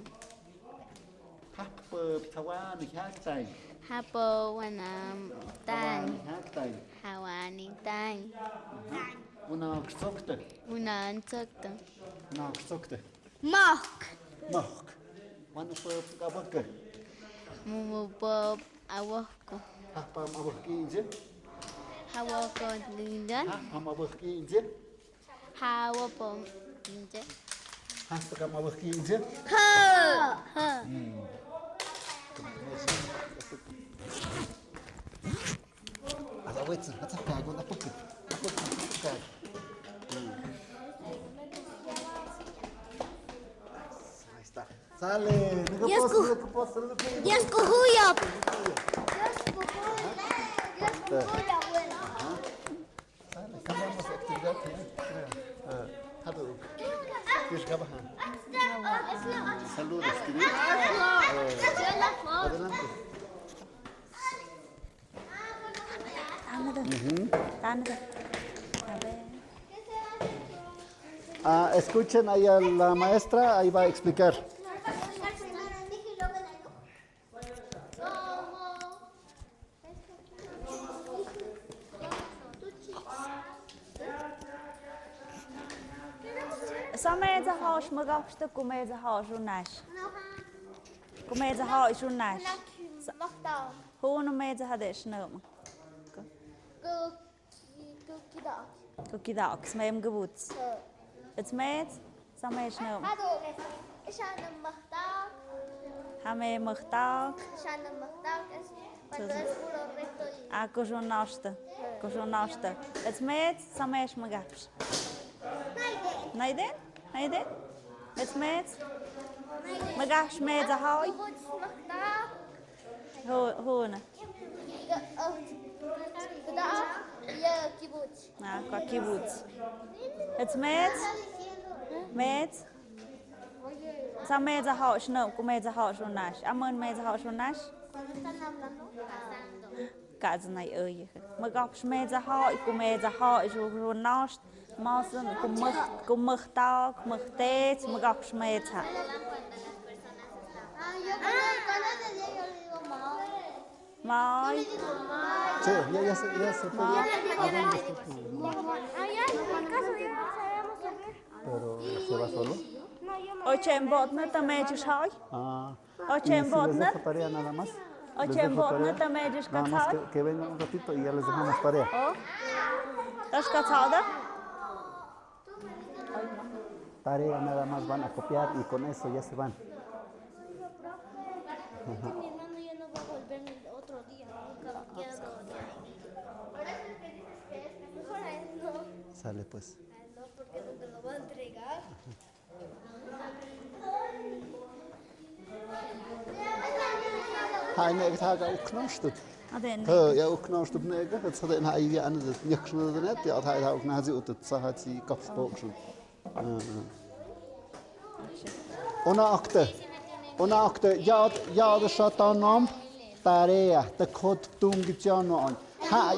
Hapa thawan haktai. Hapa wan haktai. Thawan haktai. Thawan haktai. Aha. Una ok tsokta. Una ok tsokta. Una ok tsokta. Mahk. Mahk. Wan pop ka baka. Mumu pop awahku. Hapa ma wahki inje. Hawa ko lindan. Hapa ma wahki inje. Hawa pom inje. Hapa ka ma wahki inje. Ha. Ha. Hmm. Ada wetsa, ada kago na pukit. Na pukit, na pukit. Hmm. Ahí está. Sale, naka pos, naka pos, naka pos. Yaskuhuya. Yaskuhuya, abuela. Ajá. Sale, cambiamos de actividad, ¿eh? Ah, hadu. Saludos, querido. Ah, adelante. Tanto. Ujú. Tanto. A ver. Ah, escuchen ahí a la maestra, ahí va a explicar. Sameedza haosh magapshta kumeedza haosh unash. Kumeedza haosh unash. Sa-, Hun meedza hadesh nööma. Ku-, ku-, kukidaok. Kukidaok, smeem gabuts. Ku- Etsmeed, sameesh nööma. Hadu, isha nööma mahtaok. Hame mahtaok. Isha nööma mahtaok, es, patu es puro recto y- Ah, kushun noshta. Kushun noshta. Etsmeed, sameesh magapsh. Naiden? Naiden? Naiden? Etsmeed? Magapsh meedza haoy. Hu-, huna. Ah, ka kibuts. Ets mets? Mets? Sa mets a hosh no, ku mets a hosh unash. Amon mets a hosh unash? Cuando están hablando, pasando. Kaznai oye. Magapsh mets a hosh, ku mets a hosh unash. Masun, ku mah, ku mah tao, ku mah tech, magapsh mets a. Ah, yo cuando, cuando es de día yo le digo mao. Mai. Sí, ya, ya sé, ya sé, pero ya, ¿a dónde está tu mamá? Allá en mi casa, ya sabemos dormir. Pero, ¿se va solo? Ochen botna ta mejis hoy. Ah, ¿y si les dejo tarea nada más? Les dejo tarea. Nada más que, que vengan un ratito y ya les dejamos tarea. Oh. Tarea, nada más van a copiar y con eso ya se van. Es que mi hermano ya no va a volver el otro día, nunca me queda otro día. Por eso es que dices que es mejor a él, no. Sale, pues. A él no, porque donde lo va a entregar. Hai, ne, ek thaga uknostut. Aden. He, ya uknostut ne, ek, het sade na, ya, an, de, nyakshna de net, ya, thaga uknazi utut, saha, si, kofspokshan. Ona akte. Ona akte. Ya, ya, de satan nom. Tarea. Te kot tungi tiano on. Ha,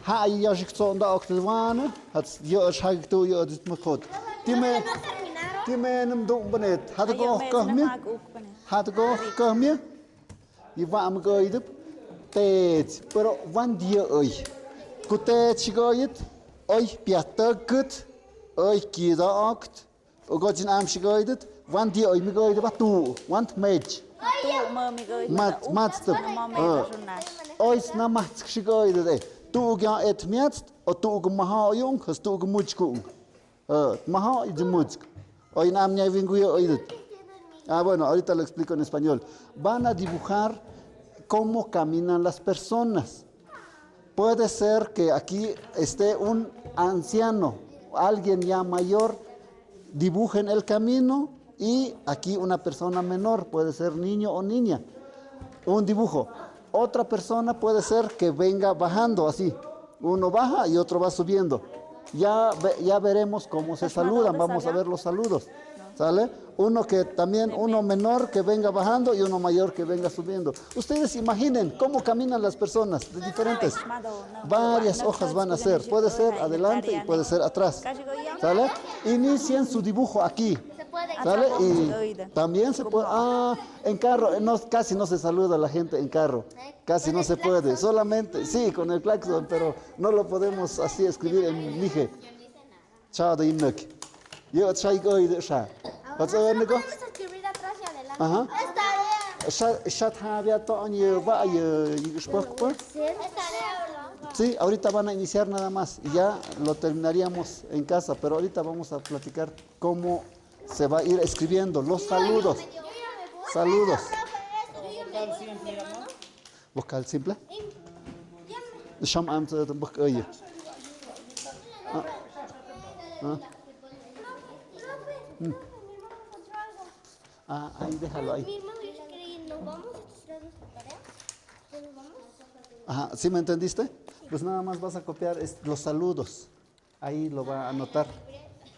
ha, ya, sik so, da akte wane. Hat, ya, sik tu, ya, dit me kot. Time. Time nem dum benet. Hat go kahmi. Hat go kahmi. Iwa am goidip. Tet. Pero wan dia oi. Kutet si goit. Oi piatakut. Oi kida akt. Ugo jin am shigoidet, wan di oi migoidet ba tu, wan mej. Mat, mat step. Oi sna mat shigoidet e. Tu ugo et miat, o tu ugo maha oyung, has tu ugo muchkung. Maha oy muchk. Oi nam nyai vinguyo oidet. Ah, bueno, ahorita lo explico en español. Van a dibujar cómo caminan las personas. Puede ser que aquí esté un anciano, alguien ya mayor, dibujen el camino y aquí una persona menor, puede ser niño o niña, un dibujo. Otra persona puede ser que venga bajando así, uno baja y otro va subiendo. Ya ve-, ya veremos cómo se saludan, vamos a ver los saludos. ¿Sale? Uno que también, uno menor que venga bajando y uno mayor que venga subiendo. Ustedes imaginen cómo caminan las personas de diferentes. Varias hojas van a ser. Puede ser adelante y puede ser atrás. ¿Sale? Inicien su dibujo aquí. ¿Sale? Y también se puede, ah, en carro, eh, no, casi no se saluda a la gente en carro. Casi no se puede. Solamente, sí, con el claxon, pero no lo podemos así escribir en mije. Chao de inuk. Yo, chai goy de sha. Ahora sí podemos escribir atrás y adelante. Ajá. Sha, sha tha bia to on ye va ye, ye spok, pues. Sí, ahorita van a iniciar nada más y ya lo terminaríamos en casa, pero ahorita vamos a platicar cómo se va a ir escribiendo los saludos. Saludos. Vocal simple. Sham am tse tam bak aye. Ah. Ah. Mm. Ah, ahí déjalo ahí. Mi hermano dice que nos vamos a hacer nuestra tarea. ¿Ya nos vamos? Ajá, ¿sí me entendiste? Pues nada más vas a copiar es-, los saludos. Ahí lo va a anotar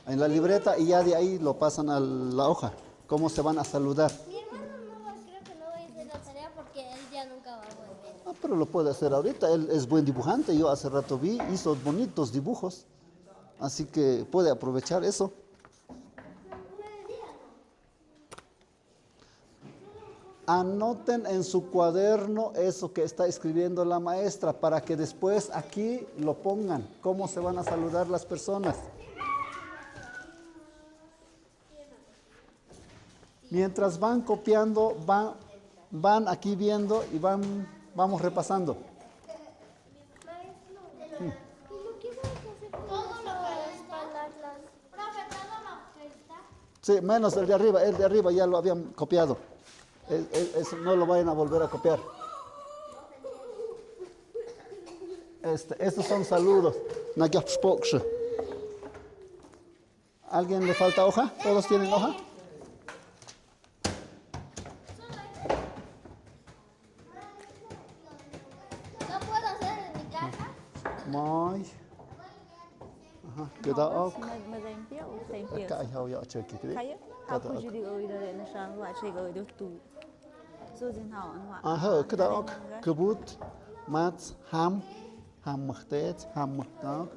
en la libreta y ya de ahí lo pasan a la hoja. ¿Cómo se van a saludar? Mi hermano no va, creo que no va a hacer la tarea porque él ya nunca va a volver. Ah, pero lo puede hacer ahorita. Él es buen dibujante. Yo hace rato vi, hizo bonitos dibujos. Así que puede aprovechar eso. Anoten en su cuaderno eso que está escribiendo la maestra para que después aquí lo pongan, cómo se van a saludar las personas. Mientras van copiando, van, van aquí viendo y van, vamos repasando. Sí, menos el de arriba, el de arriba ya lo habían copiado. E-, e-, eso no lo vayan a volver a copiar. Este, estos son saludos. Na gapspoksh. ¿Alguien le falta hoja? ¿Todos tienen hoja? ¿No puedo hacer en mi casa? Mai. Aha, kida ok. Ka ya cheki kri. Kida ok. Aha, kida ok. Kbut, mats, ham, ham mhtets, ham mhtok.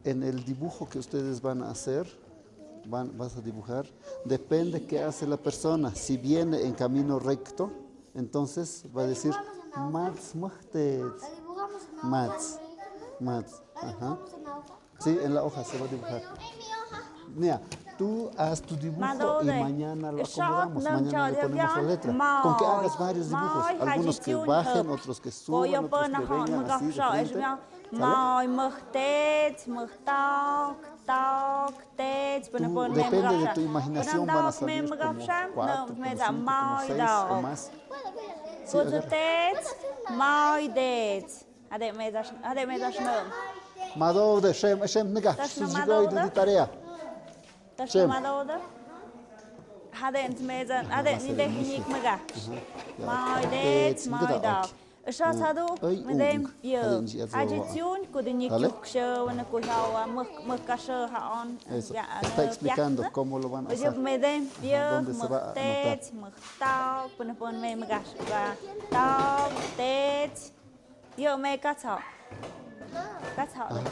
En el dibujo que ustedes van a hacer, van, vas a dibujar, depende qué hace la persona. Si viene en camino recto, entonces va a decir, mats mhtets, mats, mats. Ajá. Sí, en la hoja se va a dibujar. Mira, tú haz tu dibujo y mañana lo acomodamos, mañana le ponemos la letra. Con que hagas varios dibujos, algunos que bajen, otros que suban, otros que vengan así de frente. ¿Sale? Mai mhtets, mhtok, tok, tets, pyn pyn. Depende de tu imaginación, van a salir como cuatro, como cinco, como seis o más. Sí, agarra. Tets, mai tets. Hadem meda, hadem meda shno. Madouda, shem, shem, nega. Tashna madouda. Tarea. Tashna madouda. Hadem meda, hadem ni de hinik mega. Mai tets, mai tets. Sha sadu, medem pio. Aji tiun, ku de ni kyuk sho, wana ku hawa, muk, muk ka sho ha on. Eso. Está explicando cómo lo van a hacer. Medem pio, muk tets, mhtok, pyn pyn me mega shba. Tok, tets. Yo me katso. Katso. Ajá.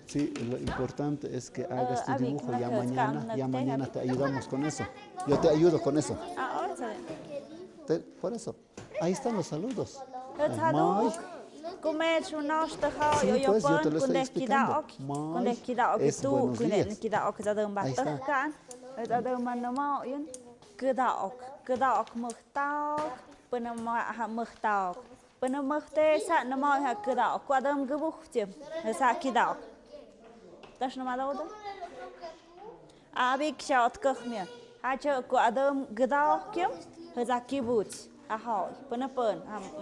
Sí, lo importante es que hagas tu dibujo, ya mañana, ya mañana te ayudamos con eso. Yo te ayudo con eso. Ah, oh, está bien. Te, por eso, ahí están los saludos. Mai. Kume chunosh te ha. Sí, yo, yo pues, yo te lo estoy explicando. Mai. Es buenos días. Ahí está. Kida ok, kida ok mhtok, pyn ma ha mhtok. Pyn mhte sa namo ha kida ok, ku adam gubuk tiam. Sa kida ok. Tashna madouda. Abik sha ot kahmia. Ha cha ku adam gida ok kiam. Ha sa kibut. Ha hoi. Pyn pyn.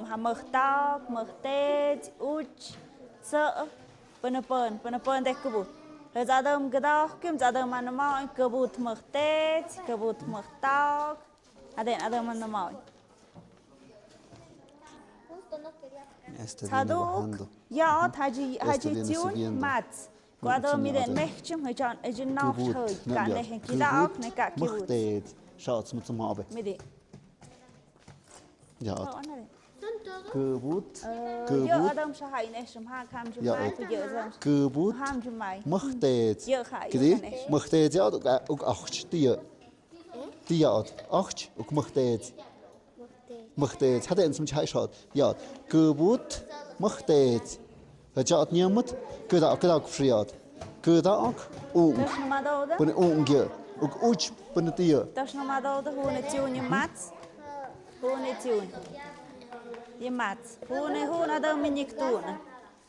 Ha mhtok, mhtet, uch, sa. Pyn pyn, pyn pyn de kibut. Ha sa adam gida ok kiam, sa adam namo kibut mhtet, kibut mhtok. Aden, aden, manda mau. Este viene bajando. Ujú. Este viene subiendo. Mats. Kuado miden mehchum, hechan, ejin nau shoy, ka nehen kida ok, ne ka kibut. Mhtet, shots, mut sama obe. Midi. Ya ot. Kibut. Yo adam shahai nehchum ha kam jumai. Kibut. Ham jumai. Mhtet. Yo ha. Kidi? Mhtet ya ot, uk, uk, och, ti yo. Ti ya ot, och, uk mhtet. Mhtet, haden sum chai shot. Ya ot. Kibut, mhtet. Ya ot niamut, kida, kida uk friot. Kida uk, ung. Tashna madouda. Pyn ung ya. Uk uch, pyn ti ya. Tashna madouda, hune tiun ni mats. Hune tiun. Ye mats. Hune, hune adam minik tun.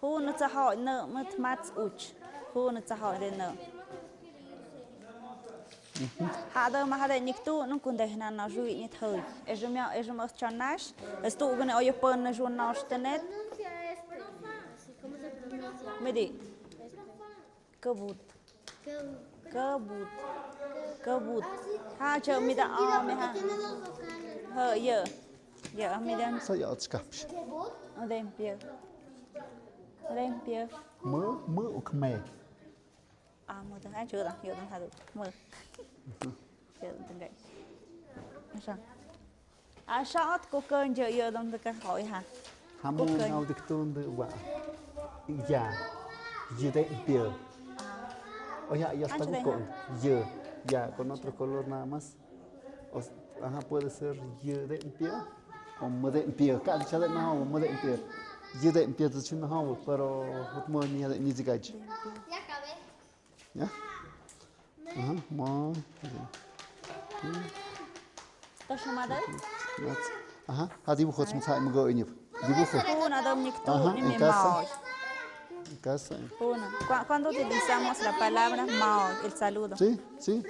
Hune tsa hoi ne mut mats uch. Hune tsa hoi de ne. Hade ma hade nik tu nun kunde na na jui ni thoi. Ejum ya, ejum os chanash. Estu gune oyo pon na jun na ostenet. Midi. Kabut. Kabut. Kabut. Ha, chau mida a me ha. Ha, ya. Ya, mida. Sa ya otskapsh. Odempio. Odempio. Mu, mu ukme. A, mu ta, ha, chuda, yo ta hadu. Mu. Yo ta ngai. Asa. A, sa ot kukan je, yo dom ta ka hoi ha. Hamu nau dik tun de wa. Ya. Yedempio. O ya, ya está con. Ya, ya, con otro color nada más. O s-, ajá, puede ser yedempio o mudempio. Ka, ka de no, mudempio. Yedempio, tu chin no, pero hot mo ni de ni zikach. Ya acabé. ¿Ya? Ajá, mo. Tashna madouda? Ajá, ha dibujo, mo sa, mo go inip. Dibujo. Huna dom nik tu ni me mau. Ajá, en casa. En casa. Huna. Cu-, cuando utilizamos la palabra mau, el saludo. Sí, sí.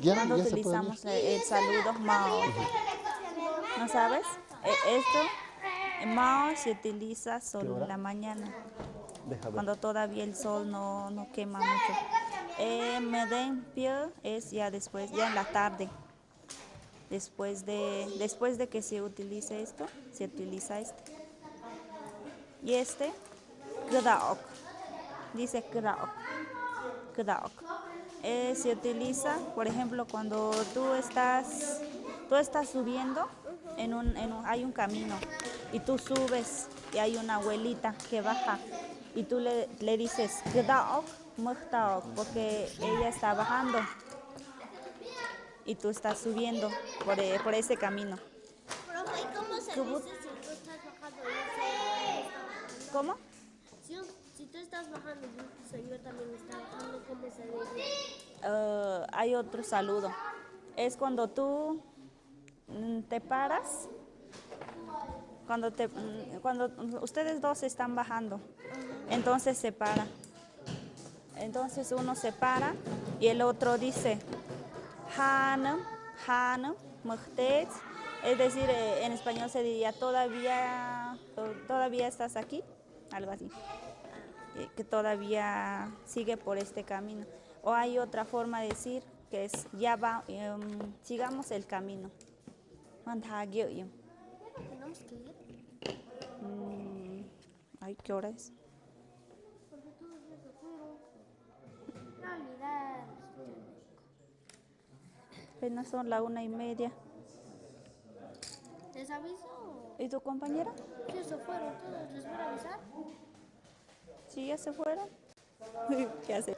Ya, ya se puede ver. Cuando utilizamos el, el saludo mau. ¿No sabes? E-, esto, eh, mau se utiliza solo en la mañana. ¿Qué hora? Deja ver. Cuando todavía el sol no, no quema mucho. Eh, mudempio es ya después, ya en la tarde. Después de, después de que se utilice esto, se utiliza este. Y este, kda'ok. Dice kda'ok. Kda'ok. Eh, se utiliza, por ejemplo, cuando tú estás, tú estás subiendo en un, en un, hay un camino y tú subes y hay una abuelita que baja y tú le, le dices, kda'ok, mojtaok, porque ella está bajando y tú estás subiendo por, eh, por ese camino. Profe, ¿cómo se dice si tú estás bajando y un señor también está bajando? ¿Cómo? Si, un- si tú estás bajando y un señor también está bajando, ¿cómo se dice? Eh, hay otro saludo. Es cuando tú, mm, te paras, cuando te, mm, cuando ustedes dos están bajando, entonces se para. Entonces uno se para y el otro dice, han, han, mojtets. Es decir, eh, en español se diría, todavía, to- todavía estás aquí, algo así. Eh, que todavía sigue por este camino. O hay otra forma de decir que es, ya va, em, sigamos el camino. Mantha gyo yum. ¿Tenemos que ir? Mm, ay, ¿qué hora es? Realidad. Apenas son la una y media. ¿Les aviso? ¿Y tu compañera? Sí, se fueron todos. ¿Les voy a avisar? Sí, ya se fueron. ¿Qué hace?